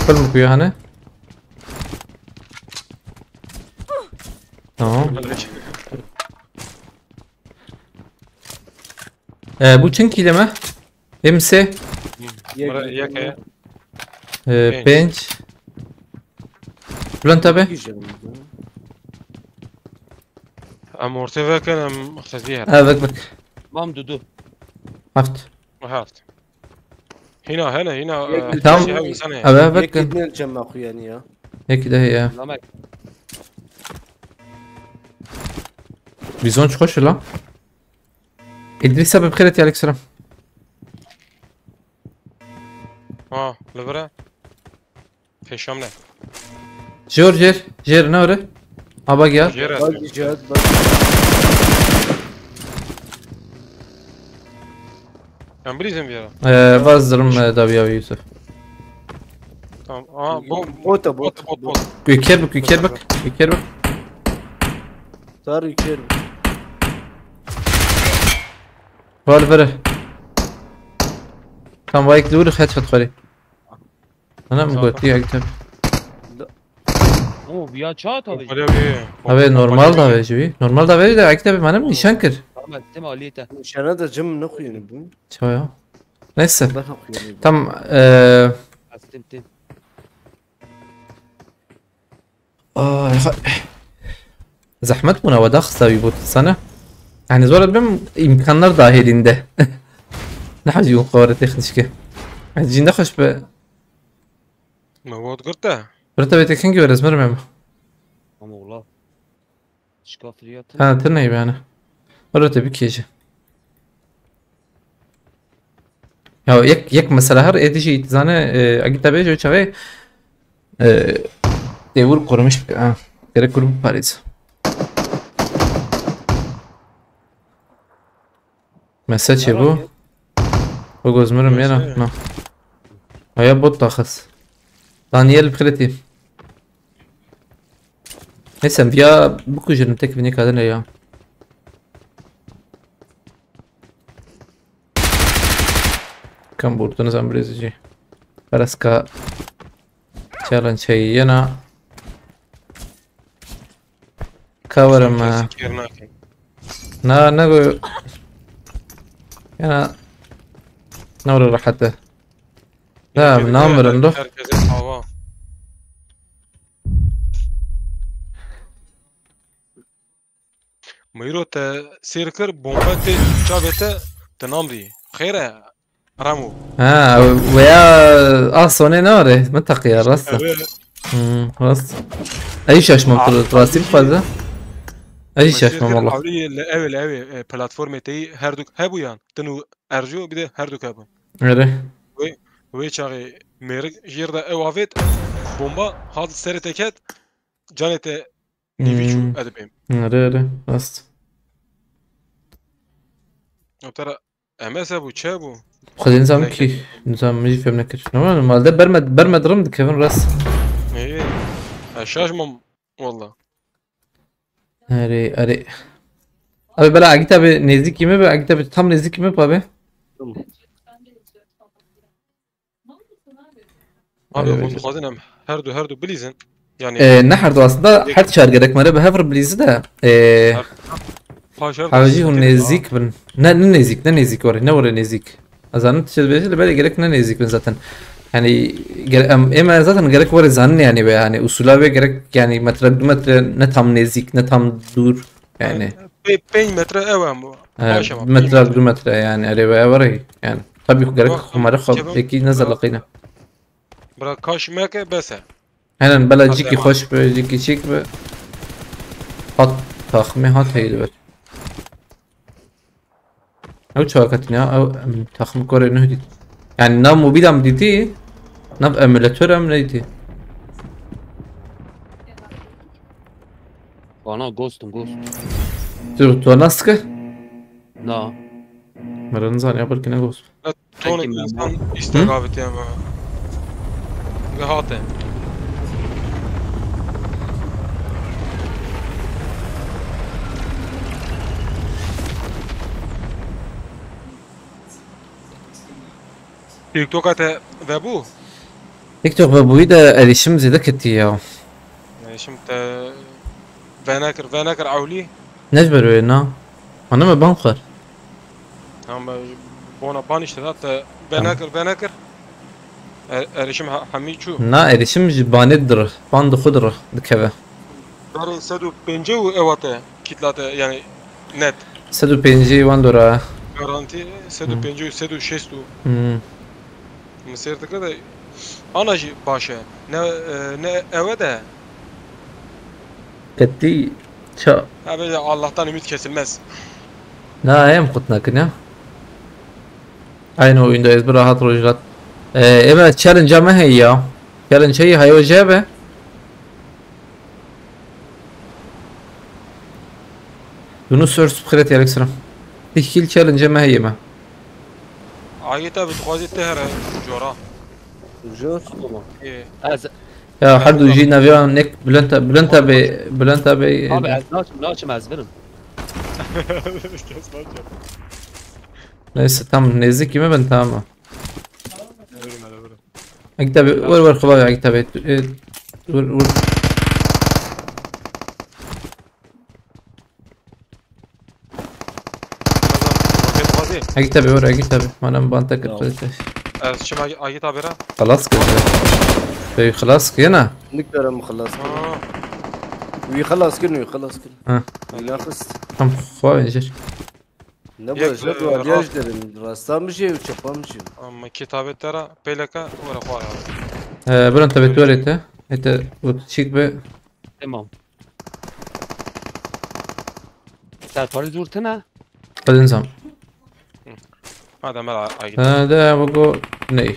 Film kuyu hani? Tamam. Ee, bu çin kileme. Hemse. Yek. Bura yek e. Ee, Pênc. Pênc. Bülent abi. Em ortê vekin, em xezî her. Ha, vek vek. Mam dudu. Heft. Heft. Hîna hene, hîna, Yek e, tamam. Şey, hev insane. Abi, abi, Yek bakın. Gitmeyen cem aku yani ya. Yek de ya. Lamek. Bizon çok hoş lan. İdris abi, bixêr, aleyküm selam. Ha, li vir e. Pêşam ne? Jor, jêr, jêr, ne öyle? Ha, bak ya. Jêr e. Bak, jêr, bak. Em bilîzin bir yere. Ee, vazdirim, e, davi abi Yusuf. Tamam. Aa, bu Bota, bot, bot, bot, bot. Bot. Kuker bak, kuker bak, kuker bak. Tar kuker. Var, var. Tam vayik lûr headshot xwarî. Ana mi Sağ ol. Gotiye kitap. Oo, ya çat abi. Öyle bir Abi normal da veci. Normal da veci de kitap benim nişan kir. Tamam, tamam, aliyete. Nişana da cim ne kuyunu bu? Çawa ya. Neyse. Daha kuyunu bu. Tam eee Tim, tim. Ay, hay. Zehmet bûna we daxista wî bot sana. Yani zor bim imkanlar dahilinde. Ne hacı yok kavara teknişke. Cinde hoş be. Me bot girte. Rete ve tekin gibi resmer mem. Ama ola. Şikafriya tın. Ha, tın neybe yani. Rete bir kêje. Ya yek, yek mesela her êdî jî zane, e, egî te bêje çaxê, e, têwir qurmiş bike, ha. Gerek kur biparêz. Mesaj çê bû? Bu gözmürüm yena. Mesaj. Na. Aya bot daxist. Daniel Kreti. Neyse, em viya bikujin, tek binê kadine ya. Kam burdu nizam birêzî jî. Pereska challenge heye yena. Ka werim, e, Kes kêr nake. Na, ne go. Yena. Ne were rehet e. Tamam, Herkes namirin do. Herkese hava. Meyro te sêr kir, bombe tê çavê te, te nam dî. Xêr e, Ramo. Ha, veya, ah, sonê ne were. Min teqiya, rast e. Evet. Hmm, rast. Ey şaşmam, Aa, tu rastî bixwaze. Ey şaşmam, wallah. Ewlî le, ew le, ew, e, platformê teyî herduk hebûyan. Tinu Erjo, bir de herduk hebûn. Ere. Wê, wê çaxê mêrik jêr de ew avêt, bomba hat serê te ket, canê te nîvî çû, Hmm. ez dibêm. Ere, ere, rast. O tera M S bû, çe bû? Xwedê nizam Nekir. Kî, nizam min jî fêm nekir. Normalde berme, berme dirim dikevin rast. Ê, ez şaş mam, wallah. Erê, erê. Abi bela Agit abi nêzîkî me be, Agit abi tam nêzîkî me be abi. Abi, Erê, hûn erê. Dixwazin em her du, her du bilîzin. Yani Ee, ne her du aslında, her çar gerek mere bi hev re bilîzi de. Ee, Her, paş her du hevjî hûn sîtin, nêzîk bin. Ne, ne nêzîk, ne nêzîk were, ne were nêzîk. Ez zanim tişt bêjî, li belê gerek ne nêzîk bin zaten. Yani, gere-, em, ême zaten gerek were zanin yani ve yani usula ve gerek yani metre, du metre ne tam nêzîk, ne tam dûr yani. Pê-, pênc metre ew em. He, Baş ama, pênc metre, metre. Du metre yani, erê ve ew re yani. Tabii gerek Bak, xumare xo-, kevin, ekî ne bak. Zeleqîne. Bira kaş meke bes e. Henen bela Hadi cîkî hemen. Xweş be, cîkî çîk be. Hat, taxmê hat heyî dibe. Ew çawa ketin ya? Ew, em, taxmê korê nuh dît. Yani nav mobîla min dîtî, nav emulatora min nedîtî. Bana ghostum, ghost. Tu, tu nas dike? Na. Mera nizaniya belkî ne ghost. Tonik Peki, insan memur. Istek Hı? Abi diye mi? Ve hate. TikTok'a te vebû? TikTok vebûyî de erişim zêde ketî ya. Erişim te venekir, venekir ewlî. Ne ji ber wê na? Hane me ban xwar. Tamam, bona ban işte da te Tamam. Venekir, venekir. Er-, erişim ha-, hemî çû. Na, erişim ji banê dir, ban di xwe dir dikeve. Berê sed û pêncî û ewa te, kîtla te, yani net. Sed û pêncî wan dora. Garanti sed û pêncî û sed û şêst û. Hmm. Min sêr dikir de ana jî baş e. Ne, e, ne ewe de. Ketî ça. Ha, böyle Allah'tan ümit kesilmez. Na, em qut nakin ya. Aynı oyunda ez bir rahat rojlat. Ee, eve challenge me heye ya. Challenge heye, hayo jebe. Yunus Örs, bixêret, aleyküm selam. Tihkil challenge me heye me. Ayet abi, tu xwazî te here cora. Jor. Tamam. Ee. Ez Ya, her du jî naviya nek Bülent, Bülent abi, Bülent abi. Abi, ez naçim, naçim, ez birim. Kes naçim. Neyse, tam nêzîkî me ben, tamam. Ölüm, ölüm, ölüm. Agit abi, vur, vur, xulay, Agit abi. E, vur, vur. Roket xwazî. Agit abi, vur, Agit abi. Mana min ban te kir, Tamam. Xwedê te. Ez çim Agit, Agit abi ra. Xelas kir. Bey xelas kir, yena? Nikarim xelas kir. Aa. Wî xelas kir, wî xelas kir. Ha. Wî naxist. Tam xwe injir. Ne Yek, bu, ne e, bu, aliyaj ra- derim. Rasta mı şey, çapa mı şey? Ama kitabê te ra pêleke were xwara. Ee, Bülent abi, tu arête. Ete, bu çik be. Tamam. Serparî zûr tine? Xwedê nizam. Madem ben Agit. Ha, de, bu go, ney.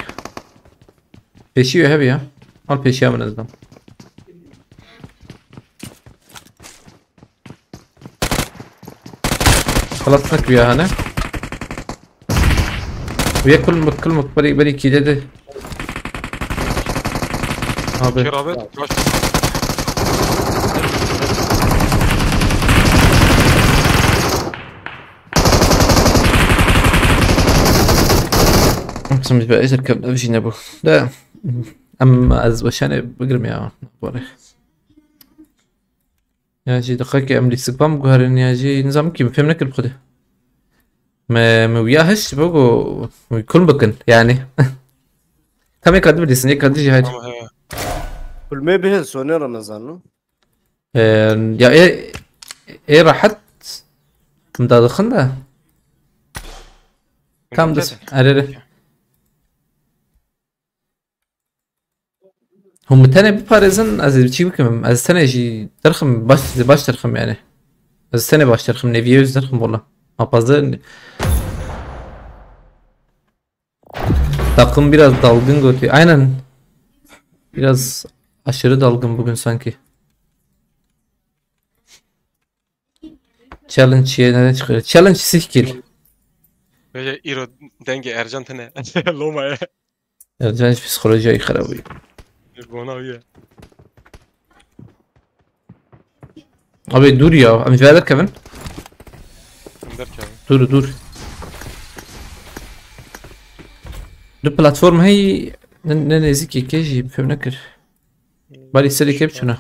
Pêşî wê hebî ya. Al pêşiya min ez dam. Xelas nekiriye hane. Wê kul mut, kul mut, berî, berî kî dedi. Abi. Kirabet, kaç. Qism ji be ejer kevnev jî nebû. De, em ez weşanê bigirim ya. Borê. Ya jî diqekê em lîstikvan biguherin ya jî nizam kî fêm nekir bi xwedê. Me, me wiya hişt bo go, wî kulm bikin, yani. Tam yeka dibidîsin, yeka dijî haydi. Tamam, he. Kulmê bihin, sonê Ramazan, no? Ee, ya ê, ê rahat. Min da dixin de. Tam dis-, erê, erê. Hûn min tenê biparêzin, ez ê çi bikim? Ez tenê jî derxim, baş, baş derxim yani. Ez tenê baş derxim, neviyê yüz derxim valla. Ma pazdeh. Takım biraz dalgın götü. Aynen. Biraz aşırı dalgın bugün sanki. Challenge ye, neden çıkıyor? Challenge sih kill. Böyle îro dengê Ercan tine. Loma ye. Ercan hiç psikolojiya iyi xerab bûye. Bona ye. Abi dur ya, em ji vê derkevin. Em derkevin. Dur, dur. Du platform hey, ne, ne nêzîkê kê jî fêm nekir. Balî serê kê biçûna.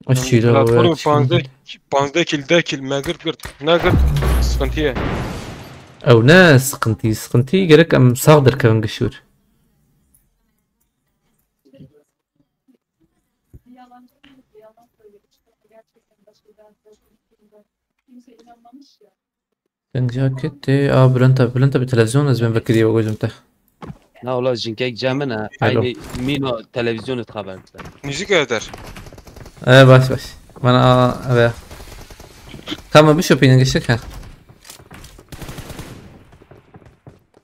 Platform panzdeh, panzdeh kil, deh kil, me girt, girt. Ne girt, sıkıntı ye. Ew ne sıkıntı, sıkıntı gerek em sağ derkevin gişûr. Deng caketê, a, Bülent abi, Bülent abi televizyon ez ben vekirî ve gözüm te. Na wala jinkek cem min e. Alo. Eynî mîna televizyonê dixebin. Müzik eder. E, baş, baş. Bana, a, eve. Tamam, bir şopine geçtik ha.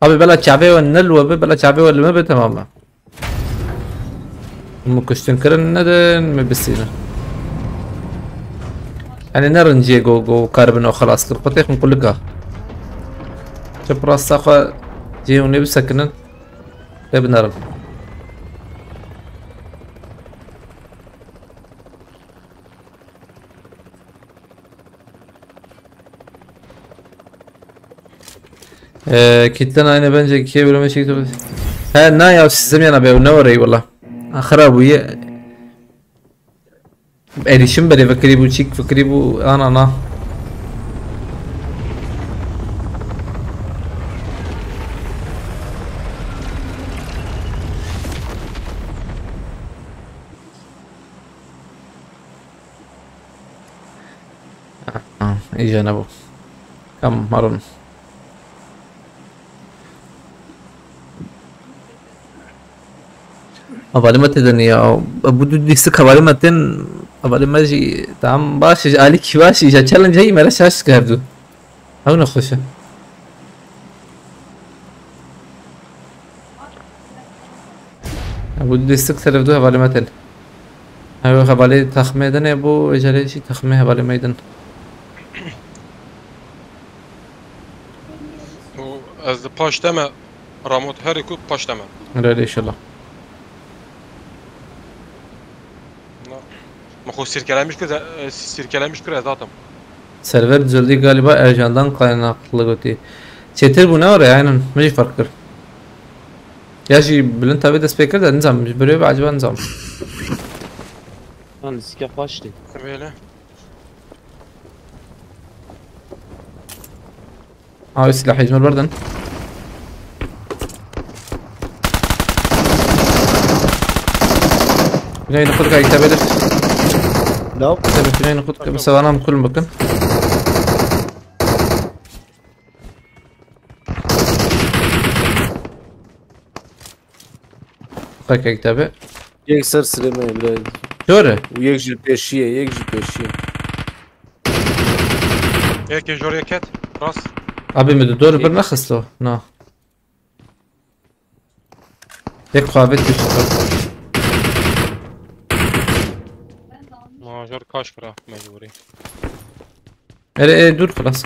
Abi bela çavê we ne li we be, bela çavê we li me be, tamam mı? Min kuştin kirin nedin, min bisînin. Yanî ne rinciyê go, go karibin o xelas kir. Xwe têxin kulika. Çi pirasta xwe cihê hûnê bisekinin. Lê binerin. Ee, kitle aynı bence ikiye bölüme çekti. He, na ya, sizim yana be, ne orayı valla. Axira bu ye. Erişim bere fikri bu, çik fikri bu, ana na. Ah, ah, îca nebû. Kam marun. Hevalê me tê de niya. Bu du dîstik hevalê me tên, hevalê me jî tam baş, ji alîkî baş, îca challenge heyî me re şaş dike hevdu. Ew ne xweş e. Ew dîstik serevdu hevalê me tên. Ew hevalê texmê din ê bû, êcarê jî texmê hevalê me din. Û ez di paş te me, Ramot herî ku paş te me. Rê inşallah. Na. Min xwe sirkelemiş kir, e, sirkelemiş kir ez hatim. Server düzeldi galiba Ercan'dan kaynaklı götü. Çetir bu ne oraya aynen. Ne fark kir? Ya jî bilind tabi dest pê kir de nizam. Böyle bir acaba nizam. Lan sike xweş dî. Böyle. Abi silahı ecmur verdin. Güney nokut kay tabedir. No. Tabii güney nokut kay. Mesela anam kulum bakın. Qekek tabi. Yek ser silê me bira. Doğru. Û yek ji pêşiyê, yek ji pêşiyê. Yekê jor yeket. Rast. Abi mi de doğru bir naxisto. Na. Yek xavê tişt. Ma jor kaş kira mecburi. Ere, e, dur xelas.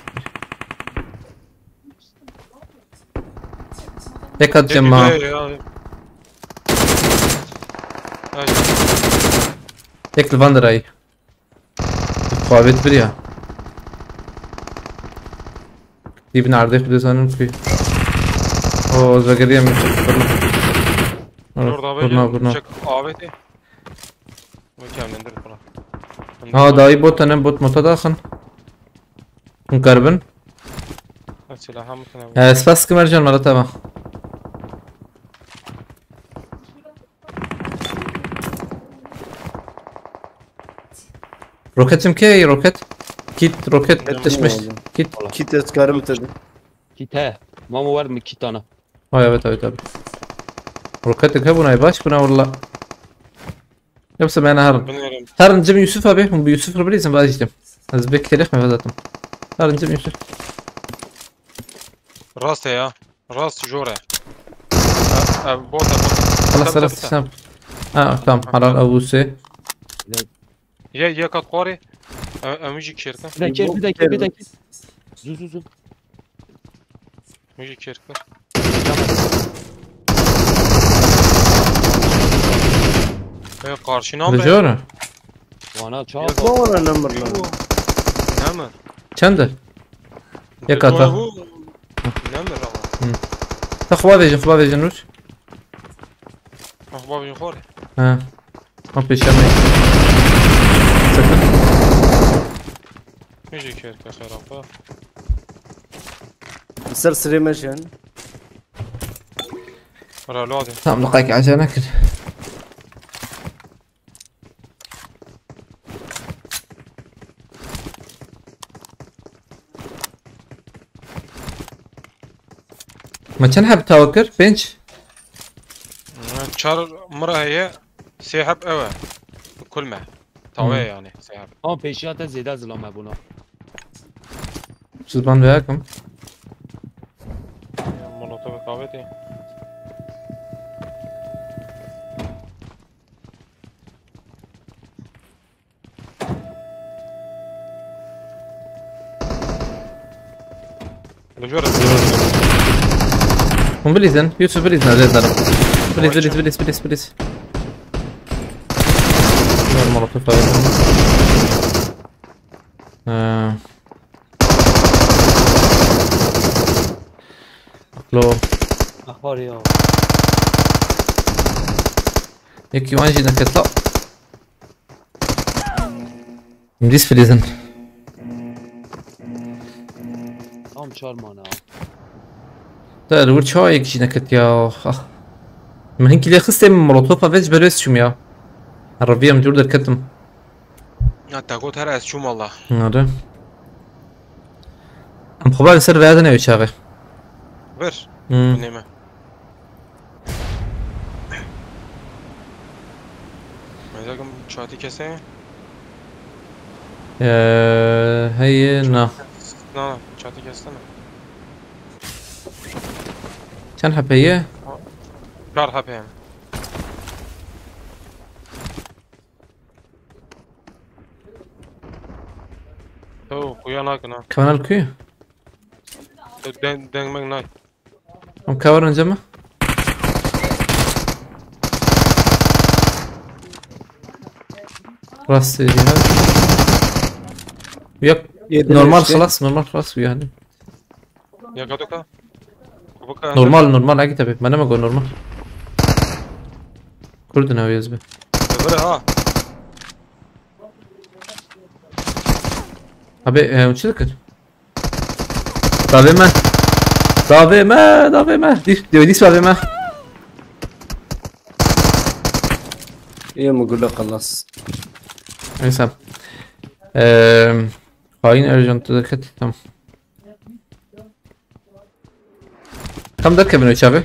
Tek atacağım ha. Tek li van dirayî. Xwavêt biriya. Dî bin erdê xwe dizanin ku. O, ez vegeriya min. Kurna, kurna, kurna. Çek avêtê. Wekî em lendir xwe. Ha, dayî bot tane bot mota daxin. Hûn keribin. Silaha min tane. Spas kim Ercan, mala te va. Roketim kê, roket? Kit, roket, tişmiş. Kit. Kit ez karim te. Kit he. Mamo ver mi kitana? Ay, evet, evet, abi. Roket de buna baş, buna valla. Yoksa ben her. Bilmiyorum. Her cim Yusuf abi, bu Yusuf Rabbi izin vazgeçtim. Az bekleyelim mi zaten? Her cim Yusuf. Rast ya. Rast jore. Ev, ev, bota, bota. Xelas, xelas, tamam. Ha, tamam. Halal avusi. Ye, ye kat xwarê. Ev, ev müzik şirka. Bir dakika, bir dakika, bir dakika. Zu, zu, zu. Müzik şirka. E, karşına mı? Biliyorum. Vana çal. Yok, vana ne mı? Yok. Ne mı? Çendir? Yek ata. Bu ne mi rava? Hı. Ta xwa vejin, xwa vejin Rus. Xwa vejin xor. Ha. Ma pêşe me. Sakın. Müzik şirka xerapa. Ser sirê me jin. Ra lo de. Tam deqayek acele nekir. Me çend heb tawa kir? Pênc? Çar mira heye, sê heb ew e. Kul me. Tawe yani, sê heb. Ama pêşiya te zêde zilam e buna. Siz ban veya kim? Molotov kavete. Hûn bilîzin, Yusuf bilîzin, ez ê darim. Bilîz, bilîz, bilîz, bilîz, bilîz. Normal, otur tabii. Ee. Lo. Ahbar ya. Yekî wan jî nekirta. Dîs filîzin. Tam çar mana. Te li wir çawa yek jî nekirtiya? Ah. Min hinkî lê xistê min molotofa vê ji ber wê çûm ya. Reviyam dûr derketim. Ya te got here ez çûm valla. Nare. Em xwe li ser vêya dine wê çaxê. Vir. Hmm. Binê me. Mezakim çatî kese? Ee, heye, na. Na, na, çatî kese ne. Çend hepe ye? Çar hepe yani. Oh, kuya nakin ha. Kanal kuyu? Deng, deng meng nak. Em cover önce mi? Rast ya. Yok. Yedi normal işte. Xelas, normal xelas bu yani. Ya kadoka. Normal, normal, agi tabi. Bana mı go normal? Kurdun abi yazbi. Böyle ha. Abi, e, çi dikir? Davê me. Davê me, davê me. Dîs, dîs davê me. Yê min gule xelas. Neyse. Eee, hain Ercan, tu dikkat et, tamam. Tam derkevin o çağı.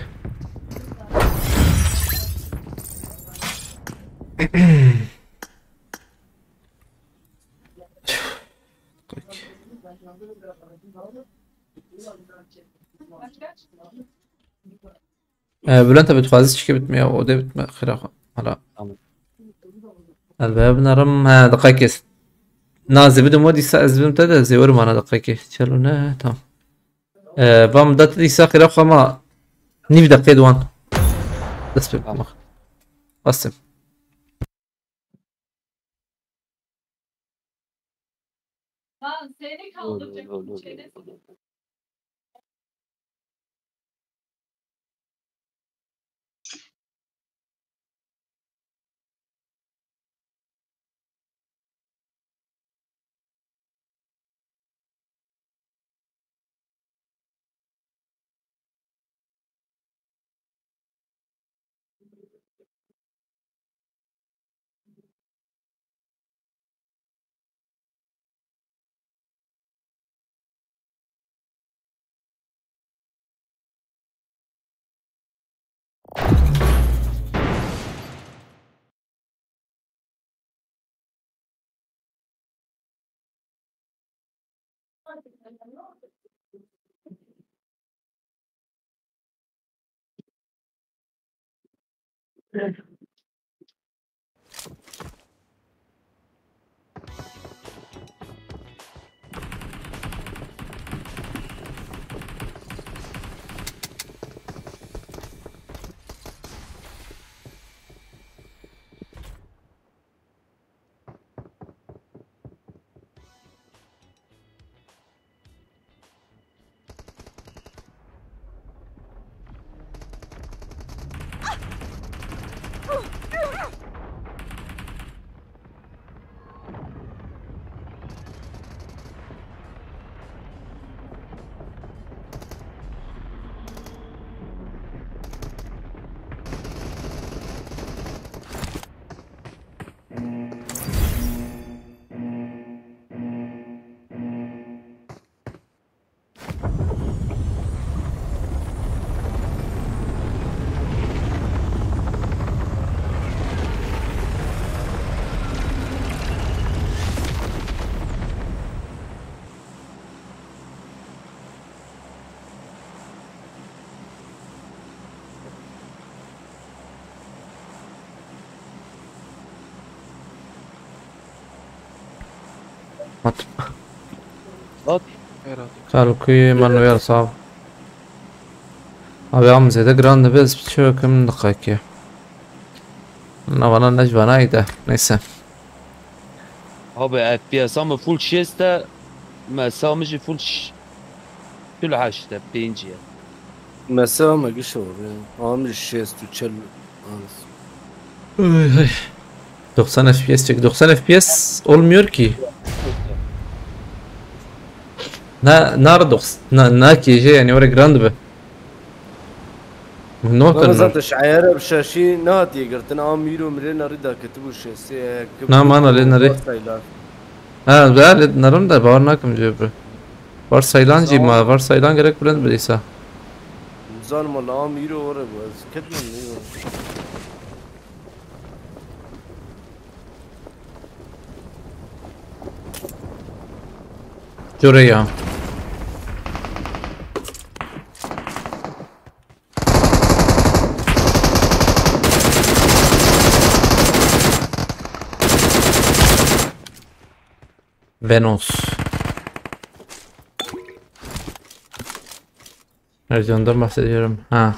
Ee, Bülent abi, tu xwazî çike bitme ya, o de bitme, xira xwe. Hala. Tamam. Ez be binerim, he, deqayekê. Na, zê bidim we dîsa ez bidim te de zê werim ana deqayekê. Çelo ne, tamam. Ee, vam da te dîsa xira xwe ma. Nîv deqê diwan. Dest pê bixwe. Bastim. Hat. Hat. Kalkuyê Manuel sav. Abi am zêde giran dibe, ez çi bikim diqekê. Navana ne ji vana de. Neyse. Abi F P S a me full şêst e, mesa min jî full ş-, çil heşt e, pêncî ye. Mesela me giş olur ya. Almış şêst û çil. Ay, ay. Doksan F P S çek. Doksan F P S olmuyor ki. Na, nar doks-, na, na kêje yani oraya grand be. No. Ama zaten şayara bi şaşî nehatiye girtin. A mîro mirê nerî da ketibu şêstê. Na, mana lê nerî. Sayılar. Ha, ben lê nerim de bawer nakim cevabı. Varsayılan jî ma, varsayılan gerek bilind bidîsa. Zanim wala am îro were bu, ez ketmem ne yo. Cure ya. Venus. Ercan'dan bahsediyorum. Ha.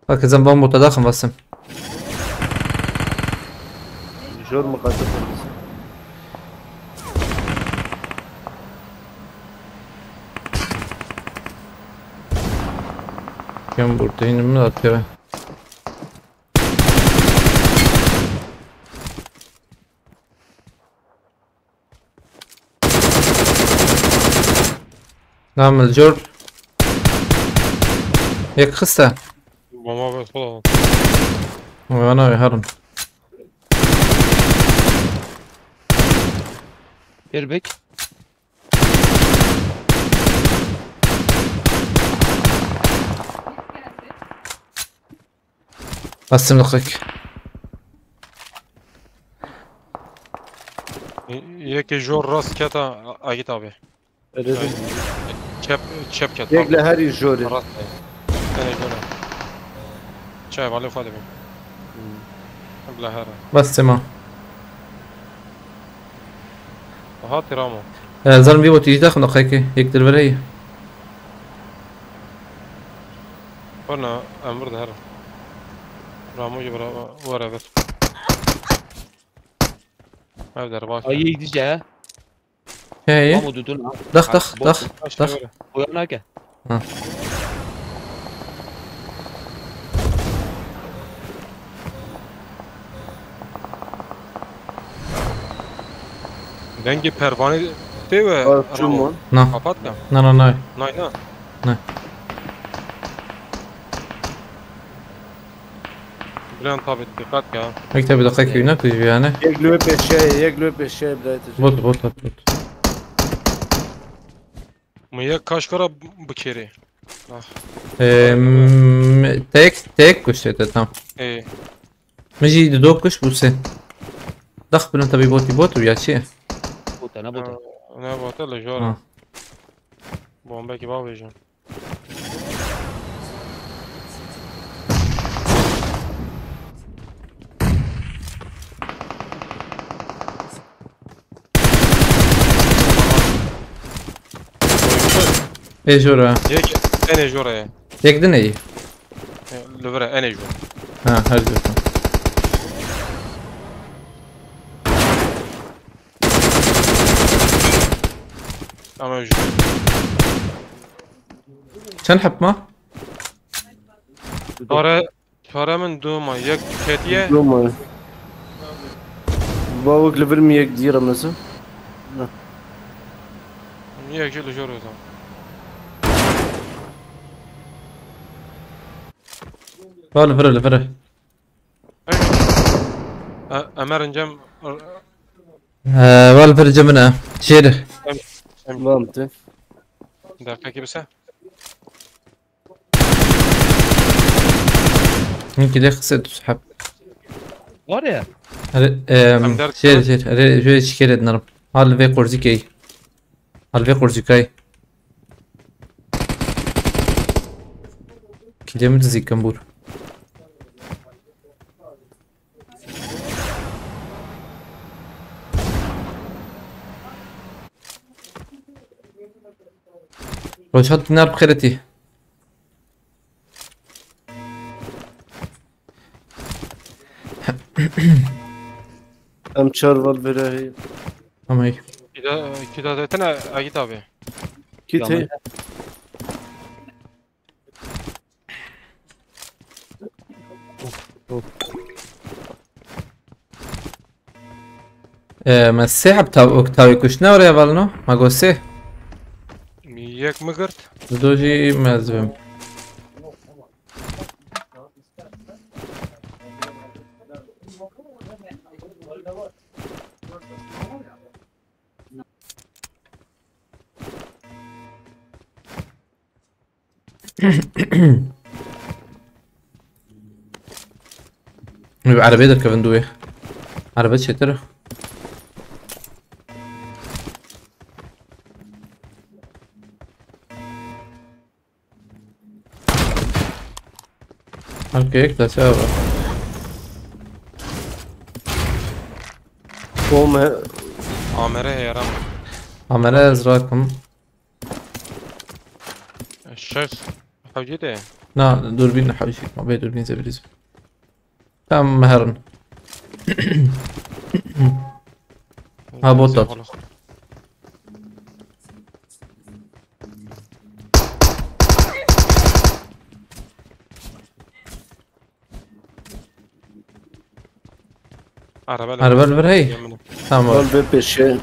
Bak kızım, bomba ortada akın basın. Jor mu kaçırdınız? Kim burada inimi atıyor? Namil cor. Yek xiste. Bomba ve sola. Vana ve harım. Airbag. Bastim liqik. Yekê jor rast keta Agit abi. Öyle değil mi? Çep, çep ket. Yek li herî jorê. Rast. Tenê jor. Çay vali xwe dibî. Hmm. Bila here. Bastim ha. Aha, tiramo. Ee, zalim bir bot, işte, yakın dakika, yektir vereyim. Bana emir de her. Ramuji bra were ver. Ev der bak. Ay, iyi diye. Hey. Mamu dudun ha. Dak, dak, dak, dak. Uyan ha ke. Ha. Dengê pervanê tê we. Aa, çû mu? Na. Kapat ya. Na, na, na. Nay, na. Na. Bülent abi, dikkat ya. Mektebi dakika ki ne kuyuyor yani? Yek lüwe peşe, yek lüwe peşe, Bülent. Bot, bot, bot, bot. Mu yek kaşkara bikêrê. Ah. Em, tek, tek kuşte de tam. Ê. Min jî di do kuş bû sê. Dax bin tabi botî bot û ya çi? Bota, ne bota. Ne bota, li jor. Ha. Bombekî bavêjin. Ê jor e. Yek, en ê jor e. Yek din ê. Li vir e, en ê jor. Ha, her jor. Ama jor. Çend hep ma? Dore. Çare min dû ma, yek ketiye. Dû ma. Bawik li vir min yek dî re mezin. Yek jî li jor o zaman. Va li vir e, li vir e. E, Emer incem. Ee, va li vir cemine. Jêr. Em, em. Vam te. Dakika ki bise. Hinkî lê xisê tu siheb. Var ya. Erê, em, Em der jêr, kime? Jêr. Erê, jê çi kere dinarim. Hal vê qurzîkey. Hal vê qurzîkay. Kîlê min dizî kimbûr. Rojhat dinar bi xêretî. Em çar val vere hey. Amey. Kida, kida detene Agit abi. Kit hey. Ee, me sê heb tav-, ok tavê kuştine oraya valno. Ma go sê. Yek mi girt? Di do jî me ez bim. Wî erebê derkevin dû wê. Erebe çêtir. Her kêk dese ava. Bom he. Amere heyara mı? Amere ez rakim. Şef. Hewcî de. Na, durbîn hewcî. Ma bê durbîn zeviriz. Tam meherin. Ha, bot da. Araba. Araba li vir hey. Tamam. Hol vê pêşê.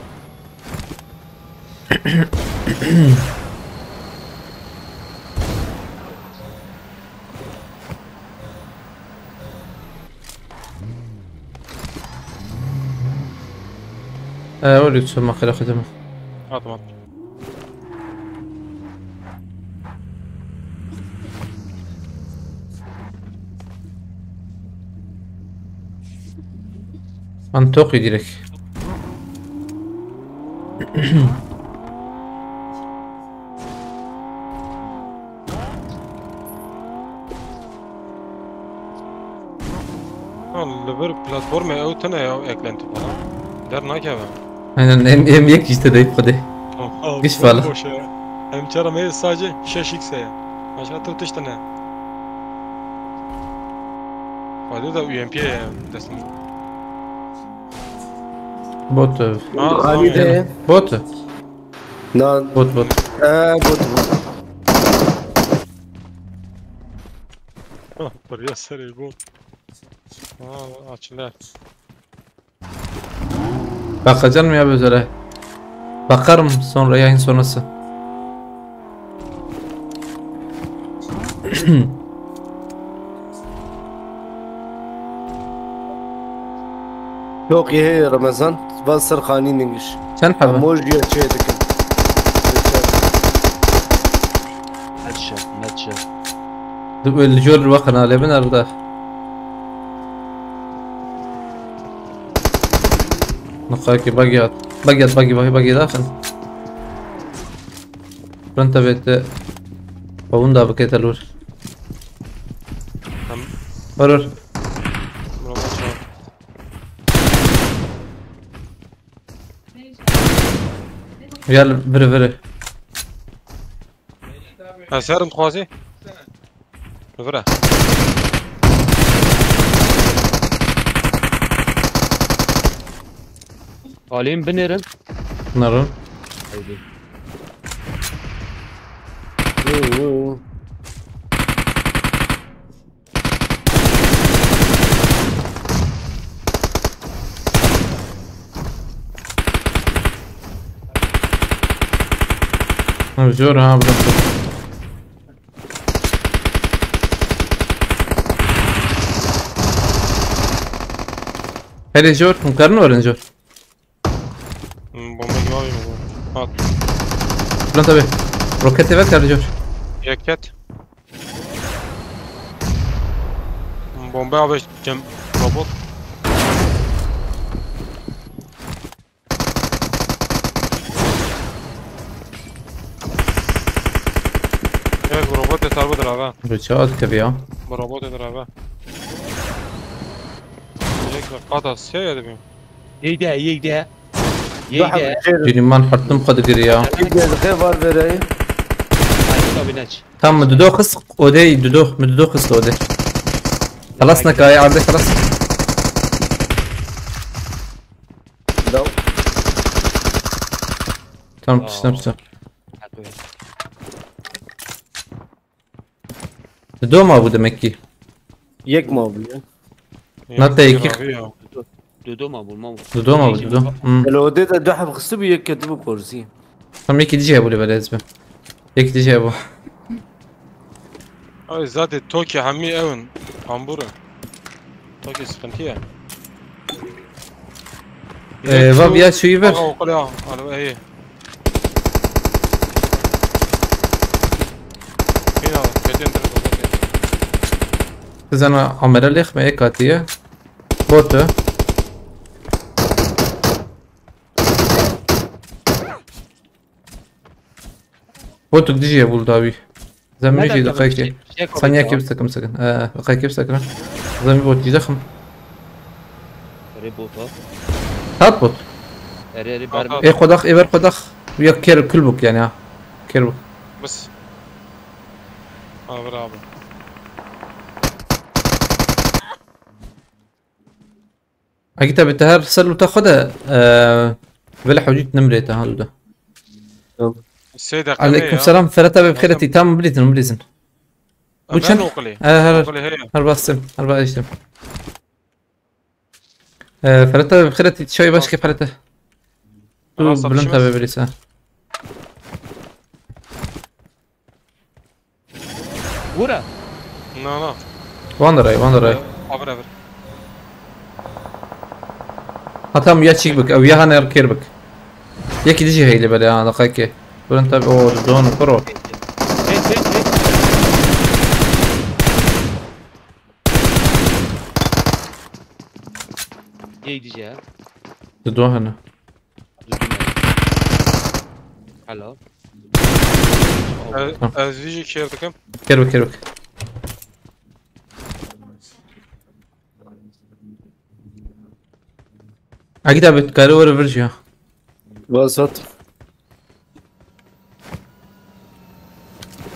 Ee, öyle tutsun makara kızımı. Attım, attım. Antoki direkt. Ha, li vir platformê ew tune ya, eklenti falan. Dernakeve. Aynen, em, em yek işte deyip hadi. Giş bala. Boş ya. Em çara me sadece şeş x e. Başka tır tiştine. Hadi da U M P ye destin. Bot. Ha, Ali tamam. De. Bot. Na. Bot, bot. Ee, bot, bot. Ah, buraya sarı bot. Aa, açılır. Bakacağım ya üzere. Bakarım sonra, yayın sonrası. Yok, ye Ramazan, va ser xanî ningiş. Çend hebe? Moj diye şey dikin. Headshot, headshot. Du, li jor ve kanalê min erda. Nixaki bagiyat. Bagiyat, bagi, bagi, bagi daxin. Pronto bête. Bavun da bikete lur. Tamam. Vur, vur. Bravo, çağır. Gel, viri, viri. Ha, serin xwazî. Vira. Alêm binêrin. Narin. Haydi. Ev zor ha, bırak. Hele zor, hûn karin werin zor. Hmm, bomba gibi alayım o zaman. At. Lan tabi. Roket evet kardeşim. Yeket. Hmm, bomba abi, Cem, robot. Evet, bu robot yeter budur abi. Richard kevya. Bu robot yeter abi. Direkt bak, at Asya ya dedim. Yek de, yek de. Yek de. Dünüman hartım kadı giri ya. Yek de, var vereyim. Ay, tabii, neç. Tam mı dudo kız odey, dudo, mı dudo kız odey. Halas ne kaya, arde halas. Dal. Tamam, piştim, piştim. Dudo ma bu demek ki. Yek ma bu ya. Nate yek. Dudo ma bu, ma bu. Dudo ma bu, dudo. Hmm. Hele odê de du heb xisti bu, yek ketibi korzî. Tam yekî dî jî hebû lê belê ez bi. Yekî dî jî hebû. Ay zaten Tokyo hemî ew in. Hambur in. Tokyo sıkıntı ya. Ee, va viya çûyî ver. Alo, iyi. Yine al, kötü enteresan. Bizana amere lêx me yek hatiye. Botu. Botuk dijî ye bûl dawî. Zemî jî diqayekê. Saniye kê bisekim sekin. Ee, diqayekê bisekin. Zemî bot jî dixim. Erê bot ha. Hat bot. Erê, erê, ber. Ê xwedax, ê ber xwedax. Ya kêr kul bûk yani ha. Kêr bûk. Bas. Abi, abi. Agi tabi te her ser luta xwe de, e, vele hewcît nimrê te ha luda. Sê deqe. Aleyküm selam, Ferhat abi, bixêretî, tam bilîzin, bilîzin. Bu çend? E, her, her bastım, her bastım. E, Ferhat abi, bixêretî, çay başka Ferhat abi. Tu bilind tabi bilîsa. Vura. Na, na. Wan diray, wan diray. Abir, abir. Ha tam ya çîk bik, ew ya hane kêr bik. Yekî dijî heylê belê ha, daqayekê. Birin tabi o don kuro. Hey, hey, hey. Yek dijî ya. Di do hene. Hello. Ez, ez vî jî kêr dikim. Kêr bik, kêr bik. Agî tabi kare were vir jî ya. Vasat.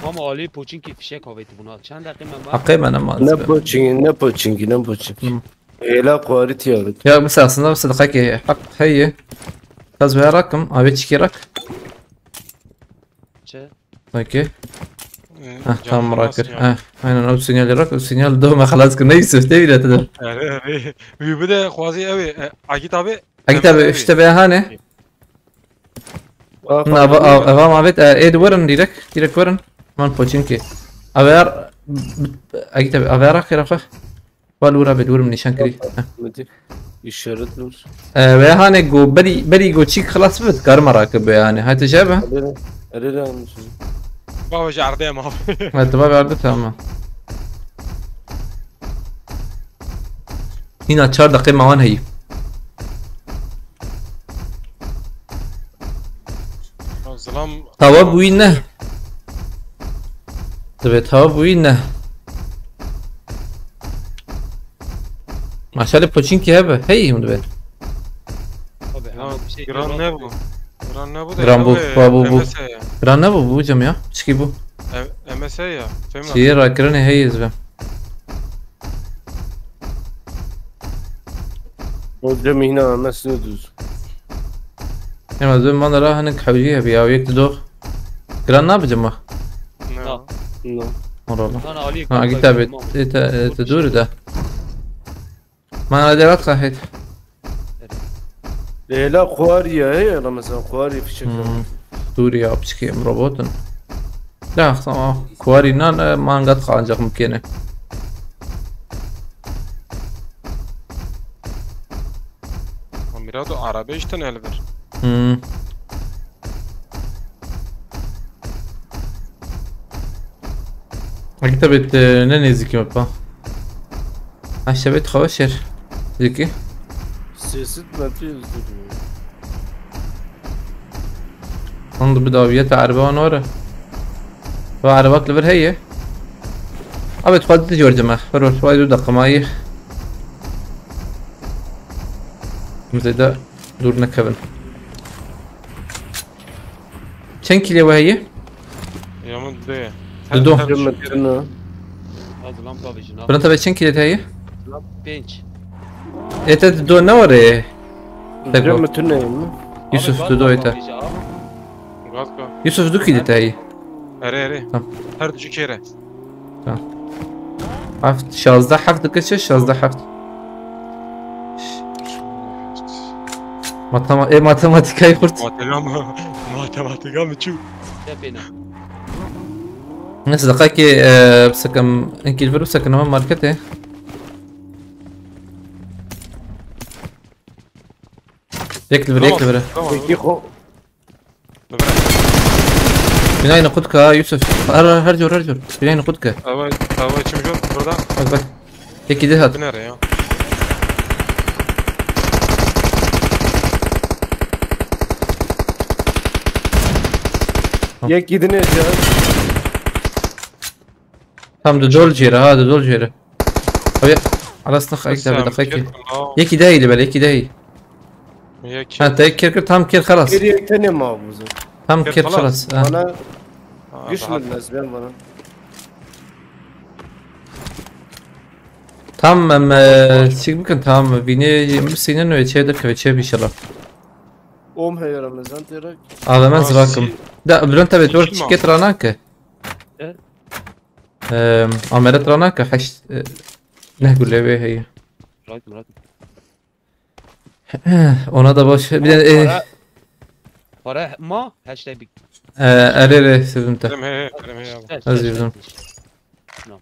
Ama alî poçinkî fişek avêtibûna. Çend deqî me ma? Heqê me nema. Ne poçingî, ne poçingî, ne poçingî. Hmm. Hêla quarî tiyabit. Ya mesela aslında mesela deqekê heq heye. Kaz veya rakim, avê çikî rak. Çi? Okey. Ee, Heh, tamam canlanmaz rakir. ya. Heh, aynen o sinyali rak, o sinyal do me xelas kir. Ne Yusuf, ne bîle te de. Erê, erê. Wî bide xwazî ew ê, e, Agit abi. Agit abi, Emre işte veya hane. Na, ava, av, ava mavet, e, ê di werin direk, direk werin. Man poçinki. Aver, Agit abi, aver rakir xwe. Wal ura bid, wurim nîşan kirî. Heh. Hadi. İşaret dur. E, veya hane go, berî, berî go çîk xelas bibit, karima rakir be yani. Hadi jebe. Erere, erere almışım. Baba ji erdê em abi. Evet, bak verdi tamam. Hîna çar deqê me wan heyî. Zilam. Tawa bûyî ne. Divê tawa bûyî ne. Maşallah poçinkî hebe. Hey hûn divê. Abi, Ya, hemen bir şey Gran diyor. ne bu? Gran ne bu da? Gran bu, Ew ê bu, bu, bu. M S ya. Gran ne bu? Bu cem ya. Çikî bu. M- M S ya. Fehmi. Çiye rakirine hey izbe. O cemîna mesne düz. Ema zwe man ra hinek hewcî hebi ya. Yek dox. Gran nabicim bak. Ne? Tamam. No. Orada. Lan Ali Ha, git abi. Ete, ete duri de. Man hadi rat kahit. Leyla kuariye he, Ramazan kuariye fişek. Hmm. Duri ya, piçkî em robotun. Ya, tamam. Kuarî nan, e, man gat ancak mümkün e. Amira tu arabe işte ne elver. Hmm. Akî tabi, e, ne nêzîkî me pa. Aşebet xwe şer. Zikî. Sêsit metre yüzdür. Hûn di bidawiyeta ereba wan were. Ve erebak li vir heye. Abi tu xwe dî jorce me. Her wext xwe du deqimayî. Em zêde dûr nekevin. Çend kîlê we heye? Ya min dê. Dido. Cem metre ne? Hadi lan bavê jina. Biranta ve çend kîlê te heye? Pênc. Ete dido ne were? Tek Cem o. metre ne mi? Yusuf, Abi, tu gaz doyê var te. bavê jina. Gazka. Yusuf, du kîlê te heye. Erê erê. Tamam. Her du kere. Heft, şazde heft dike çi? Şazde heft. Matema e, matematîkayê xurt. Matematika mı? Matematika mı çu? Tepêne. Neyse, deqekê, e, bisekim, inkî li vir bisekim, ama marketê. Yek li vir, yek li vir. Tamam. Peki ho Binayê xwe dike ha, Yusuf. Her, her, her cor, her cor. Binayê xwe dike. Ava, ava çim jor burada. Bak, bak. Yekî dî hat. Binere ya. Yek gidin edeceğiz. Tam di dol jêre ha, di dol jêre. Abi, alasnix ek Sen dabe daxeki. kir kula. Yekî dehî li bel, yekî dehî. Yek. Ha, te kir kir, tam kir xelas. Bir yek tane mi abi bu? Tam Kir kir xelas. xelas. Ha. Bana Ha, güç daha- mü lazım ben bana? Tam em, e, çik bikin, tam vînê em sînin ve çê dikeve çê bîşela. Om heye Ramazan terek. Aveme Ha, zirakim. si- Da, bilon tabi dur Çekil mi çiket ranake. E? Em, ameret ranake, heşt, e, neh gule ve heye. Bırak bırak. Ona da baş, bir de, e, Para, para ma hashtag big. e, erê re sevim te. Kerem he he, kerem he abi. Ez girdim. No.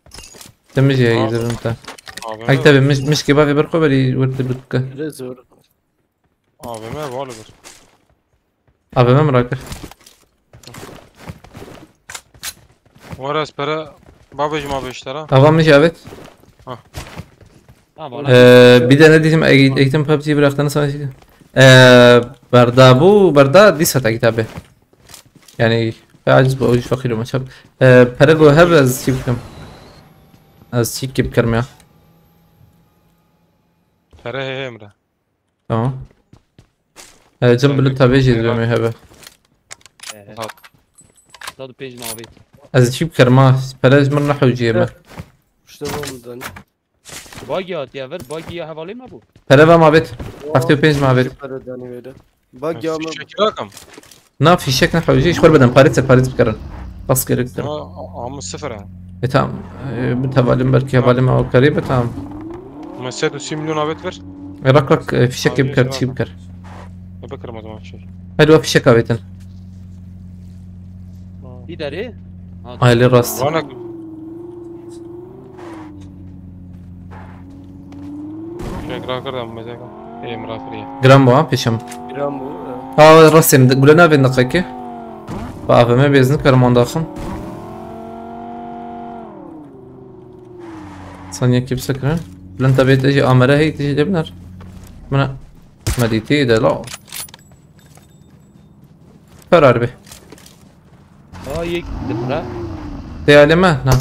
Temiz ya Aa. girdim te. Abi. Hak tabi, mis, mis kebabı bir koy beri vurdu bitka. Rezor. Abi me var bir. Abi ben bırakır. Var ez para babacım abi işte ha. Avam mı evet? Ha bana. Ee, bir de ne diyeyim, eğ- eğitim PUBG bıraktığını sana şey. Ee, berda bu, berda disa ta kitabı. Yani, aciz bu, ucuz fakir olma çap. Ee, para go her az çiptim. Az çip kip kermeye. Para he he Emre. Tamam. Ee, cem Sen bile bir tabi kere şey diyorum hebe. Ee, Zat. Daha da page mavi. Ez çî bikerim ha? Pere ji min nehewciyê me. Pişta van danî. Bagî hatiye vir, bagî ya hevalê me bû. Pere ve mabet. Heftê û pênc mabet. Pişta pere danî wêde. Bagî ya me. Şekil akam. Na fîşek ne hewcî, ji xwe bidin, parêt ser parêt bikerin. Bas gerek dirin. Ama, ama sıfır ha. E tamam. E, bu tevalim belki hevalim ew karî be tamam. Ama sed û sî milyon abet ver. E, rak rak e, fîşek bikir, çi bikir. E, bakarım o zaman şey. Hadi o fîşek avêtin. Î derê? Aile rast. Vanak. Şey, kira kırdım, mesela. Ê, mirafirî. Giran bû ha pêşem. Giran bû. Ha rastê min gule navên deqekê. Bi A V M bêzin karim wan daxim. Saniye kipse kirin. Lan tabi te jî amere hey te jî debiner. Buna medîtî de la. Karar be. Aa yek difre. Değerli mi? Na.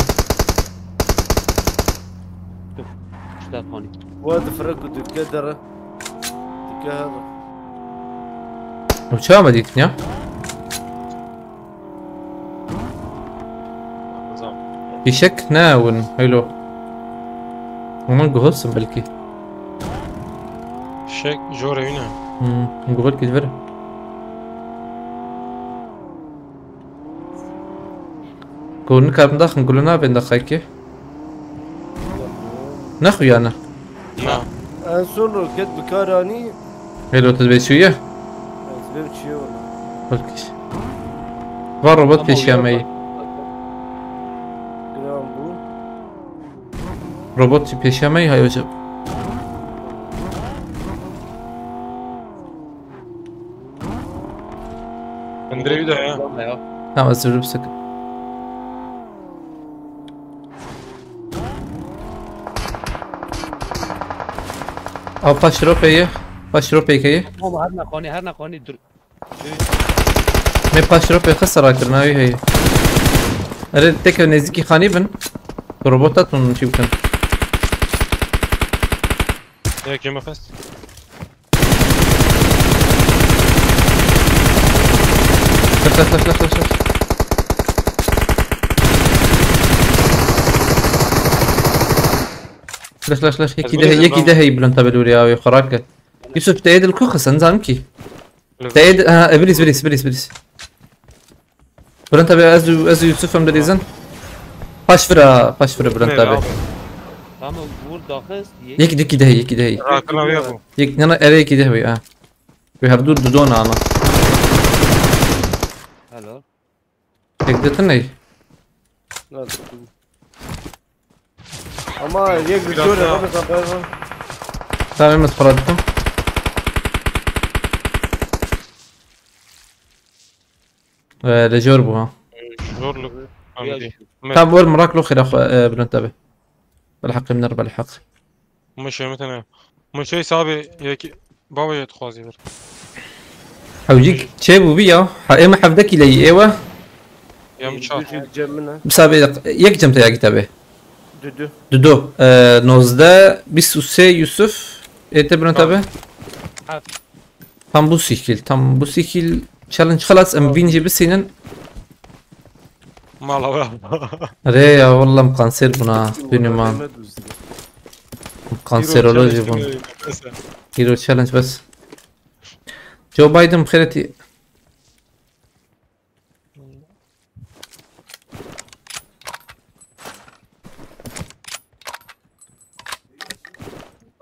Şurada panik. Bu arada fıra ku dükkan dara. Dükkan hava. Uçağı mı dedin ya? Fişek ne win? Heylo. Onun guhulsun belki. Fişek jor evine. Hmm, guhul gidver. Gorni karın daxin guluna ben daxaki. Ne xuyana? Na. En son roket bi kar anî. Helo tu dibê çûye? Ez dibêm çûye wala. Belki. Va robot pêşiya me yî. Giran bû. Robot jî pêşiya me yî, hay hocam. Hundirê wî de ya. Tamam, ez zirû bisekim. Ew paş ropê ye. Paş ropê ye. Ama her nexanî, her nexanî dur. Me paş ropê xist serakirina wî heye. Erê teke nêzîkî xanî bin. Robota tun çî bikin. Yekê me xist. Flash, flash, flash, flash, flash. Flash, flash, flash. Yekî de, yekî de hey Bülent abi lûrî ya, wê xwe rake. Yusuf, te yê dil ku xist, nizanim kî. Te yê dil, ha, Iblis, Iblis, Iblis, Iblis. Bülent abi, ez û, ez û Yusuf em dilîzin. Paş vira, paş vira Bülent abi. Tamam, vur daxist. Yek, yekî de hey, yekî de hey. Rakina wê bû. Yek, ne, ne, erê yekî de hey, ha. Wê hevdû du dona ama. Helal. Yek ditin ney? Ama yek bir şöyle bak mesela. Tamam, ez para dikim. Ee, lejor bu ha. Zorluk. Ya şu. Tamam, wor mirak lo xira xwe, e, Bülent abi. Belheq min Rebel heq. Mı şey mi tane? Mı şey sabi yek baba yet xwazi ver. Hewcîk çê bû bî ya. Ha, ê me hevdekî leyî êwe. Ya mı çar. Cemine. Bi sabê yek cem te ya kitabê. Düdü. Dudu. E, nozdeh, bîst û sê Yusuf. Ê te Bülent abi. Ha. Tam bu sihil, tam bu sihil challenge xelas em vîn jî bisînin. Mala we. Rê ya wallah em kanser bûna dünüman. Kanseroloji bûn. Hero challenge bes. Joe Biden bi xêretî.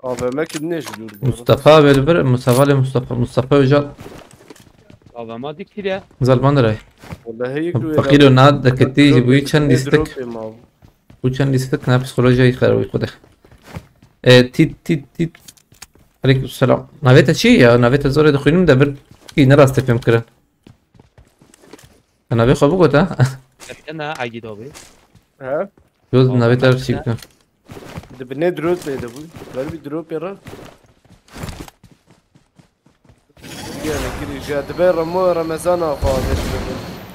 A V M ki ne ji dûr bu. Mustafa Belbir, Mustafa Ali Mustafa, Mustafa Öcal. Adama dikire. Zalban diray. Vallahi yek dû. Fakir o na deketi ji bu çend istek. Bu çend istek na psikolojiya xerabî xwe de. E, tit tit tit. Aleyküm selam. Navê te çi ya? Navê te zorê dixwînim de bir kî ne rast fêm kirin. Navê xwe bigot ha. Ena Agîd abi. He? Yoz navê te çi bikin. Di binê drot bê de bû. Ber bir drot pê re. Yani kiri ja dibe Ramo Ramazan afa.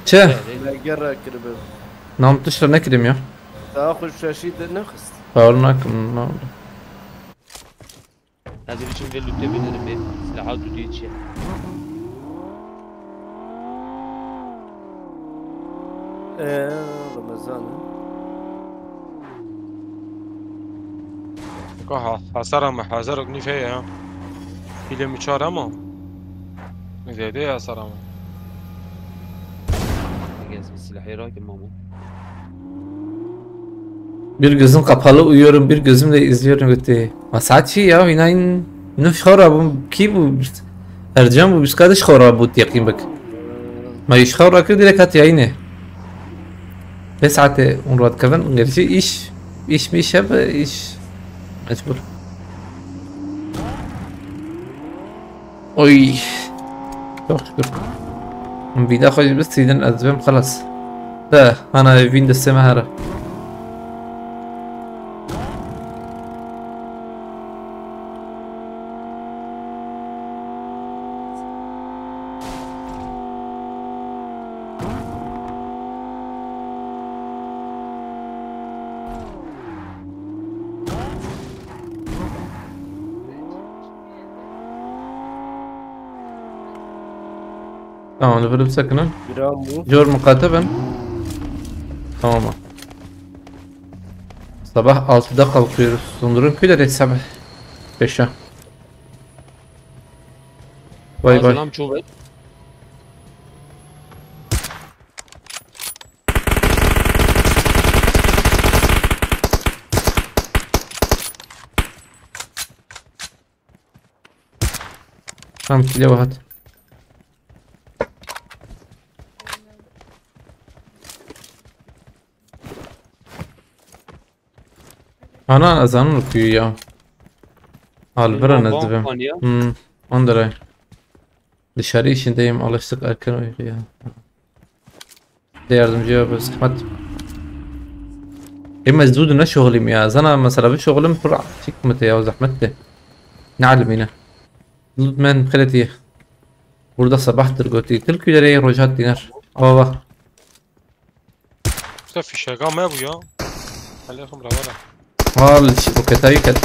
Çe? Meger kiribe. Nam tişt nekirim ya. Daha xwe şaşî de nexist. Bawer nakim, ne oldu? Ez ê biçim vê lûtê bînirim ê. Silaha tu duyê çi ye? Ee, Ramazan. Ka ha-, hasara me, hazarok nîf heye ya. Pîlê min çar ama. Zêde ya hasara me. Gez bir silahı rak mamo. Bir gözüm kapalı uyuyorum, bir gözümle izliyorum, gote. Ma saet çi ya, vîna in nuf xora bû, kî bû? Ercan bû, biz kardeş xora bû, yaqîn bik. Ma iş xora kir, direkt hat yayını. Pê saetê hûn radikevin, gerçi iş, iş mi iş hebe, iş. Mecbur. Oy. Çok şükür. Hûn vîda xwe jî bistînin, ez dibêm xelas. De, hana ev vîn destê me here. Tamam, hadi böyle bir sakının. Biram bu. Jor mukate ben. Tamam. Sabah altıda kalkıyoruz. Sanırım ki de sabah beşe. Vay vay. Selam çubuğu. Tam kile wahat. Ana ezanın okuyor ya. Albira Tamam, nezibim. Konya. Hmm, on lira. Dışarı işindeyim, alıştık erken uykuya. De yardımcı yok, zahmet. Ema ez zû ne şoxlim ya. Zana mesela bir şoxlim pir hikmete ya, zahmet de. Ne alim yine. Zû men xeletiye. Burada sabahtır gotî. Tilkî derê rojhat dînar. Ava bak. Usta fişega me bu ya. Aleykum ravara. Al şi roketayı ket.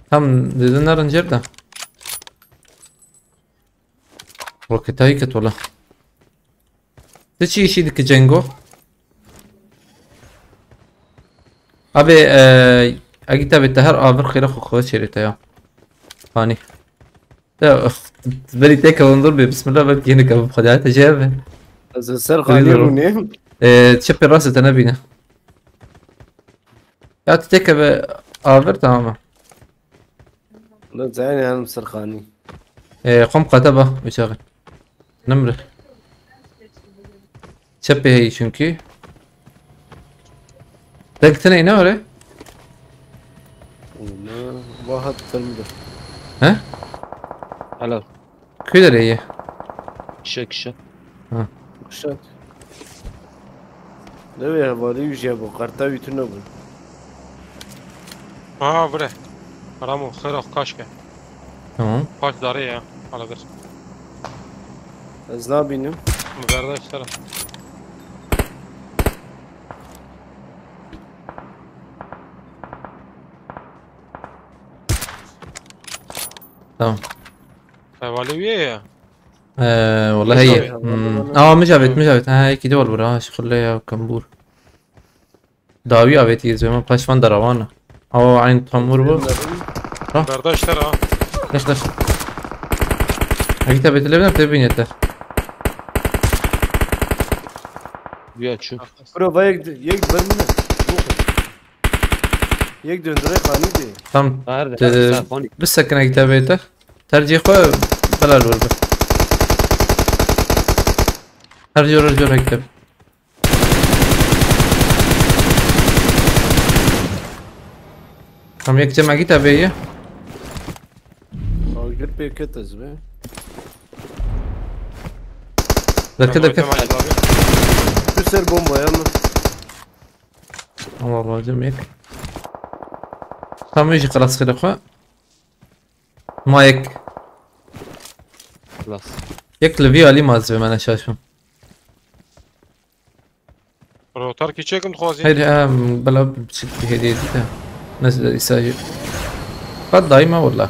Tam dedin narin cerda. Roketayı ket ola. Ti çi işî diki Cengo? Abi, e, egî tabi te her avir xêra xwe xwe çêrê te ya. Hani. Ya, belî teke hundur be, bismillah, belki yeni kapı xwe diyate şey be. Ez ser xanî rûnêm. E, çepê rastê te nebîne. Ya tu teke be avir, tamam mı? Ne zayne hanım ser xanî. E, xwem qate ba, uçağı. Nimre. Çepê heyî çünkü. Tek tine ne öyle? Ona vahat tırmdır. He? Helal. Kuyları iyi. Kişe kişe. Kuşat. Ne be, hevalî wî jî hebû, qerta wî tune bû. Ha, vire. Ramo, xêra xwe kaş ke. Tamam. Kaş darê ya. Hala bir. Ez nabînim. Berda işte. Tamam. Hevalî wî ye ya. Ee, vallahi Yok iyi. abi, Hmm. bana- Aa, Mücavit, Mücavit. Ha, iki de var bura. Ha, şıkırlı ya, kambur. Dawi avetiyiz ve paşman darawana. Aa, aynı tambur bu. Berda işte ha. Daş, daş. Ha, git abi, televizyon, televizyon yeter. Ya çöp. Bro, va yek, yek bir mi? Yok. Yek döndüre xanî de. Tam Nerede? Ee, Sen Konya. Bir sakın ha, git abi yeter. Tercih koy. Belal vurdu. Her yor, her yor, git abi. Tam yek cema git abi ya. Agir pê ket ez be. Dakika, dakika. Tamam, abi. Tu ser bomba ya mı? Allah Allah, cem yek. Tam iyice klas kere koy. Ma yek. Klas. Yek li vî alî ma ez ve mene şaşım. Rotar ki çekim xwazî. Hayır, em, bela bir şey hediye edildi. Nasıl isa. Bak daima valla.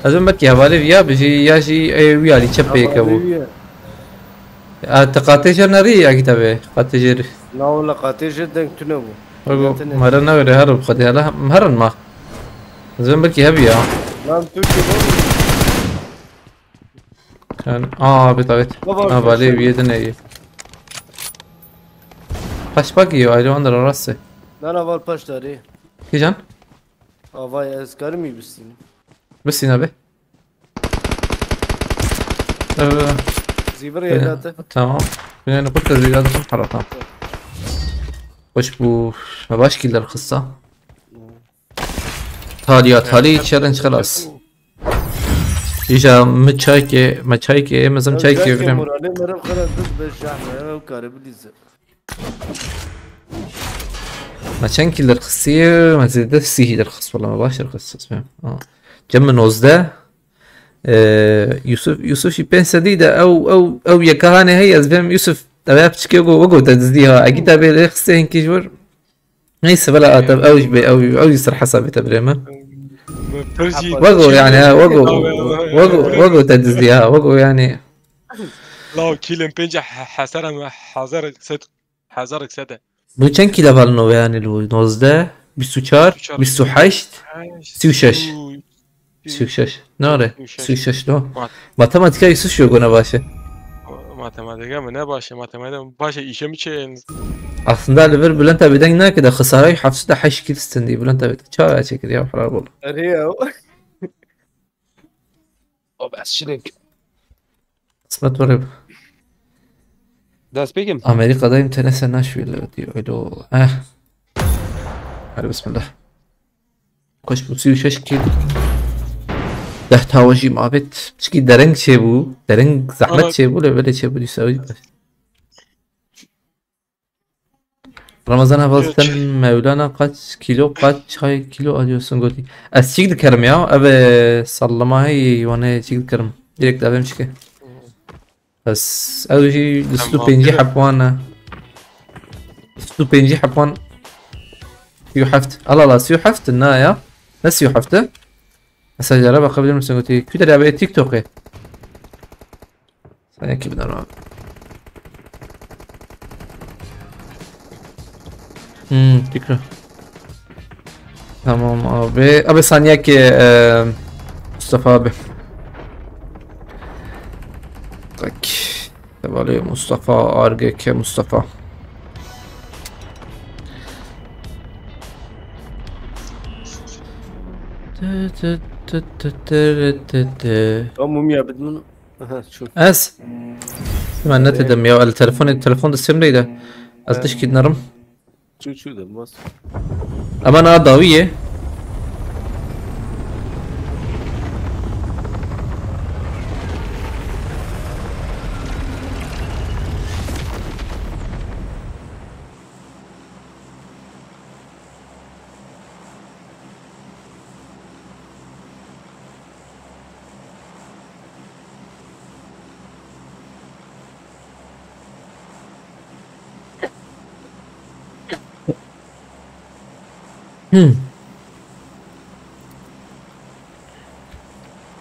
Ez ê belkî hevalê viya bijî ya jî ê wî alî çepê yeke bû. Hevalê wî ye. A, te qatê jê nerî ya kî te bê? Qatê jê rî. Na wala qatê jê deng tune bû. Wego, Yetine. Mara newêre herin xwedê hele, herin ma. Ez ê belkî heviya. Lan Türkiye bol. Kan, a, bit, bit. Baba, a, valê köşe. Wî yê din ê. Paşpak yiyor, ayrı onlara rastı. Lan aval paştarı. Kijan? Avay ez karim iyi bisin. Bisin abi. Ee, Zîvir e, yedate. Tamam. Binanı kurt da zîvir yedate, tamam. Hoş bu. Baş killer kısa. Talya, talya challenge خلاص. Îja mi çaykê, me çaykê, em zim çaykê, çaykê vînim. Moralê meriv xirab bit, bi jahme, ew kare bilîze. Me çend kî derxistiye? Me zêde sî derxist, wala me baş derxist. Ha. Cem min nozdeh. Ee, Yusuf, Yusuf jî pênc sedî de ew, ew, ew yeka hanê heye, ez vêm Yusuf, ev ya piçikê go, wego te dizdî ha. Egî te bê lê xistê hinkî ji wir. Neyse, vela atev, ew jî bê, ew, ew jî ser hesabê te birê min. Pir jî Wego yani, ha, wego, wego, wego te dizdî ha, wego yani. Law, kîlên pênc he-, hesara me hezar sed, hezar sed e. Bu çend kî level nove yani lu? Nozdeh, bîst û çar, bîst û çar, bîst û heşt, heşt, sî û şeş. Sî û şeş. Nare. Sî û şeş. Sî û şeş, no. Mat- Matematîka Yusuf şu gona baş e. Matematîka min ne baş e, matematîka min baş e, îşe mi çê? Aslında li vir Bülent abi deng nake de xisarayî heft sed û heşt kîl stendî Bülent abi. Çawa çekir ya, helal bol. Erê ya. O bes şirin. Kısmet var hep. Dest pêkim. Amerika'dayım, tenese Nashville diyor. Öyle o. Eh. Hadi bismillah. Koş bu sî û şeş kîl. Deh tawajî mabet. Çikî dereng çêbû. Dereng zehmet çêbû. Lê belê çêbû dîsa wî. Ramazan Havaz, sen Mevlana kaç kilo, kaç çay kilo alıyorsun gotî. Ez çîk dikerim ya. Ev, e, sallama heyî wane çîk dikerim. Direkt evim çike. Ez, ew jî lîst û pêncî heb wan e. Lîst û pêncî heb wan. Sî û heft. Ala la, sî û heft na ya. Ne sî û heft e? Mesajlara bakabilir misin gotî? Kü derya be TikTok'e. Sen ekibden abi. Hmm, TikTok. Tamam abi. Abi saniye ki, e, Mustafa abi. Tak. Devali Mustafa, R G K Mustafa. Tı tı tı tı tı tı tı. Tamam ya, bidin. Aha, şu. Ez. Hemen ne dedim ya? El telefon, telefon da simdeydi. Ez dişkî dinarım. Çû çû de bas. Ama na dawî ye. Hmm.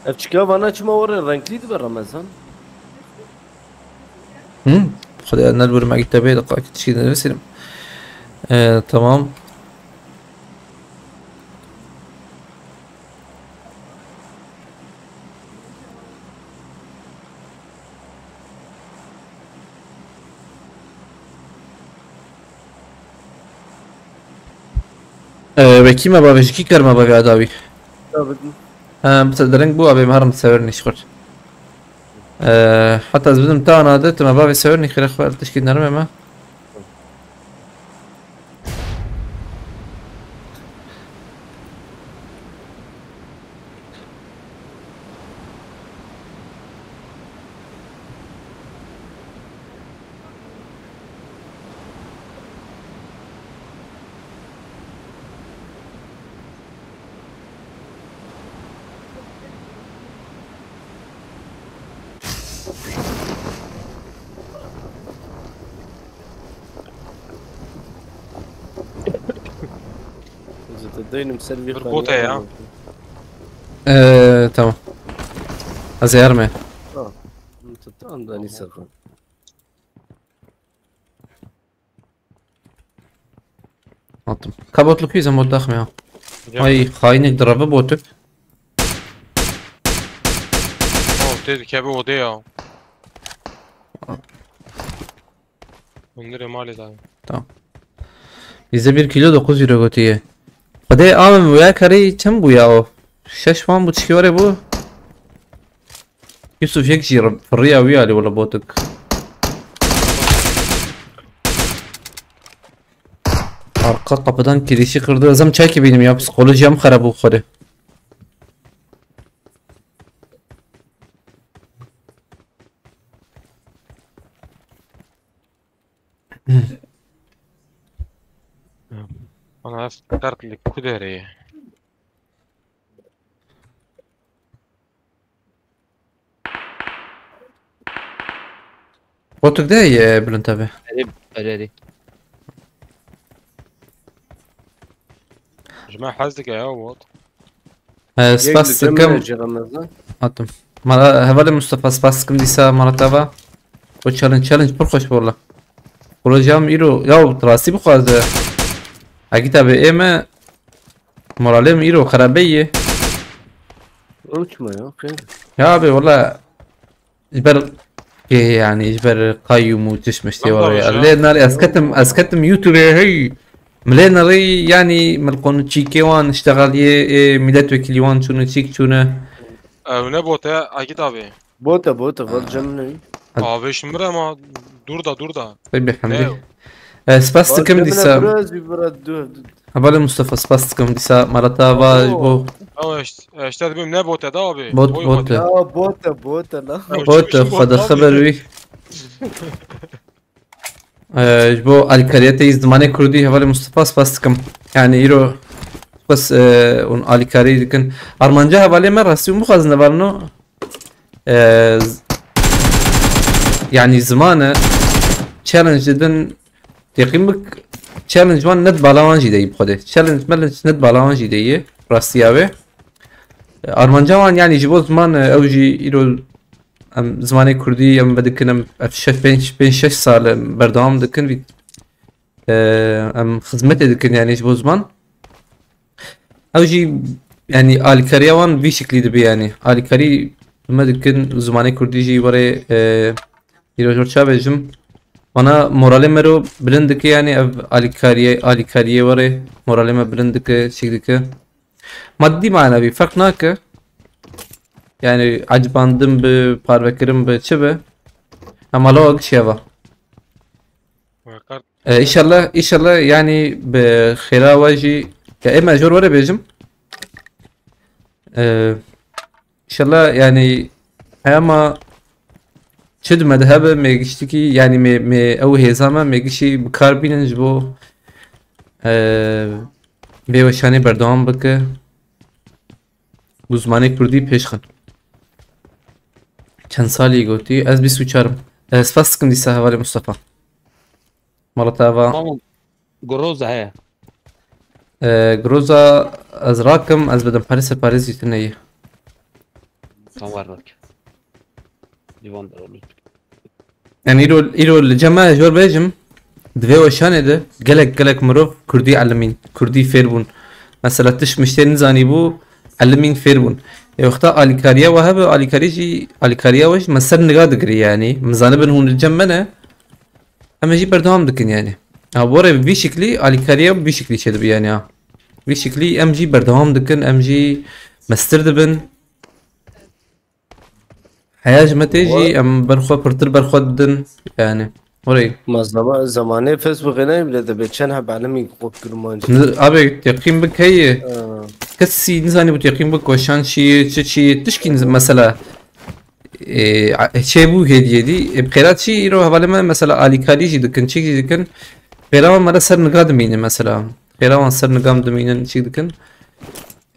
Ev çika vana çima were renklî dibe Ramazan? Hmm. Xwedê ez ne li wir me gitte bê, diqa ki tişkî dinivîsînim. Ee, tamam. Ee, wekî me bavê ji kî ker me bavê edawî? Ya bidin. He, bi te dereng bû, abê me herim sewer nîşxurt. Ee, heta ez bidim te ana de, tu me bavê sewer nîxire xwe, tişkî nerime me. Zaten deynim ser bir Bir bota ya. Ee, tamam. Ez ê ermê. Ah, tu tam da nî serxwe. Attım. Ka botluk yüz ama takmıyor. Hocam. Ay, hainlik drabe botuk. Oh, dedi ki bu odaya. Bunları mal edelim. Tamam. Bizde bir kilo dokuz euro götüye. Hadi abi, bu ya karı çem bu ya o. Şaş falan bu çıkıyor ya bu. Yusuf yek jî firriya wî alî wala botik. Arka kapıdan girişi kırdı. Ez em çekî bînim ya, psikolojiyam xerab bû xwedê. Ana ev kart li ku derê ye? Botuk de ye bilind tabi. Erê, erê, erê. Ji me hez dike ya, what? He, spas dikim. Attım. Mala, hevalê Mustafa, spas dikim dîsa mala te va. O challenge, challenge pir xweş bû wala. Projam îro, ya rastî bixwaze. Egî tabi ê me, moralê min îro xerabe ye. Uçma ya, xêr. Ya abi, wala ji ber kê, yani ji ber qayyum û tişt miştê. Lê nerî ez ketim, ez ketim YouTube'ê, hey. Milê nerî, yani milqonu çîkê wan, iştexaliyê, e, milletvekilî wan çûne, çîk çûne. Ew ne bote, Agit abi. Bote, bote, val cem ne. Abi şimdi ama dur da, dur da. Tabii, hamdi. Ne? E, spas dikim dîsa. Hevalê Mustafa, spas dikim dîsa mala te va ji bo. Ama işte, işte dedim ne bote da abi. Bot, bote. Ya bote, bote la. Bote, xweda xeber wî. E, ji bo alîkariyetê yî zimanê kurdî hevalê Mustafa spas dikim. Yani îro bes, e, hûn alîkarî dikin. Armanca hevalê me rastî hûn bixwazin de varno. E, z-, yani ziman e, challenge didin, teqîn bik, challenge wan net bala wan jî deyî bi xwedê. Challenge melence net bala wan jî deyî, rastiya wê. E, armanca wan yani ji bo ziman e, ew jî îro em zimanê kurdî em vedikin, em ev şeş, pênc, pênc şeş sal em berdewam dikin vî, e, em xizmetê dikin yani ji bo ziman. Ew jî, yani, alîkariya wan vî şiklî dibe, yani. Alîkarî me dikin, zimanê kurdî jî were, e, îro jor çabe jim. Wana moralê me ro bilind dike, yani, ev alîkariye, alîkariyê were moralê me bilind dike, çîk dike. Madî manevî ferq nake. Yani, ecibandin bi, parvekirin bi, çi bi? Hema lo giş heva. Wekar. E, înşallah, înşallah, yani bi xêra we jî, ya ê me jor were bêjim. E, înşallah, yani hema çi di me de hebe, me giştikî, yani me, me ew hêza me, me gişî bi kar bînin ji bo, e, vê weşanê berdewam bike. Bi zimanê kurdî pêş xin. Çend salî gotî? Ez bîst û çar im. E, spas dikim dîsa hevalê Mustafa. Mala te ava. Tamam. Groza heye. E, Groza ez rakim, ez bidim. Parê ser parê zî tune ye. Tamam, ver bak. Divan da olur. Yani îro, îro li cem me jor bêjim, di vê weşanê de gelek, gelek mirov kurdî elimîn, kurdî fêr bûn. Mesela tişt miştê nizanîbû, elimîn fêr bûn. Ê wexta alîkariya we hebe, alîkarî jî, alîkariya we jî me ser niga digirî yani. Min zanibin hûn li cem me ne, em ê jî berdewam dikin yani. Ha, bore vî şiklî alîkariya vî şiklî çêdibe yani ha. Vî şiklî em jî berdewam dikin, em jî mestir dibin. Heya ji me tê jî em ber xwe pirtir ber xwe didin. Yani. Orayî. Ma zema-, zemanê Facebookê neyê bile dibê çend heb elimî xwe kirmancî. N-, abi teqîn bik heye. Ha. Kesî nizanî bu teqîn bik weşan çi ye, çi çi ye, tişkî niz-, mesela, e, a-, çê bû hêdî hêdî. E, bi xêra çî îro hevalê me mesela alîkarî jî dikin, çîk jî dikin. Xêra wan me re ser niga dimîne mesela. Xêra wan ser niga dimînin, çîk dikin.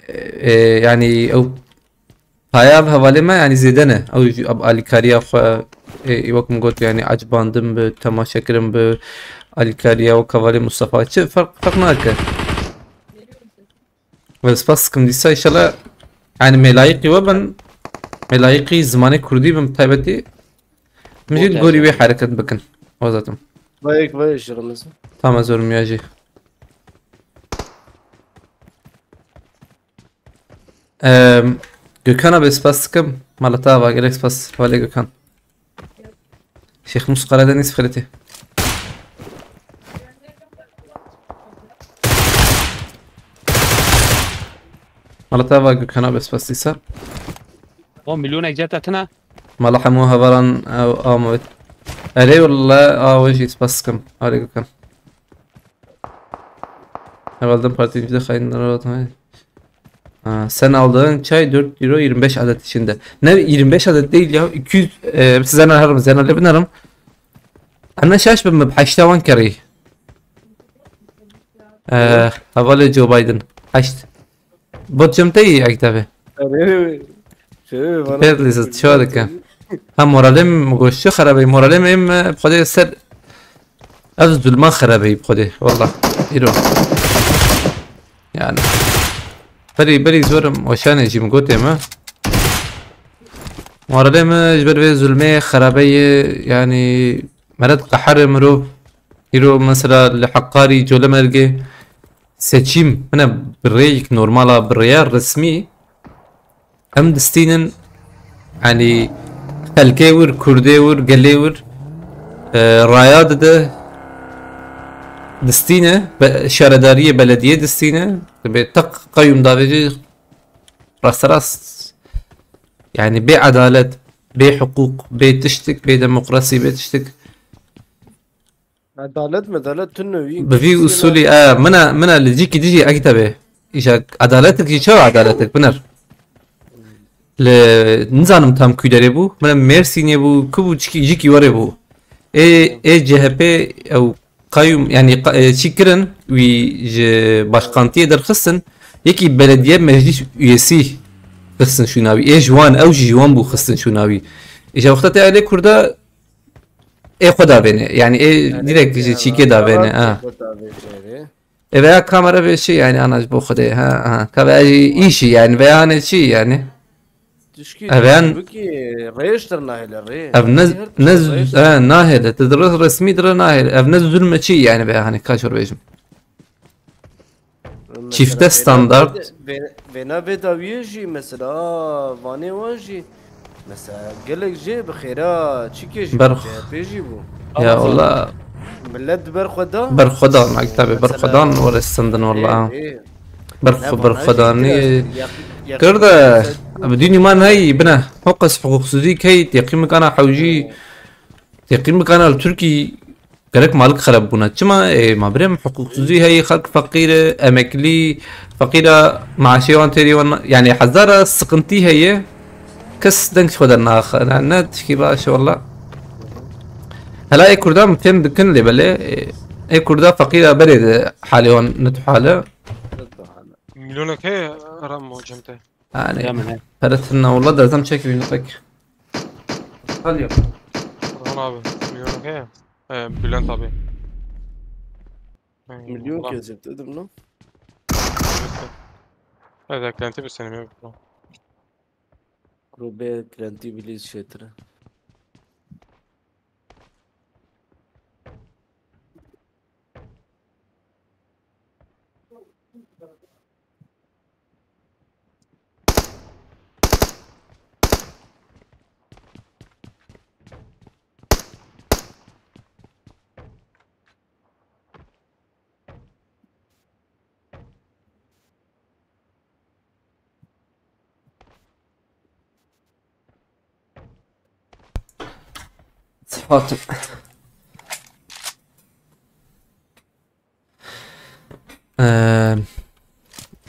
E, e, yani ew Paya ev hevalê me, yanî zêde ne. Ew jî ab-, alîkariya xwe, ê, ê, wek min got, yanî ecibandin bi, temaşekirin bi, alîkariya wek hevalê Mustafa. Çi ferq, ferq nake. Ve spas dikim dîsa, înşallah, yanî mêlayîqî we bin, Ê layîqî zimanê kurdî bin taybetî. Min jî gorî wê hereket bikin. Wazatim. Bayek bayek ji Ramazan. Tamam, zor miya jî. Em, Gökhan abi spas dikim. Mala te ava, gelek spas. Hevalê Gökhan. Şêx Mus Karadeniz Xirêtê. Mala te ava Gökhan abi spas dîsa. O milyonek cep te tine. Mala hemû hevalan ew amavêt. Erê walla a we jî spas dikim. Erê Gökhan. Hevaldan partiyê de xayın rahat. Ha, sen aldığın çay dört euro yirmi beş adet içinde. Ne, yirmi beş adet değil ya, iki yüz, e, size ne harım, size ne binerim. Ana şaş bin bi heşta wan kerî. E, hevalê Joe Biden. Heşt. Bot cem te iyi, Akit abi. Erê, şey, bana Pêr lîzit, çawa dike? Ha, moralê min goştu xerabey. Moralê min, em, xwedê ser ev zulma xerabey xwedê. Wallah. Îro. Yani. Berî, berî zorim weşanê jî min gotê me. Moralê min ji ber vê zulmê xerabeyê, yani, meret qeherê mirov. Îro mesela li Heqarî, Colemêrgê seçîm, hine bi rêyek normal a, bi rêya resmî, em distînin, yanî xelkê wir, kurdê wir, gelê wir, e, raya dide, distîne, be-, şaredariyê belediyê distîne, dibê teq qeyûm davêjî rasterast, yanî bê edalet, bê hiqûq, bê tiştik, bê demokrasî, bê tiştik. Edalet medalet tune wî. Bi vî usulî, e, mina, mina li cîkî dijî Akit abi. Îja edaletik jî çawa edaletik, Biner? Li nizanim tam kû derê bû. Mina Mêrsînê bû, ku bû cîkî, cîkî werê bû. Ê, ê C H P ew qayûm, yani qa-, e, çî kirin, wî ji başkantiyê derxistin. Yekî belediye meclis üyesi xistin şûna wî. Ê ji wan, ew jî ji wan bû xistin şûna wî. Îja wexta te elê Kurda ê xwe davêne. Yani ê direkt ji çîkê davêne. Ha. Ê veya kamera vê çi yani, ana ji bo Xwedê. Ha, ha. Ka veya jî îşî yani, veya hanê çi yani? Tişkî Ev yan- tişkî bikî rêştir nahêle rê. Ev ne, Her ne tişt rêştir. Ha, nahêle. Te dire resmî dire nahêle. Ev ne zulme çi yani veya hanê ka şor bêjim. Çifte Mesela standart. Vêna vê-, vê-, vêna vê dawiyê jî mesela vanê wan jî mesela gelek jê bi xêra çîkê jî Ber- bû, C H P jî bû. Ya Allah. Millet ber xwe da. Ber xwe da, Akit abi, ber xwe da, were sindin walla. Ê, ê. Ber xwe, ber xwe da, ne, yaq-, yaq-, Kir de, mesela bi dînî man hey, bine, hoqes huquqsuzî key, teqîm kana hewjî, teqîm kana li Tirkî, Gerek malik xerab bûna. Çima? Ê, ma birê min, hiqûqsuzî heye, xelk feqîr e, emeklî, feqîra maaşê wan têrî wan, yani hezara sıkıntı heye. Kes deng xwe de naxe. Ne, ne tişkî baş e walla. Hela ê Kurda min fêm dikin lê belê, ê, ê Kurda feqîra berê de halê wan ne tu hale. Milyonek heye Ramo cem te. Yani, Ya min he. Pere tune walla derzem çek wî pek. Hadi yap. Orhan abi, milyonek heye. Ee, Bülent abi. Ee, Milyon valla. Kezip dedim lan. Evet, evet. Evet, eklenti bir senem yok. Kuru beklenti bile şetre. Sıfatım. Eee,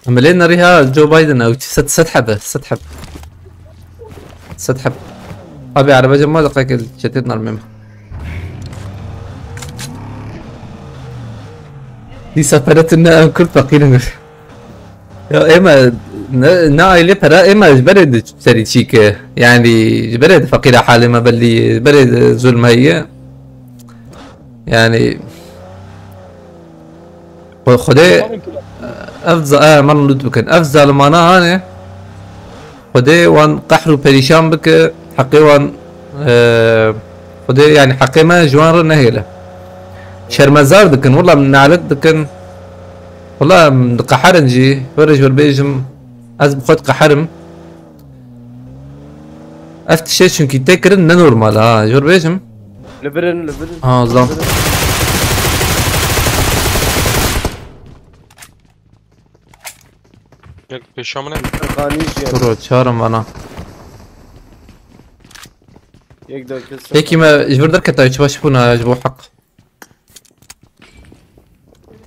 Em lê nerî ha Joe Biden ew çi sed, sed hebe, sed heb. Sed heb. Abi araba cema da kakel çetin narmem. Dîsa pere tune em Kurd feqîr in. Ya ême ne, ne aile pera ême ji berê de serî çîke. Yani ji berê de feqîra halê me bellî, ji berê de zulm heye. Yani Xwe-, Xwedê ev za-, e, man lût bikin. Ev zalimana hane. Xwedê wan qehr û perîşan bike, heqê wan, e, Xwedê, yani, heqê me ji wan re nehêle. Şermezar dikin, wela min nalet dikin. Wela min diqeherin jî, were ji wir bêjim, ez bi xwe diqeherim. Ev tiştê çunkî tê kirin ne normal ha, ji wir bêjim. Li vir in, li vir in. Ha, zam. Li vir in. Yek pêşa min e. Qanî jî ye. Kuro, çarim vana. Yek dakika. Yekî me ji vir derketa, çi baş bûna ji bo heq.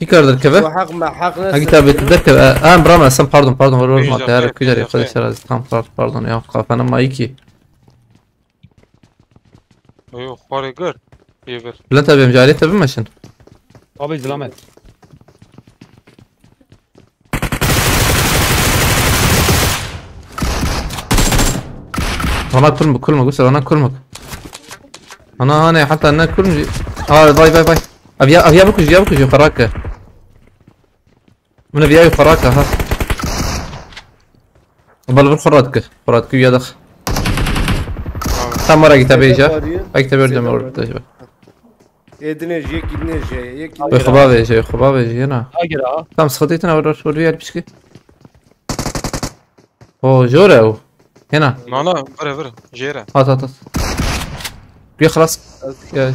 Kî kar derkeve? Bu hak me hak ne? Hagî tabi tu derkeve. E, em bira me sen pardon, pardon, vur, vur, Pêja, ma te her pêja, kucar pêja, ya, pêja. Kardeş, tamam, par-, pardon, ya, kafana ma iki. Yo, yo, xwarê gir. Yê vir. Bülent abi, em ji alê te bimeşin. Abi, zilamet. Ana kulmuk, kulmuk, Gusel, ana kulmuk. Ana, ana, hatta ne kulmuk. Aa, vay, vay, vay. Abi ya, abi ya bu kucu, ya bu kucu, karak. Min viyayî xwe rake ha. Bal bir xwe radike. Xwe radike ya dax. Tamam. Tam wara gita bêje. Şeyde var ya. Belki de gördüm Şeyde orada var. Acaba. Edine jek idine je, yek Ve idine. Xwe bavêje, xwe bavêje yena. Agir ha. Tam sıxıtı itine var, var, bir yer pişki. O, jore o. Hena. Nana, vire, vire. Jêre. Hat, hat, hat. Bir xelas. Ya.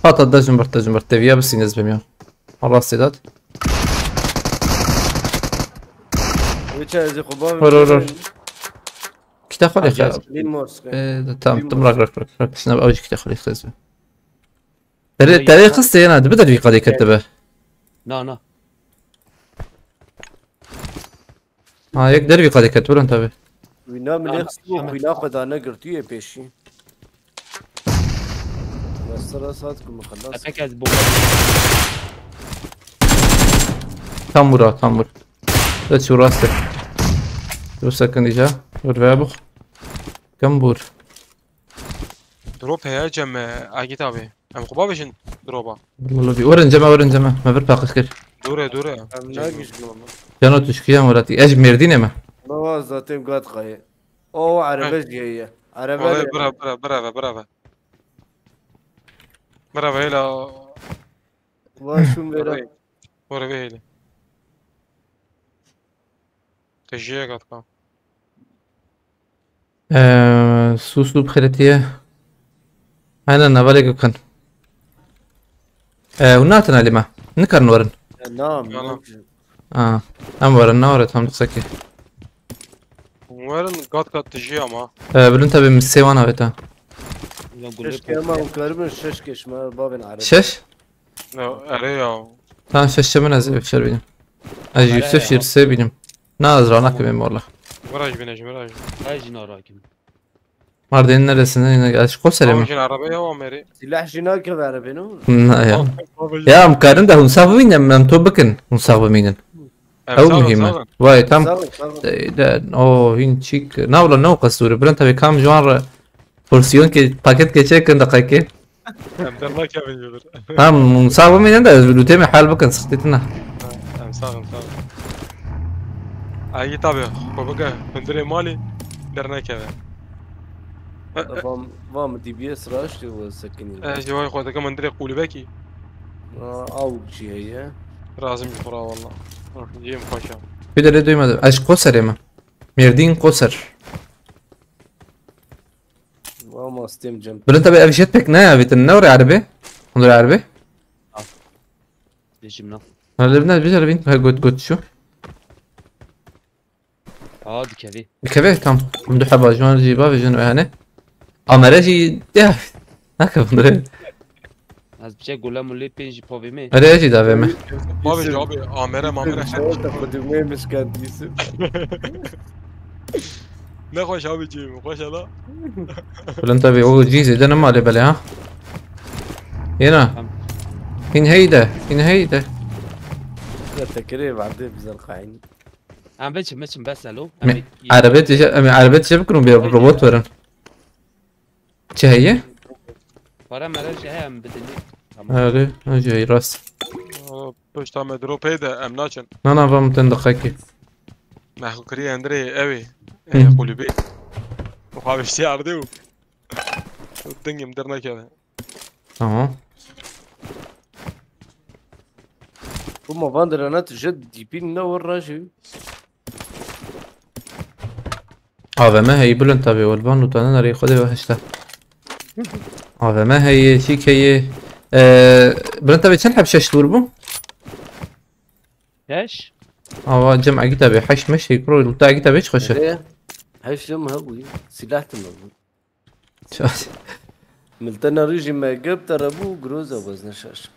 Hat, hat, da cımbırt, da cımbırt. Teviye bir sinez bim ya. Allah sidat. Wiçe ez ê xwe bavim Hor, hor, hor. jêre. Kita xwe lê Agir. xelas. Bin morske. E, tamam, Bin tam rak, morske. rak, rak, rak. Şuna bir avuç kita xwe lê xelas. Tere, Ay, tere ya. Xiste yena, dibi dervî qadê ketibe. Na, na. Ha, yek dervî qadê ket, buran tabi. Wîna min Tamam, lê xistibû, tamam. Xwîna xwe dane girtûyê pêşî. Mesela saat ku min xelas. Efek ez bu. Tam vura, tam vur. Ve çû rastê. Dur sakın ica. Dur ve bux. Kam vur. Drop heye cem, e, Agit abi. Em xwe bavêjin droba. Wala bir öğrenci mi, öğrenci mi? Me bir pakış kir. Dure, dure. Em ne güçlü ama. Cano tuşkiyan wala ti. Ez Mêrdînê me. Baba zaten gat kayı. O araba Heh. Jeye. Araba Olay ne? Bira, bira, bira, bira. Bira, bira, hela. Var şun vera. Orayı. Orayı hela. Tejiye gat ka. Eee, su, su bixiretiye. Aynen, ne vale gökün. Eee, hûn natin alî me. Nikarin werin. Ya, na, Yalan. Mümkün. Aa, em werin, ne were tam disekî. Werin gat gat tijî ama. Eee, bilin tabi misê wan avêta. Ya, gulê Keşke ama poşet. Karibin şeş keşme, babin araba. Şeş? Ne, ere ya. Tamam, şeş çemin ez bir şey bildim. Ez Kamera yüksek ya. Şiirsê bildim. Ne az ranak benim valla. Viraj bine, viraj. Ay, jina rakim. Mardin neresinde yine aşk o serimi. Jin arabaya wa meri. Silah jina ke ver beno. Ne ya. Abi, abi, Ya, em karin de hûn sax bimînin, em to bikin, hûn sax bimînin. Em Ew sax in, muhîm e. Sax in. Vay, tam. Sax in, sax in. De, de, o, hîn çîk. Na wala ne o qesûrî. Bilin tabi kam ji wan re porsiyon ke, paket keçe kin deqekê. Em dernakevin ji vir. Tamam, sax bimînin de ez lûtê me hal bikin, sıxtî tine. Ha, em sax in, sax in. Ay, tabi, xwe bike hundirê malî, dernekeve. Van, van mi D B S raştê û sekinî. Ez ji vay xwe dikim hundirê qûlibekî. Aa, awk jî heye. Razim ji xwe ra walla. Hı, cihê min xweş e. Bir de duymadım. Aşk o serê mi? Mêrdîn Qoser. Wa mastêm cem. Bilin tabi ev jetpack ne avêtin, ne oraya arabe? Onur arabe? Al. Dişim lan. Öyle bir ne bir bin ha got got şu. Aa, dikevî. Dikeve tam. Hûn du heba ji wan jî bavêjin û hene. Amere jî ya. Nakevin re. Ez biçe gule mulê pênc jî povê me. Erê jî davê me. Bavê jî abi amere mamere her şey. Xwedî me mişkent Yusuf. Ne xweş abi cî, xweş ala. Bilen tabi o cî zêde ne malê belê ha. Yena. Tamam. Hîn heyde, hîn heyde. Ya tekere vardı güzel kayın. Em biçin, biçin, bes alo. Em Me-, bi-, arabet je, em arabet je bikin û bir robot verin. Çi heye? Para mera ji heye em bidinî. Tamam. Erê, ha, ji heye rast. Aa, pişta me dropê de em naçin. Na, na, va min ten deqekî. Mexlûkirî Endrê ew ê. Hı. Kulübê. Xwe viştî erdê û dengê min dernekeve. Tamam. Bu ma van dirana tu je dîpîn ne wir rajî. A V M heyî bilind tabi, welban lûtane nerî xwedê ve hişte. A V M heyî, şîk heyî. Ee, bilind tabi çend heb şeş dûr bû? Şeş? Ava cem Egî tabi, heşt meş heyî kuro, lûta Egî tabi hiç xweş e. Ee, heşt jim hebû, silah tim hebû. Miltena rî jî me gep te re bû, groza wezne şaş.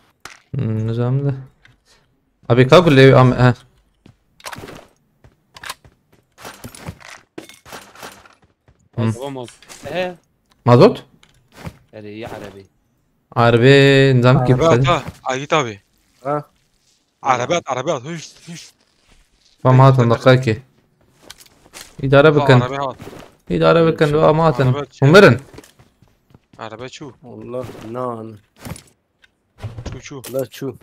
Hmm, nizam de. Abi ka gulê am, he. Hmm. Tamam, olsun. He. Mazot? Erê, ya erebî. Erebî, nizam ki. Araba ata, Egî tabi. Ha. Araba at, araba at, huşt, huşt. Vam hatin, dakika ki. İdare bikin. Araba hat. İdare bikin, vam hatin. Araba çi? Umirin. Araba çû. Allah, nan. Çû, çû. La çû.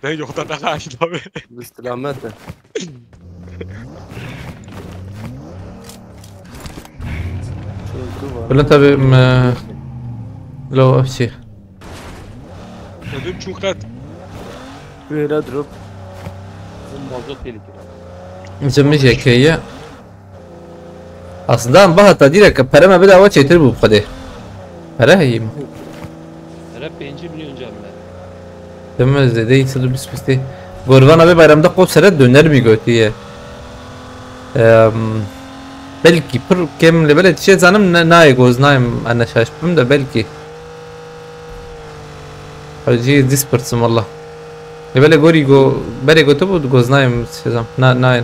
De yok da ne kadar abi. Bi selamet e. Çocuk var. Bülent abi, m-, lo, şey. Dedim çû qet. Wêre drop. Zim mazot tehlikeli. Zim mi jekeye. Aslında em bihata dîreke pere me bida we çêtir bû bi Xwedê. Pere heyî min. Pere pêncî milyon can me. Deme zêdeyî sed û bîst pistê. Gorvana vê bayramda qop sere döner mi gotiye. Em, belkî pir kêm lê belê tişê zanim ne, nayê goz nayêm, em ne şaş bim de belkî. Hacî dîs pirsim valla. Lê belê gorî go, berê gotibû goz nayêm tişê zam. Na, nayên.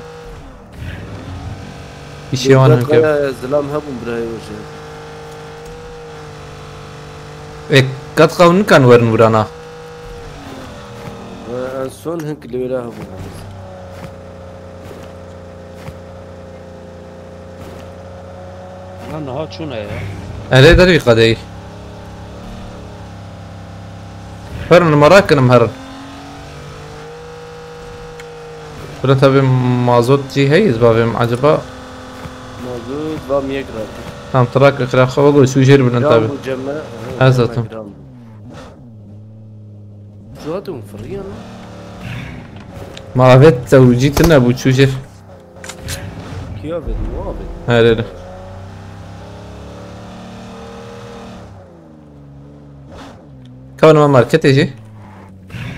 Îşê wan Dewlet heke. Kaya zilam hebûn birayê we jî. Ê, kat xew nikan werin wirana. Ve en son hin ki li wêra hebûn. Ana niha çûne ya. Erê dervî qedeyî. Herin, merak kinim herin. Bira tabi mazot cî heye, ez bavêm acaba. Mazot va miyek rakir. Tam trak xira xwe go sujêr bilin tabi. Gram bu ceme. Ez atim. Gram bu. Şu atum fırıyan. Ma evet te ucî tine bu çujêr. Kiya vedin, wa vedin. Her her. Kawin ma marketê jî.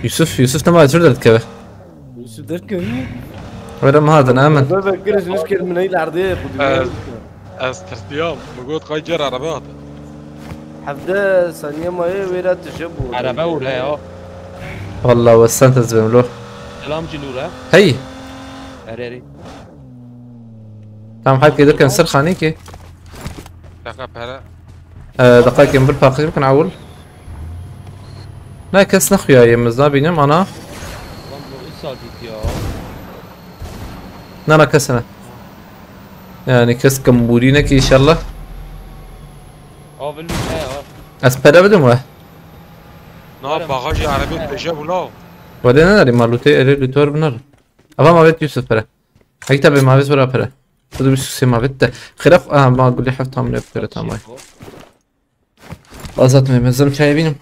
Yusuf, Yusuf nema çur derdikeve. Yusuf derkeve. Were ma hatin, amin. Bebe kiriş niş kir min ey lerdê. Ez, ez tirsiyam. Mi got qay cer araba hat. Hevde saniye maye wêra tije bû. Araba û re ya. Vallahi wesent ez bim lo. Selam cilû re. Hey. Ereri. Tam hepkê dirken ser xanîkê. Deqa pere. Ee, deqayekê min bir paqij bikin ewil. Ne kes nexuyaye, min ez nabînim, ana. Lan bu üç saat gitti ya. Na, na, kes ne. Yani kes kambûrî neke inşallah. Aa, bilmiyorum ne ya. Ez pere bidim we. Na, bagajê erebê tije bû la. Wede ne derî, ma lûtê erê lûtor binar. Ava ma vet Yusuf pere. Hekî tabi ma vet wera pere. Xwedê bîst û sê ma vet de. Xiraf, aha, ma gulê heft tam lê pere tam ay. Azat me, mezim çayê bînim.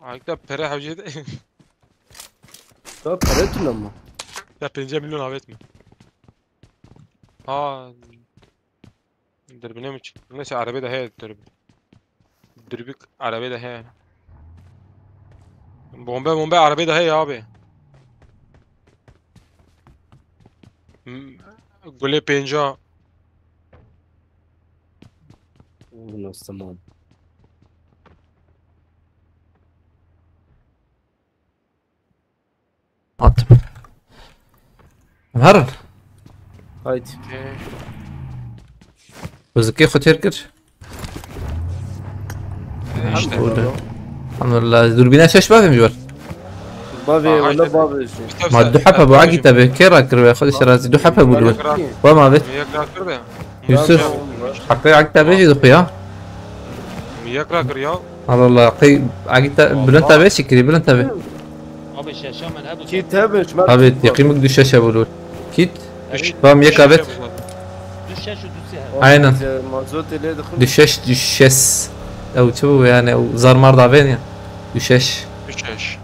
Ayakta pere hewcê de. Ya pere tune mu? Ya pênce milyon avet mi? Ha. Dürbüne mi çıktı? Neyse, arabada he dürbün. Dürbük arabada he. Bombe bombe arabada he ya abi. M-, Gule penca. Nasıl tamam. At. Herin. Haydi. Bizikê xwe têr kir. İşte. Burada. Elhamdülillah. Dürbüne şeş bavê mi var? Bavê, aha, wala işte. Bavê işte. Ma du hepe bu, Agî te be. Kê rakir be? Xwedê şerazî. Du hepe bu. Wa ma vet. Yusuf. Heqê Agî te be jî dixuya. Mi yek rakir ya. Allah Allah. Qey Agî te, bilind te be, şikirî bilind te be. Abi şeşa min hebû. Kî te be, çima? Abi, yekî min du şeş hebû. Kit. Üç. Tamam, yek abet. Düşeş û düşe. Aynen. Mazotê lê dixin. Düşeş, düşes. Ew çi bû yani? Ew zarmar davên ya. Düşeş. Düşeş.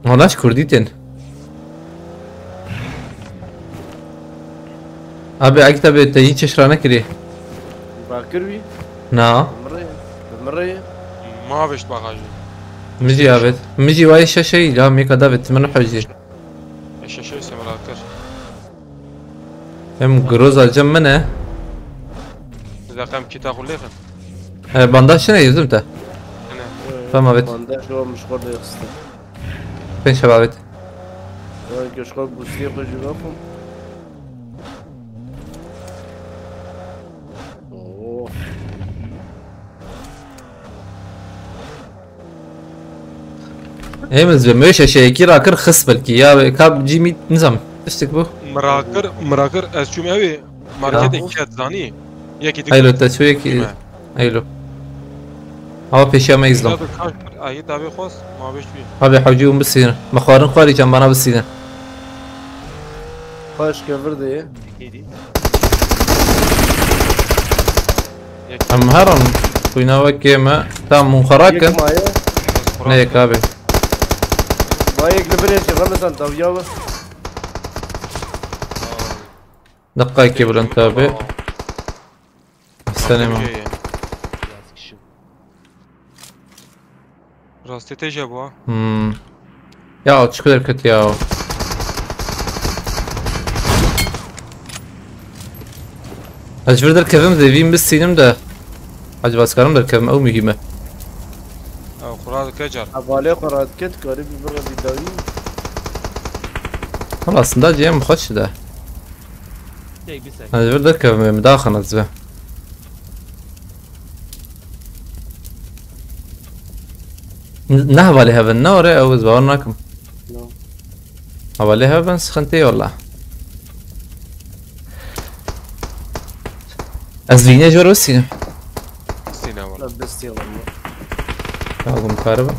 Hanaş kurdî tên. Abi, Akit abi, te hiç şişra nekirî. Bakir wî? Na. Mirê. Mirê. Ma veşt bagajê. Mijî abet. Mijî vay şeşey la meka davet min hojî. Şeşey semra kir. Em groza cem min e. Zaqem kita xulêxin. E, bandaj çine yüzüm te. Tamam, evet. Bandaj o mişkor da yoksa. Pênc şebabet. Vay, keşke bu siyah koyucu yok mu? Oo. Hem ez bi meşe şeyki rakir xis belki ya, ka cimî nizam. Tiştik bu. Mirakir, mirakir ez çûm ewê marketê ket zanî. Yekî dik. Haylo, te çû yekî. Çûme. Eylo. Ama peşeme izlam. Ya da kaç bir ayı tabi xos, ma beş bir. Abi hocam bisînin. Me xwarin xwarî can bana bisînin. Xweş kevir de ye. Em herin. Xwîna wekê me. Tamam, hûn xwe rakin. Yek maye. Ne yek abi. Ma yek li birê jî Ramazan dawiya we. Deqayekê bilind tabi. Senê me. Biraz kişi. Rastê te jî hebû ha. Hmm. Ya, çi kadar kötü ya. Ez ji vir derkevim de, vîn bistînim de. Acaba ez karim derkevim, ew muhîm e. Ew xwe radike car. Hevalê xwe radike, dikarî bi vir re vî dawî. Wala aslında cem xweş de. Tek bir sek. Ez vir derkevim, em daxin ez ve. Ne hevalê hev in, ne ore, ew ez bawer nakim. No. Hevalê hev in, sıkıntı yok la. Ez vînê jor wesînim. Sîne wala. Bistî wala. Ya gum karibim.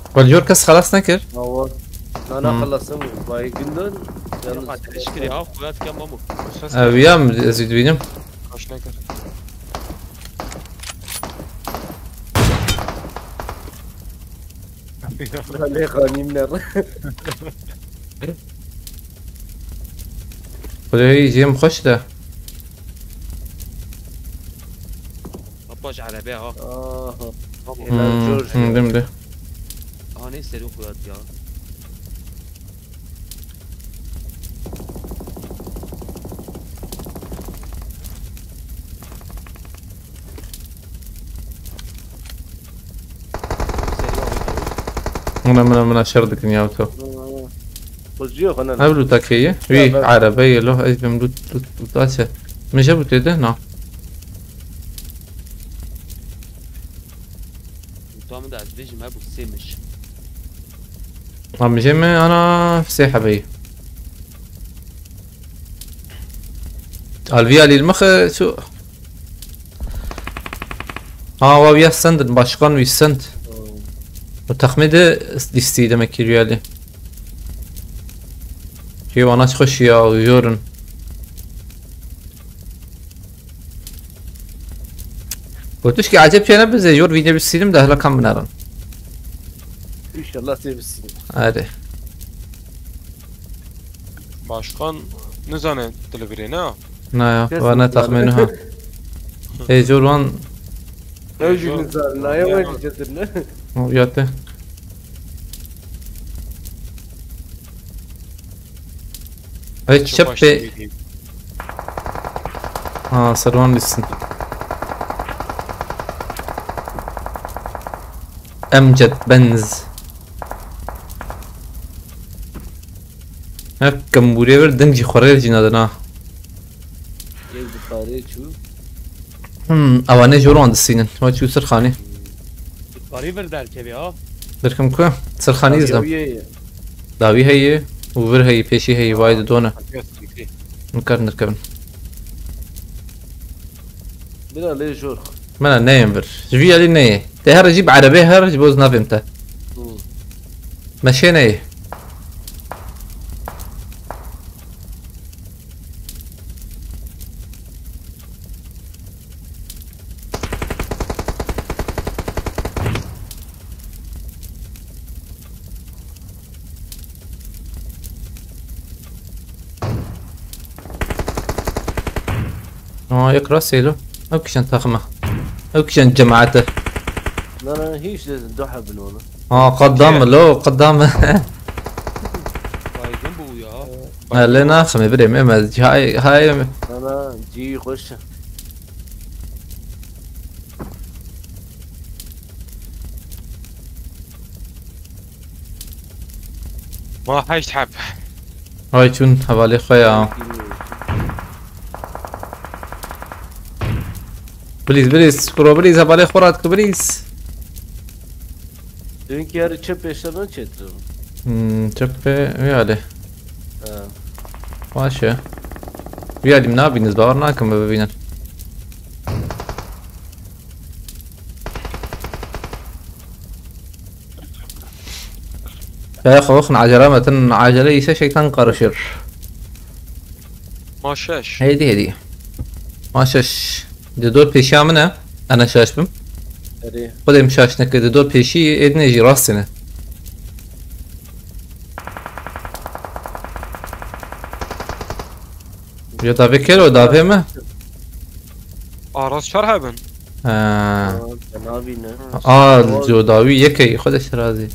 Wal jor kes xelas nekir. Awa. Na, na, Hmm. Xelasın baygındır. Yalnız. Ateş kiri ya, kurat kem mamu. Ev ya, ez dibînim. Kaç nekir. Lê xanîm ne. Xwedê jêm xweş de. Hoppa ji erebe ha. Aha. Tamam. Hmm, George. Hmm, dim de. Aha, ne serin kurat ya. Mına, mına, mına şer dikin ya to. Xwecî yok, ana. Ev luta keye? Wî, erebe ye lo, ez bim lut, lut, lut, aç. Min je bu têde? Na. Luta min de ez bêjim, hebû sê mij. Ha, mijê me ana sê hebeyî. Alviya lîlmixi çû. Ha, wa wiya sendin, başkan wî send. Hmm. O texmê de lîstî demek ki rüyali. Ki wana xweş ya, jorin. Gotiş ki acep piyane bize, jor vînê bistînim de hela kam binarin. İnşallah sê bistînim. Hadi. Başkan nizane dilivirê ne? Na ya, Kes wana nizane. Taxmînî ha. Ê, jor wan. Ew jî nizane, na ya, wek jî ne? Yate. Ey, çepê. Ha, ser wan lîstin. Emcet Benz. Her kembûrê vir deng jî xwe rê jî nadin ha. Yek bi parê çû. Hmm, ewanê jor wan distînin. Wa çû Sirxanê. Bi parê vir derkevê ha. Derkim ku? Sirxanî dizim. Dawî heye. Dawî heye û vir heye, pêşî heye, vay di done. Nikarin derkevin. Bila lê jor. Mena neyên vir. Ji vî alî neyê. Tê here jî bi erebê her ji bo zinavêm te. Hmm. Meşê neyê. Aa, yek rastê lo. Ew kişên taxim e. Ew kişên cemaet e. Na, na, hiç de du hebin onu. Aa, qedam lo, qedam. Baygın bu ya. Ha, lê naximê birê me, me, hay, hay. Na, na, cî xweş. Ma heşt heb. Hay çûn hevalê xwe ya. Bilîz, bilîz, kuro bilîz, hevalê xwe rat ku bilîz. Dünkü yarı çöp eşyalarını çetirdim. Hmm, çöp ve yani. Ha. Baş ya. Bir alim ne yapayım, bavar ne hakkında bebeyden. Ya xwe xwe acele metin, acele ise şeytan karışır. Ma şeş. Heydi, heydi. Ma şeş. Di dor pêşiya min e. Ana şaş bim. Erê. Xwedê min şaş neke, di dor pêşî êdinê jî rastê ne. Ya davê kero, davê me. Aras çar hebin. Ha. Aa, te nabîne. Aa, codawî yekey, xwe de şirazî.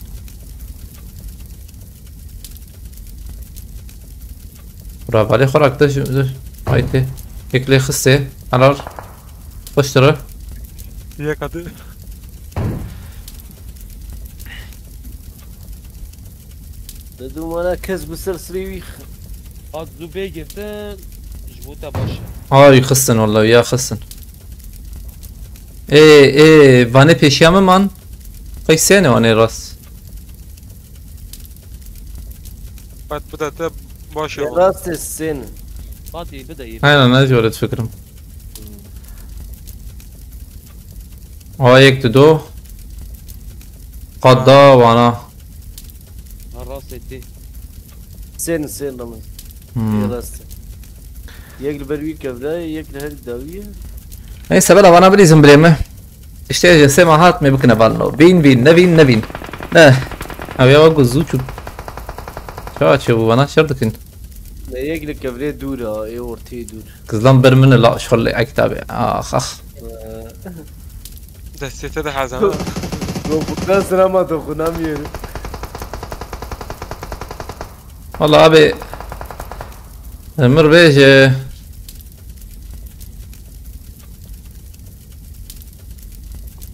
Ravalê xwe rakte ji, ji, haytê. Yek lê xistê. Helal. Xweş tire. Yek hadi. Dedim bana kes bi ser sirê wî. Hat zû bê girtin, ji bo te baş e. Ay, xistin, wallahi ya xistin. Ê, ê, vanê pêşiya min man. Qey sêne wanê rast. Hat bide te baş e. Rast sêne. Fatih, bide yê. Aynen, ez öyle fikrim. Aa, yek, du, do. Qada vana. Ha, rast etî. Sêne, sêne, Ramazan. Hmm. Yê rast e. Yek li ber wî kevre, yek li her dawî ye. Neyse, bela vana bilîzin birê me. İşte ji sê ma hat me bikine valno. Vîn, vîn, nevîn, nevîn. Ne. Ew ya wek zû çû. Çawa çê bû, vana şer dikin. Ne, yek li kevrê dûr e, ê ortê dûr. Kızlan bir mini la şol ek tabi. Ah, ah. Destê te de hezan. Yo, bu kadar sırama dokunamıyorum. Valla abi, Emir bêje.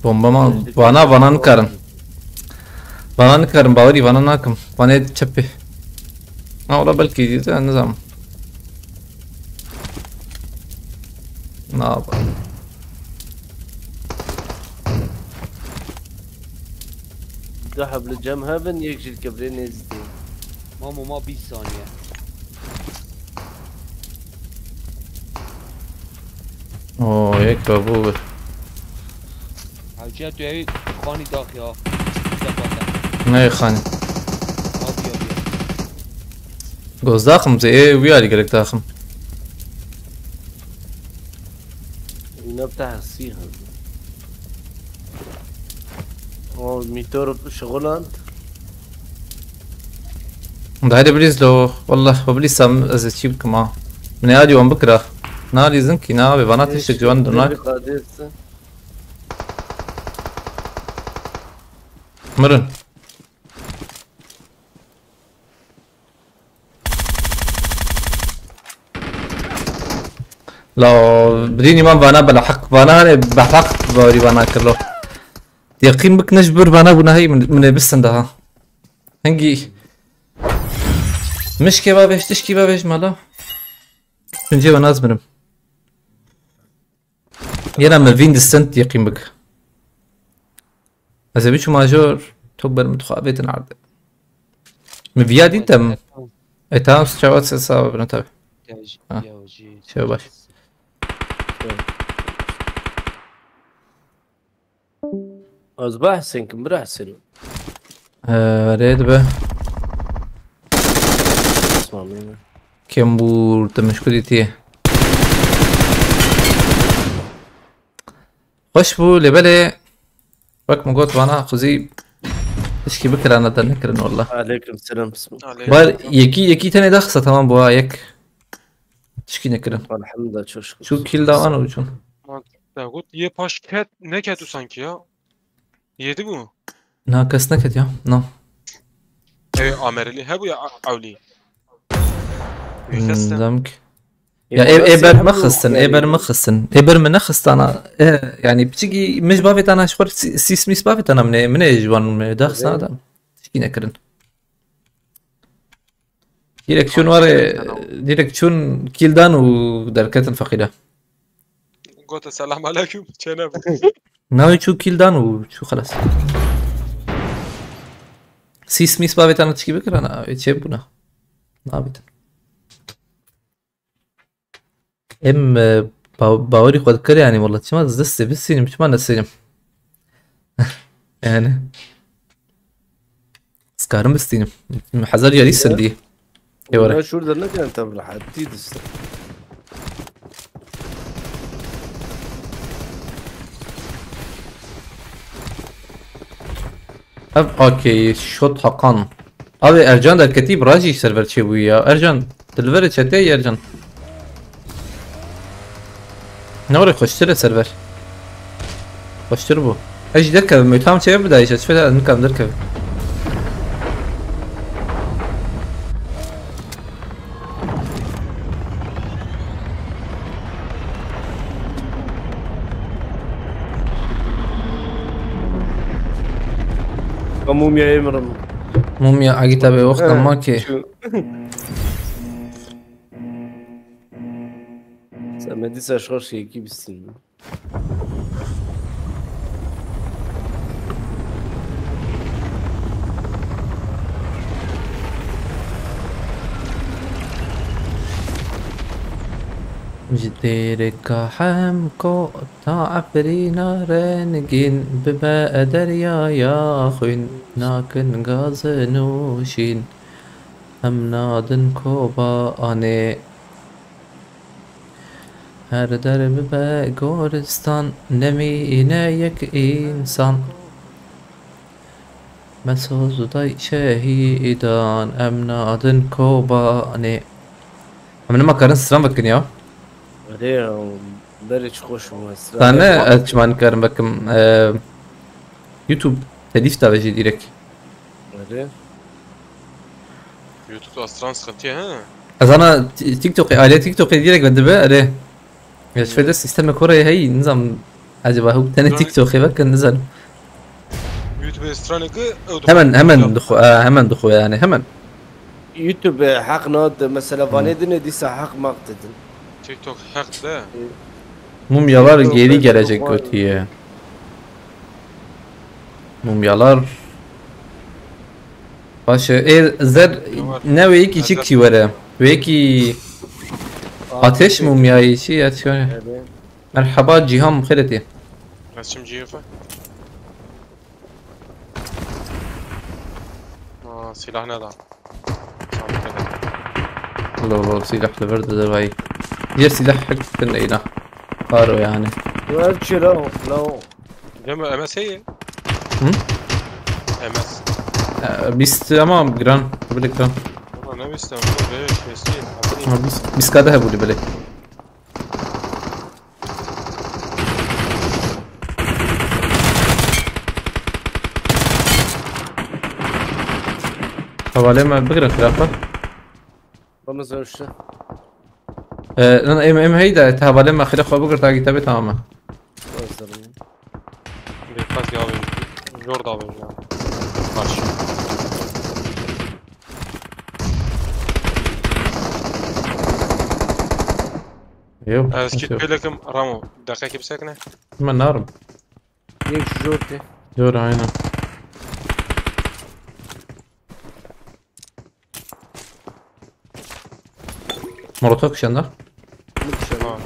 Bomba ma vana, vana nikarim. Vana nikarim, bawerî vana nakim. Vanê çepê. Ha, ola belkî dîte, nizam. Na, ba. Du heb li cem hebin, yek jî li kevirê nêzî tê. Mamo, ma bîst saniye. Oo, yek ve bû bir. Hewce tu ew xanî dax ya. Zepate. Ne xanî? Abi ya, ya. Goz daxim, zê ê wî alî gerek daxim. Îne bi te hesî hebû. O mîtor şixulan. Dayê bilîz lo, wallah, we bilî sam ez ê çî bikim ha. Min ê alî wan bikira. Nalîzin kî, nabê, vana tiştek ciwan durnak. Mirin. La, bidînî man vana bela heq, vana hane be heq, barî vana kirlo. Yaqîn bik, ne ji bir vana bûna hey, min, min ê bistin daha. Hingî mişkê bavêj, tişkî bavêj mala. Tuncê we naz binim. Yena me vîn distint, yaqîn bik. Ez ê biçû major, tok ber min dixwe avêtin erde. Min viya dît em. E, tamam, çawa se sağ olun tabi. Ha. Şey baş. Ez behsên kim, bira Hüseyin. Ee, Rê dibe. Tamam yani. Kembûr, te min ji ku dîtiye? Xweş bû, lê belê wek min got vana xwezî tişkî bikirana te nekirin walla. Aleyküm selam. Bismillah. Aleyh. Bar yekî yekî tenê daxisa tamam bû ha yek. Tişkî nekirin. Elhamdülillah, çok şükür. Şu kill da an û çûn. Ya got yê paş ket neketu sanki ya. Yedi bu. Na kes neket ya. Na. Ev Amerili he bu ya A- Avli. Hmm, Keste. Demk. Ya ev ev ber mixistin, ev ber mixistin. Ev ber min nexistana. E, yani piçikî mij bavêtana ji xwe sîs mîs bavêtana min ê, min ê ji wan min daxisana da. Tişkî nekirin. Direksiyon ware, direksiyon kill dan û derketin feqîre. Gote selam aleyküm. Çene bu. Navê çû kill dan û çû xelas. Sîs mîs bavêtana tişkî bikirana, ev çê bûna. Nabîtin. Em e, ba- bawerî xwe dikir yani walla çima ez destê bistînim çima nesînim. Yani. Ez karim bistînim. Hezar yarî sindî. Ê were. Ben şurada ne kadar tabii rahat değil işte. Ev A K'yê şot Hakan. Abi Ercan derketî bi rajî server çêbûyî ya. Ercan, tu li verê çeteyî Ercan. Ne were xweştir e server. Xweştir bû. Ez jî derkevim, tam çêve bidayî, ez feda nikem derkevim. Ka mumyayê min. Mumya agî tabi wexta ma ki. Sen medîsa şor şêkî bistîn. Ji dêrika hemko ta efrîna rengîn bibe deryaya xwîn nakin gaz nûşîn em nadin Kobanê. Her der bibe goristan nemîne yek însan. Me soz day şehîdan em nadin Kobanê. Em nima karin stran vekin ya. Erê ya, berê çi xweş bû mesela. Tane ez çima nikarim vekim. E, YouTube telîf da vejî direkt. Erê. YouTube astran sıkıntı ha. Ez ana T- TikTok'ê, alê TikTok'ê direkt ve dibe, erê. Ya şöyle sisteme kore hey, nizam. Acaba huk tane Yani- TikTok'ê vekin, nizam. YouTube stranı ki Hemen, hemen duxu, e, hemen duxu yani, hemen. YouTube heq nade mesela vanê dine dîsa heq maq dedin. TikTok hak de. Mumyalar TikTok geri Facebook gelecek var. Götüye. Mumyalar. Başı, e, zer, ne ve iki çik ki vere. Ve iki ateş mumyayı şey ya çıkıyor. Erê. Merhaba Cihan, xêr hatî. Resim ciyefe. Aa, silah ne da? Lo lo, silah li vir dide vay. Diğer silah hek din eyna. Paro yani. Yo, ev çi la o? La o. Deme M S heye. Hı? M S. Ee, bîst ama giran. Bile giran. Ama ne bileyim, bu böyle şey değil. Ama bîst, bîst kade hebû bile. Hevalê me bigirin xirafa. Vamos a işte. Ee, lan em, em heyda, te hevalê me xire xwe bigir, ta gî tebe tamam e. Hazırım. Biraz ya abi. Zor da abi ya. Baş. Yok. Eski pelekim Ramo. Dakika kimse ne? Ben narım. Yek şu jorti. Doğru, aynen. Molotof kişende. Tamam.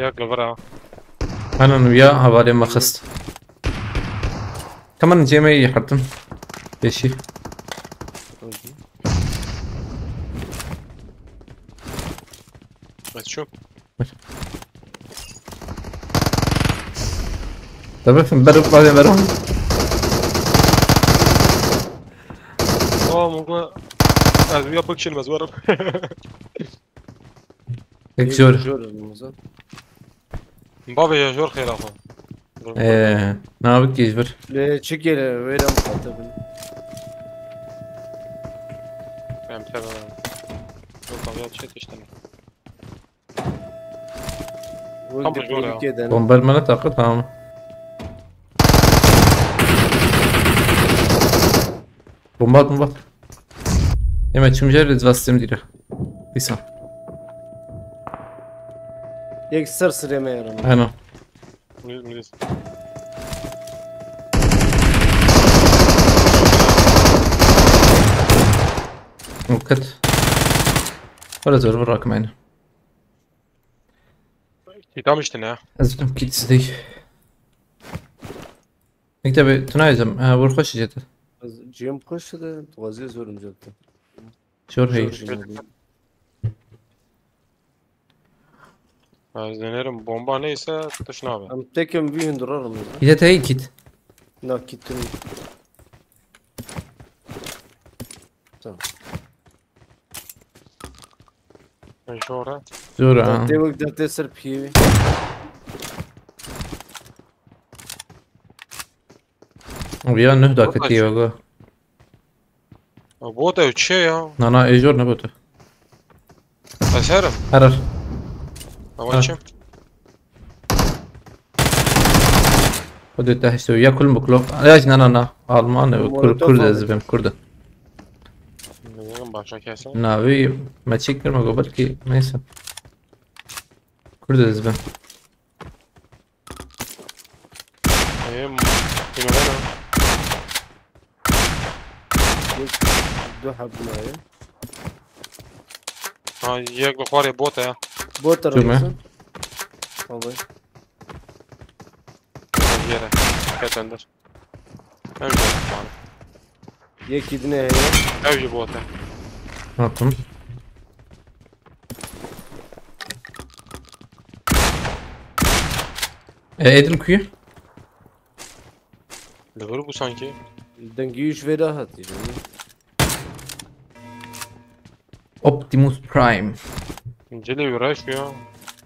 Yak li vir e. Henan wiya hevalê me xist. Kaman cê me yî hertin. Pêşî. Ez çûm. Tabii, berim, berim, berim. Aa, Mungo. Ez wiya pek çin, ez werim. Pek zor. Zor olmaz ha. Bavê ya jor xêra xwe. Ee, navik kî ji vir. Lê çi kere wêra mixatabin. Em tebe. Yok abi, ya çi tiştin. Tamam, jor ya. Bomber mene takı, tamam. Bomba at, bomba at. Eme çim jere dvastim dire. Dîsa. Yek ser sirê me yaram. Aynen. Miz, miz. Dikkat. Öyle zor bırakmayın. Kit almıştın ya. Ez bildim kit değil. Mektebe tunaydım. Ha, vur hoş jete. Ez cem koşu da, tu vaziyet zorum jete. Zor hey. Zor jete. Ez denerim, bomba neyse tuş nabe. Em tekim bir hindurarım ya. Bir de teyit kit. Na kitim. Tamam. Jora. Zor ha. Te wek de te ser piyevi. Abi ya, nuh dakika tiyo go. Bot ew çi ya? Na, na, ê jor ne bot e. Ez herim. Herer. Ama Ha. Çim. Xwedê te hişte ya kul muklo. Ya, na, na, na. Alman e, Kur-, Molotof Kurd aldı. Ez bim, Kurd. Bilmiyorum, başka kesin. Navî me çî kir me go belkî, neyse. Kurd ez bim. Em, yine ben o. Yek, du heb buna ye. Ha, yek bi xwarê bot e ya. Bot Çûme. Arabası. Vallahi. Yere. Ketender. Em jî bot e. Yekî din e heye. Ev jî bot e. Hatim. E, Edil kuyu? Li vir bû sanki. Dengî ji vê re hatî. Optimus Prime. Cilê wî reş ya.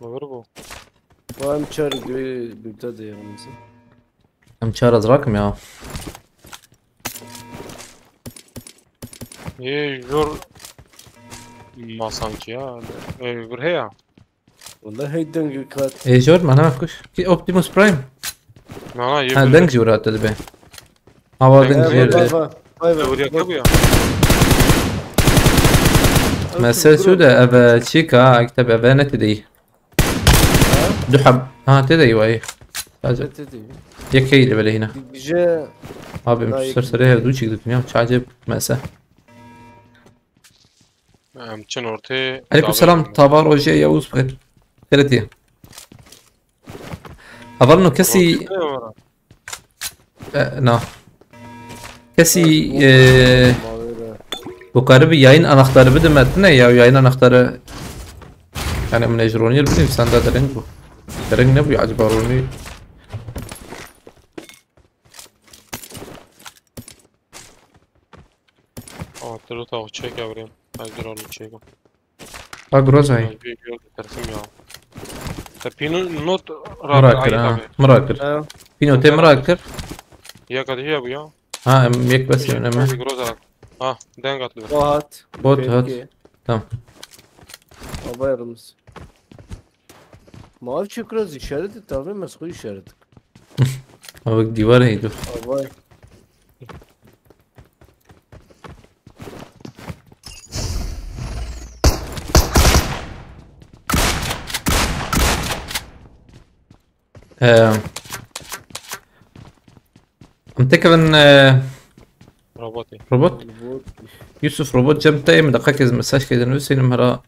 Li vir bû. Ba em çar duyê bîbte de yerim bize. Em çar ez rakim ya. Yê jor ma sanki ya. Ê, vir heye. Wala hey deng kat. Ê, jor ma ne kuş. Ki Optimus Prime. Na, na, yê Ha, vir deng heye. Jor hat dibe. Hava Deng deng jor. Vay vay. Vay vay. Vur ya, bu ya. Mesel şu de eve çika, kitap eve ne dedi? Ha? Du hab. Ha, te de vay. Sadece. Te de. Yek heyli böyle yine. Gece Abi, Daha ser yakın. Sere her du çekti dünya. Çace mese. Em çin ortê Aleyküm selam, davê Tavar Oje Yavuz Xêretiye. Hevalno kesî Ortê ne var? E, na. Kesî, e, Mavera. Bu karibi yayın anahtarı bide me tine ya, yayın anahtarı. Yani min ê ji ronî bidîm, senda dereng bû. Dereng nebû, acaba ronî. Aa, tu ta çek evrên. Ez dur onu çek. Ha, groza ye. Ez bir yol getirsin ya. Te pîno not Mira kir, ha. Mira kir. Ha. Pîno te mira kir. Ya kadar ya bu ya. Ha, em yek bes yemin eme. Groza. Ha, deng atlı. Bot hat. Bot hat. Tamam. Baba yarımız. Mavi çukura işaret et abi, mes xwe işaret et. Abi divar heydu. Abi. Ee, em tekevin, e, Robotê. Robot. Robot. Yusuf robot cem te, em deqekê ez mesaj kê dinivîsînim hera.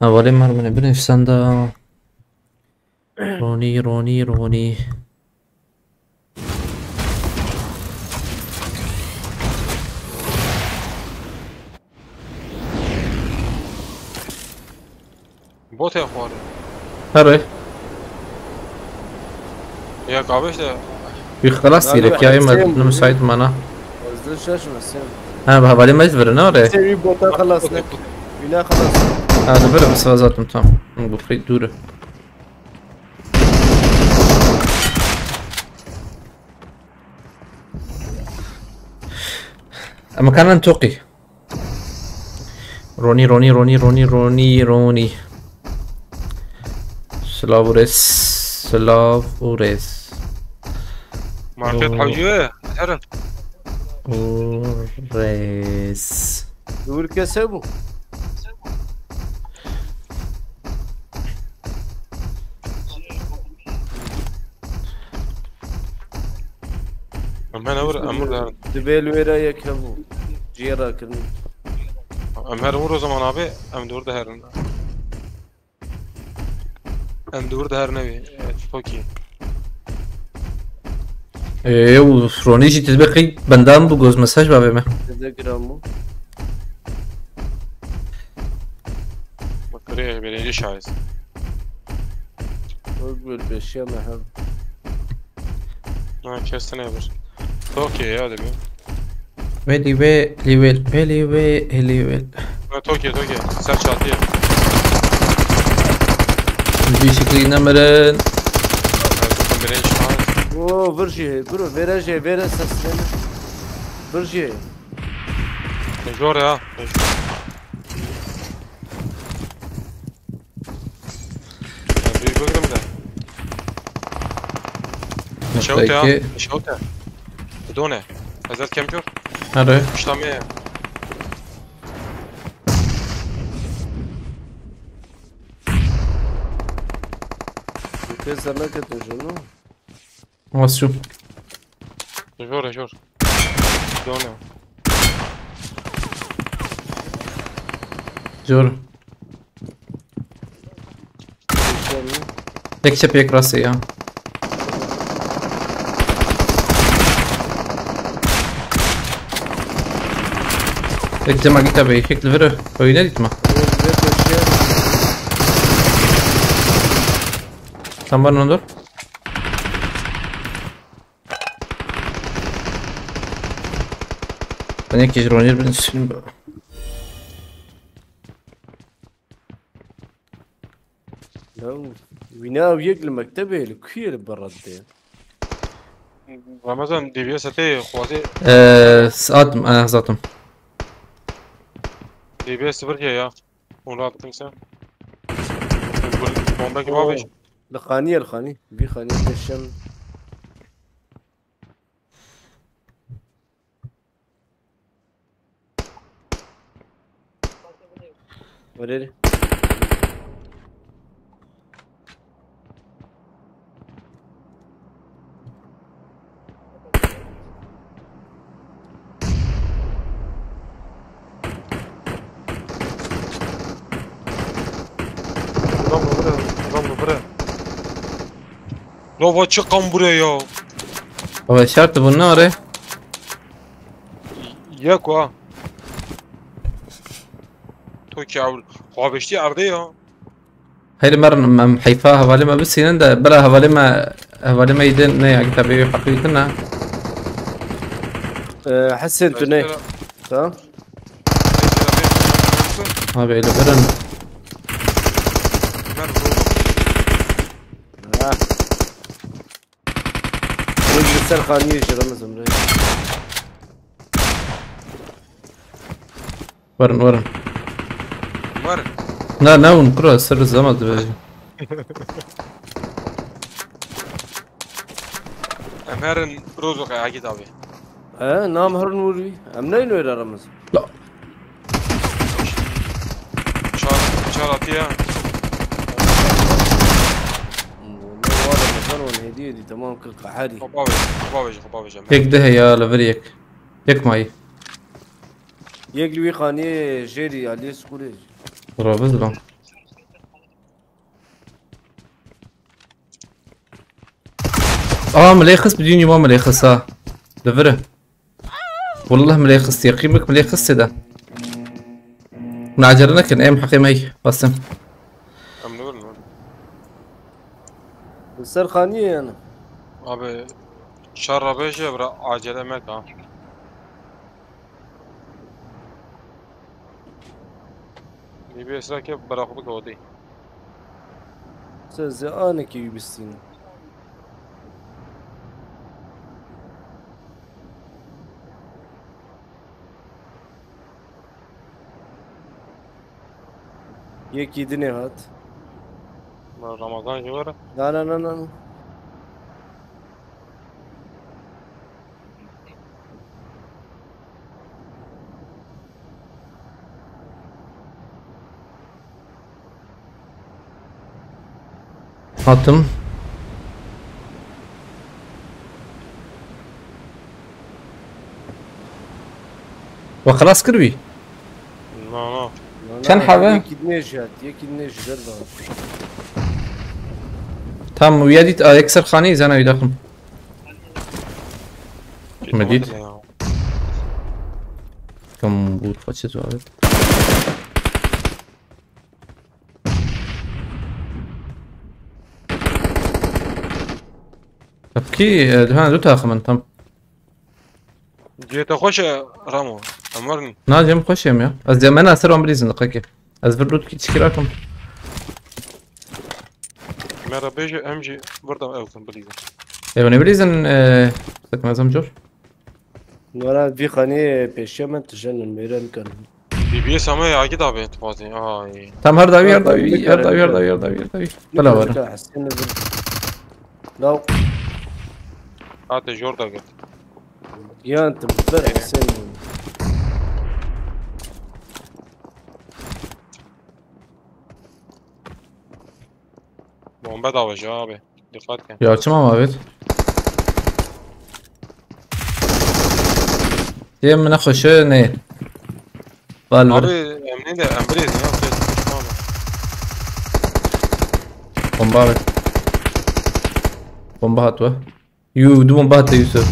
Hevalê me min binivîsanda. Ronî, Ronî, Ronî. Bot ya xwarê. Here. Ya kabeş de. Wî xelas Lan kire, ya, kiyayê me Hüseyin. Ne müsait mana. Hızlı şaşma sen. Ha, bak, hevalê me ji vir e, ne re? Sen bir bota xelas ne? Bina xelas. Ha, de bir, mesela zaten tam. Bu xeyt dûr e. Ama kanan toqî. Ronî, Ronî, Ronî, Ronî, Ronî, Ronî. Silav û rêz. Silav û rêz. Market Ronî. Hewcî ye. Herin. Û rêz. Dûr kese bû. Em her ewir, em ur der. Dibê li wê re yek hebû. Cihê rakirin. Em her ur o zaman abi, em dûr de herin. Em dûr de her nevî. Evet, çok iyi. Ee, û Ronî jî dibê qey bendan bû, goz mesaj bavê me. Dede gram bû. Bak, oraya birinci şahıs. Ögül beşiye mehem. Ha, kesine bir. Okey ya, dedim. Veli ve, livel, veli ve, livel. Ha, okey, okey. Ser çatıya. Bir şekilde inanmıyorum. Birinci şahıs. Oo, vur jî, vur, vere jî, vere seslerini. Vur jî. Zor ya. Zor. Ya, bir bakırım da. Nokta Şewte ya, iki. Şewte. Bidone. Hazret kempiyor. Nerede? İşlamiye. Ülke sana kötü canım. Nasıl? Jor, jor. Jor. Tek çep, yek rastê ya. Tek cema git abi, yek li vir. Oyuna gitme. Tam var ondur. Ben ilk kez Ronir bin Simba. Ya, wîna ew yek li mektebê li kuyê li beredê. Ramazan, D B S te xwazê. Ee, saat, ee, zaten. D B S sıfır ya. Onu attım sen. Bomba gibi abi. Li xanî ye, li xanî. Vî xanî peşem. Were. Ulan bu bire, ulan bu bire. La va çi qambure ya. Baba şart bu ne are? Yek wa. To ki ew xwe beştî erdê ya. Heyr, merin em heyfa hevalê me bisînin de, bira hevalê me, hevalê me îdin ne ya, kitabê wî heqî din ne. Ee, Hesen tu ne? Tamam. Abi öyle verin. Ha. Wek li ser xaniyê jî Remezim re. Werin, werin. Werin. Na, na, hûn kura ser zema dibêjin. Em herin Rozoqê Agîd abi. He, nam herin wurî. Em neyin wêre Remezim. La. Çar, çar atiye. Vallahi var ya, ben onu hediye edeyim, tamam, kırk hari. Xwe bavêje, xwe bavêje, xwe bavêje. Yek dih ya, li vir yek. Yek mayî. Yek li wî xaniyê jêrî, aliyê sqûrê. Rabiz lan. Aa, milê xist, bidînî ma milê xist ha. Li vir e. Wallah milê xist, yeqîn bik milê xist tê de. Hûn acele nekin, em heqê me hî, Qasim. Em li vir in. Li ser xaniyê yani. Abi, şer re bêje, bira acele meke ha. Lîbê esra ke bira xwe bike odê. Siz anekî wî bistînin. Yekî dinê hat. Ma Ramazan jî were? Na, na, na, na, na. Hatim. We xelas kir wî? Na, na. Na, Çend na, hebe? Yekî dinê jî hat, yekî dinê jî derve hat. Tam, wîya dît, a, yek ser xanî, zana wî daxim. Me dît. Kam bût xwe çi zuavêt. Tepkî, e, duhan du taxim in tam. Cihê te xweş e, Ramo. Em werin. Na, cem xweş em ya. Ez cem, me na ser wan bilîzin, diqekê. Ez vir lût ki çikira kim. Me re bêje, em jî vir de ew kim bilîzin. Ew ne bilîzin, e, sekmezem cor. Nora vî xanî pêşiya me tije nin mêre nikin. B B S ama ya git abi, tu fazla. Ay. Tam her davi, her davi, her davi, her davi, her davi, her davi. Bela var. Hesên bin. Law. Hate jor da git. Yan tim ber Hesên bin. Bombe da var abi. Dikkat et. Ya çima ma vet? Yê min nexweşe ne? Bal Abi ver. Em ne de em bilêzin ya. Bomba ver. Bomba hat we. Yu, du bomba hat Yusuf.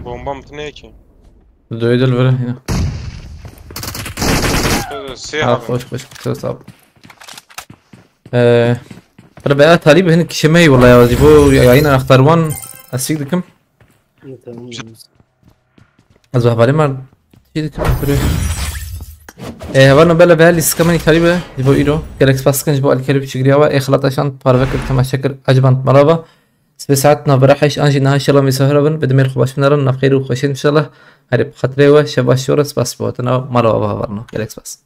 Bomba mı ne ki? Doydu ver yine. Siyah Ha, abi. Hoş hoş. Çok sağ ol. Ee, Rebe ya talîb hin kişemeyî wala ya, ji bo yayîn anahtar wan ez çîk dikim. Tamam. Ez hevalê me çî dikim. Ee, hevalno bele ve lîstika min talîbe ji bo îro. Gelek spas dikin ji bo alîkarî piçîgiriya we. Ê xilata şan parve kir, temaşe kir, ecband merava. Sibê saet navbera heşt an jî niha inşallah mêsafira bin. Bi dimêr xwe baş binerin, nav xêr û xweşin inşallah. Herê bi xatirê we, şev baş jor, spas bo hatina, merava hevalno. Gelek spas.